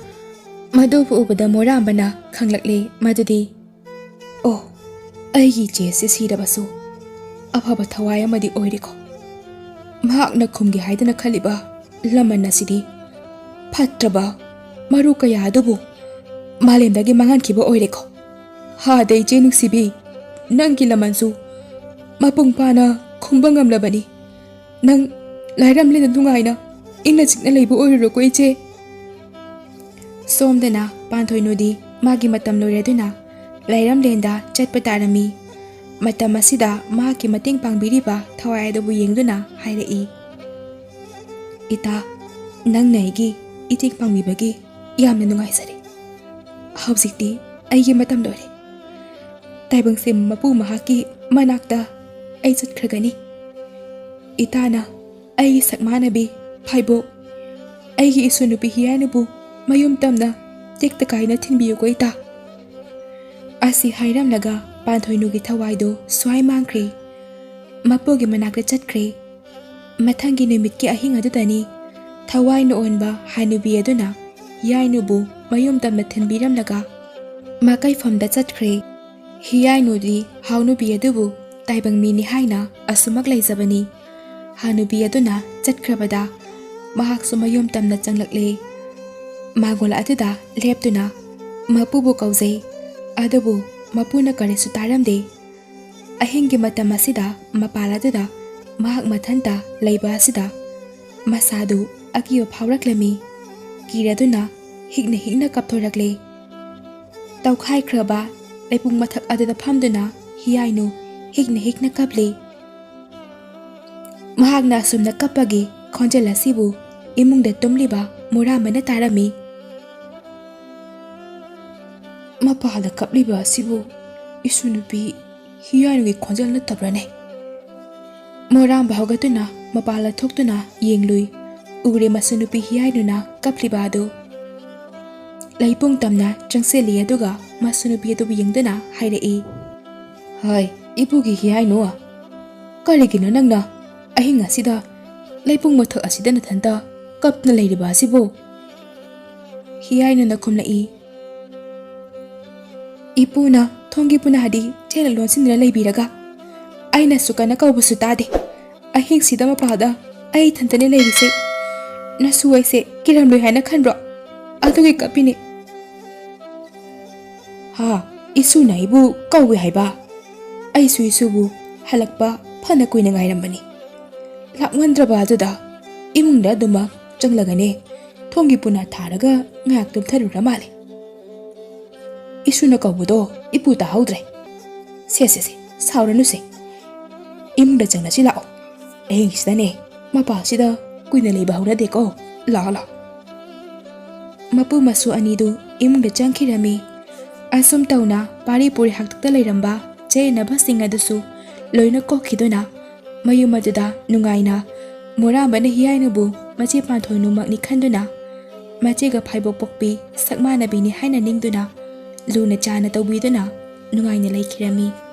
ꯃꯗꯨꯕꯨ ꯎꯕꯗ ꯃꯣꯔꯥꯝꯕꯅ ꯈꯪꯂꯛꯂꯦ ꯃꯗꯨꯗꯤ, "ꯑꯣ, ꯑꯩꯒꯤ ꯏꯆꯦꯁꯤ ꯁꯤꯔꯕꯁꯨ ꯑꯐꯕ ꯊꯋꯥꯏ ꯑꯃꯗꯤ ꯑꯣꯏꯔꯦꯀꯣ꯫ ꯃꯍꯥꯛꯅ ꯈꯨꯝꯒꯦ ꯍꯥꯏꯗꯨꯅ ꯈꯜꯂꯤꯕ ꯂꯃꯟ ꯑꯁꯤꯗꯤ ꯐꯠꯇ꯭ꯔꯕ ꯃꯔꯨ ꯀꯌꯥ ꯑꯗꯨꯕꯨ ꯃꯥꯂꯦꯝꯗꯒꯤ ꯃꯥꯡꯍꯟꯈꯤꯕ ꯑꯣꯏꯔꯦꯀꯣ꯫ ꯍꯥꯗ ꯏꯆꯦ ꯅꯨꯡꯁꯤꯕꯤ, ꯅꯪꯒꯤ ꯂꯃꯟꯁꯨ ꯃꯄꯨꯡ ꯐꯥꯅ ꯈꯨꯝꯕ ꯉꯝꯂꯕꯅꯤ꯫ ꯅꯪ ꯂꯥꯏꯔꯝꯂꯦꯟꯗ ꯅꯨꯡꯉꯥꯏꯅ ꯏꯪꯅ ꯆꯤꯛꯅ ꯂꯩꯕ ꯑꯣꯏꯔꯨꯔꯣꯀꯣ ꯏꯆꯦ꯫" ꯁꯣꯝꯗꯅ ꯄꯥꯟꯊꯣꯏꯅꯨꯗꯤ ꯃꯥꯒꯤ ꯃꯇꯝ ꯂꯣꯏꯔꯗꯨꯅ ꯂꯥꯏꯔꯝꯂꯦꯟꯗ ꯆꯠꯄ ꯇꯥꯔꯝꯃꯤ꯫ ꯃꯇꯝ ꯑꯁꯤꯗ ꯃꯍꯥꯛꯀꯤ ꯃꯇꯦꯡ ꯄꯥꯡꯕꯤꯔꯤꯕ ꯊꯋꯥꯏ ꯑꯗꯨꯕꯨ ꯌꯦꯡꯗꯨꯅ ꯍꯥꯏꯔꯛꯏ, "ꯏꯇꯥ, ꯅꯪꯅ ꯑꯩꯒꯤ ꯏꯇꯦꯡ ꯄꯥꯡꯕꯤꯕꯒꯤ ꯌꯥꯝꯅ ꯅꯨꯡꯉꯥꯏꯖꯔꯦ꯫ ꯍꯧꯖꯤꯛꯇꯤ ꯑꯩꯒꯤ ꯃꯇꯝ ꯂꯣꯏꯔꯦ꯫ ꯇꯥꯏꯕꯪꯁꯦꯝ ꯃꯄꯨ ꯃꯍꯥꯛꯀꯤ ꯃꯅꯥꯛꯇ ꯑꯩ ꯆꯠꯈ꯭ꯔꯒꯅꯤ꯫ ꯏꯇꯥꯅ ꯑꯩꯒꯤ ꯁꯛꯃꯥꯟꯅꯕꯤ ꯐꯥꯏꯕꯣꯛ, ꯑꯩꯒꯤ ꯏꯁꯨ ꯅꯨꯄꯤ ꯍꯤꯌꯥꯏꯅꯨꯕꯨ ꯃꯌꯨꯝ ꯇꯝꯅ ꯇꯦꯛꯇ ꯀꯥꯏꯅ ꯊꯤꯟꯕꯤꯌꯨꯀꯣ ꯏꯇꯥ꯫" ꯑꯁꯤ ꯍꯥꯏꯔꯝꯂꯒ ꯄꯥꯟꯊꯣꯏꯅꯨꯒꯤ ꯊꯋꯥꯏꯗꯨ ꯁ꯭ꯋꯥꯏ ꯃꯥꯡꯈ꯭ꯔꯦ꯫ ꯃꯄꯨꯒꯤ ꯃꯅꯥꯛꯇ ꯆꯠꯈ꯭ꯔꯦ꯫ ꯃꯊꯪꯒꯤ ꯅꯨꯃꯤꯠꯀꯤ ꯑꯍꯤꯡ ꯑꯗꯨꯗꯅꯤ ꯊꯋꯥꯏꯅ ꯑꯣꯟꯕ ꯍꯥꯅꯨꯕꯤ ꯑꯗꯨꯅ ꯍꯤꯌꯥꯏꯅꯨꯕꯨ ꯃꯌꯨꯝ ꯇꯝꯅ ꯊꯤꯟꯕꯤꯔꯝꯂꯒ ꯃꯀꯩꯐꯝꯗ ꯆꯠꯈ꯭ꯔꯦ꯫ ꯍꯤꯌꯥꯏꯅꯨꯗꯤ ꯍꯥꯎꯅꯨꯕꯤ ꯑꯗꯨꯕꯨ ꯇꯥꯏꯕꯪ ꯃꯤꯅꯤ ꯍꯥꯏꯅ ꯑꯁꯨꯃꯛ ꯂꯩꯖꯕꯅꯤ꯫ ꯍꯥꯅꯨꯕꯤ ꯑꯗꯨꯅ ꯆꯠꯈ꯭ꯔꯕꯗ ꯃꯍꯥꯛꯁꯨ ꯃꯌꯨꯝ ꯇꯝꯅ ꯆꯪꯂꯛꯂꯦ꯫ ꯃꯥꯡꯒꯣꯜ ꯑꯗꯨꯗ ꯂꯦꯞꯇꯨꯅ ꯃꯄꯨꯕꯨ ꯀꯧꯖꯩ꯫ ꯑꯗꯨꯕꯨ ꯃꯄꯨꯅ ꯀꯔꯤꯁꯨ ꯇꯥꯔꯝꯗꯦ꯫ ꯑꯍꯤꯡꯒꯤ ꯃꯇꯝ ꯑꯁꯤꯗ ꯃꯄꯥꯜ ꯑꯗꯨꯗ ꯃꯍꯥꯛ ꯃꯊꯟꯇ ꯂꯩꯕ ꯑꯁꯤꯗ ꯃꯁꯥꯗꯨ ꯑꯀꯤꯕ ꯐꯥꯎꯔꯛꯂꯝꯃꯤ꯫ ꯀꯤꯔꯗꯨꯅ ꯍꯤꯛꯅ ꯍꯤꯛꯅ ꯀꯞꯊꯣꯔꯛꯂꯦ꯫ ꯇꯧꯈꯥꯏꯈ꯭ꯔꯕ ꯂꯩꯄꯨꯡ ꯃꯊꯛ ꯑꯗꯨꯗ ꯐꯝꯗꯨꯅ ꯍꯤꯌꯥꯏꯅꯨ ꯍꯤꯛꯅ ꯍꯤꯛꯅ ꯀꯞꯂꯤ꯫ ꯃꯍꯥꯛꯅ ꯑꯁꯨꯝꯅ ꯀꯞꯄꯒꯤ ꯈꯣꯟꯖꯦꯜ ꯑꯁꯤꯕꯨ ꯏꯃꯨꯡꯗ ꯇꯨꯝꯂꯤꯕ ꯃꯣꯔꯥꯝꯕꯅ ꯇꯥꯔꯝꯃꯤ꯫ "ꯃꯄꯥꯜꯗ ꯀꯞꯂꯤꯕ ꯑꯁꯤꯕꯨ ꯏꯁꯨ ꯅꯨꯄꯤ ꯍꯤꯌꯥꯏꯅꯨꯒꯤ ꯈꯣꯟꯖꯦꯜ ꯅꯠꯇꯕ꯭ꯔꯅꯦ?" ꯃꯣꯔꯥꯝꯕ ꯍꯧꯒꯠꯇꯨꯅ ꯃꯄꯥꯜꯗ ꯊꯣꯛꯇꯨꯅ ꯌꯦꯡꯂꯨꯏ꯫ ꯎꯔꯦ ꯃꯁꯨ ꯅꯨꯄꯤ ꯍꯤꯌꯥꯏꯅꯨꯅ ꯀꯞꯂꯤꯕ ꯑꯗꯨ꯫ ꯂꯩꯄꯨꯡ ꯇꯝꯅ ꯆꯪꯁꯤꯜꯂꯤ ꯑꯗꯨꯒ ꯃꯁꯨ ꯅꯨꯄꯤ ꯑꯗꯨꯕꯨ ꯌꯦꯡꯗꯨꯅ ꯍꯥꯏꯔꯛꯏ, "ꯍꯥꯏ, ꯏꯄꯨꯒꯤ ꯍꯤꯌꯥꯏꯅꯨ, ꯀꯔꯤꯒꯤꯅꯣ ꯅꯪꯅ ꯑꯍꯤꯡ ꯑꯁꯤꯗ ꯂꯩꯄꯨꯡ ꯃꯊꯛ ꯑꯁꯤꯗ ꯅꯊꯟꯇ ꯀꯞꯅ ꯂꯩꯔꯤꯕ ꯑꯁꯤꯕꯨ?" ꯍꯤꯌꯥꯏꯅꯨꯅ ꯈꯨꯝꯂꯛꯏ, "ꯏꯄꯨꯅ ꯊꯣꯡꯒꯤ ꯄꯨꯅꯥꯗꯤ ꯆꯦꯜꯂ ꯂꯣꯟꯁꯤꯟꯗꯨꯅ ꯂꯩꯕꯤꯔꯒ ꯑꯩꯅꯁꯨ ꯀꯟꯅ ꯀꯧꯕꯁꯨ ꯇꯥꯗꯦ꯫ ꯑꯍꯤꯡꯁꯤꯗ ꯃꯄꯥꯜꯗ ꯑꯩ ꯏꯊꯟꯇꯅꯦ ꯂꯩꯔꯤꯁꯦ꯫ ꯅꯁꯨ ꯑꯩꯁꯦ ꯀꯤꯔꯝꯂꯣꯏ ꯍꯥꯏꯅ ꯈꯟꯕ꯭ꯔꯣ? ꯑꯗꯨꯒꯤ ꯀꯞꯄꯤꯅꯦ꯫" "ꯍꯥ, ꯏꯁꯨꯅ ꯑꯩꯕꯨ ꯀꯧꯏ ꯍꯥꯏꯕ? ꯑꯩꯁꯨ ꯏꯁꯨꯕꯨ ꯍꯜꯂꯛꯄ ꯐꯅ ꯀꯨꯏꯅ ꯉꯥꯏꯔꯝꯕꯅꯤ꯫ ꯂꯥꯛꯃꯟꯗ꯭ꯔꯕ ꯑꯗꯨꯗ ꯏꯃꯨꯡꯗ ꯑꯗꯨꯃꯛ ꯆꯪꯂꯒꯅꯦ ꯊꯣꯡꯒꯤ ꯄꯨꯅꯥ ꯊꯥꯔꯒ ꯉꯥꯏꯍꯥꯛ ꯇꯨꯝꯊꯔꯨꯔ ꯃꯥꯜꯂꯦ꯫ ꯏꯁꯨꯅ ꯀꯧꯕꯗꯣ ꯏꯄꯨ ꯇꯥꯍꯧꯗ꯭ꯔꯦ꯫ ꯁꯦ, ꯁꯦ, ꯁꯦ, ꯁꯥꯎꯔꯅꯨꯁꯦ꯫ ꯏꯃꯨꯡꯗ ꯆꯪꯂꯁꯤ ꯂꯥꯛꯑꯣ꯫ ꯑꯍꯤꯡꯁꯤꯗꯅꯦ ꯃꯄꯥꯜꯁꯤꯗ ꯀꯨꯏꯅ ꯂꯩꯕ ꯍꯧꯅꯗꯦꯀꯣ꯫ ꯂꯥꯛꯑꯣ, ꯂꯥꯛꯑꯣ꯫" ꯃꯄꯨ ꯃꯁꯨ ꯑꯅꯤꯗꯨ ꯏꯃꯨꯡꯗ ꯆꯪꯈꯤꯔꯝꯃꯤ꯫ ꯑꯁꯨꯝ ꯇꯧꯅ ꯄꯥꯔꯤ ꯄꯨꯔꯤ ꯍꯥꯛꯇꯛꯇ ꯂꯩꯔꯝꯕ ꯆꯌꯦꯠꯅꯕꯁꯤꯡ ꯑꯗꯨꯁꯨ ꯂꯣꯏꯅ ꯀꯣꯛꯈꯤꯗꯨꯅ ꯃꯌꯨꯝ ꯑꯗꯨꯗ ꯅꯨꯡꯉꯥꯏꯅ ꯃꯣꯔꯥꯝꯕꯅ ꯍꯤꯌꯥꯏꯅꯨꯕꯨ ꯃꯆꯦ ꯄꯥꯟꯊꯣꯏꯅꯨꯃꯛꯅꯤ ꯈꯟꯗꯨꯅ ꯃꯆꯦꯒ ꯐꯥꯏꯕꯣꯛ ꯄꯣꯛꯄꯤ ꯁꯛꯃꯥꯟꯅꯕꯤꯅꯤ ꯍꯥꯏꯅ ꯅꯤꯡꯗꯨꯅ ꯂꯨꯅ ꯆꯥꯅ ꯇꯧꯕꯤꯗꯨꯅ ꯅꯨꯡꯉꯥꯏꯅ ꯂꯩꯈꯤꯔꯝꯃꯤ꯫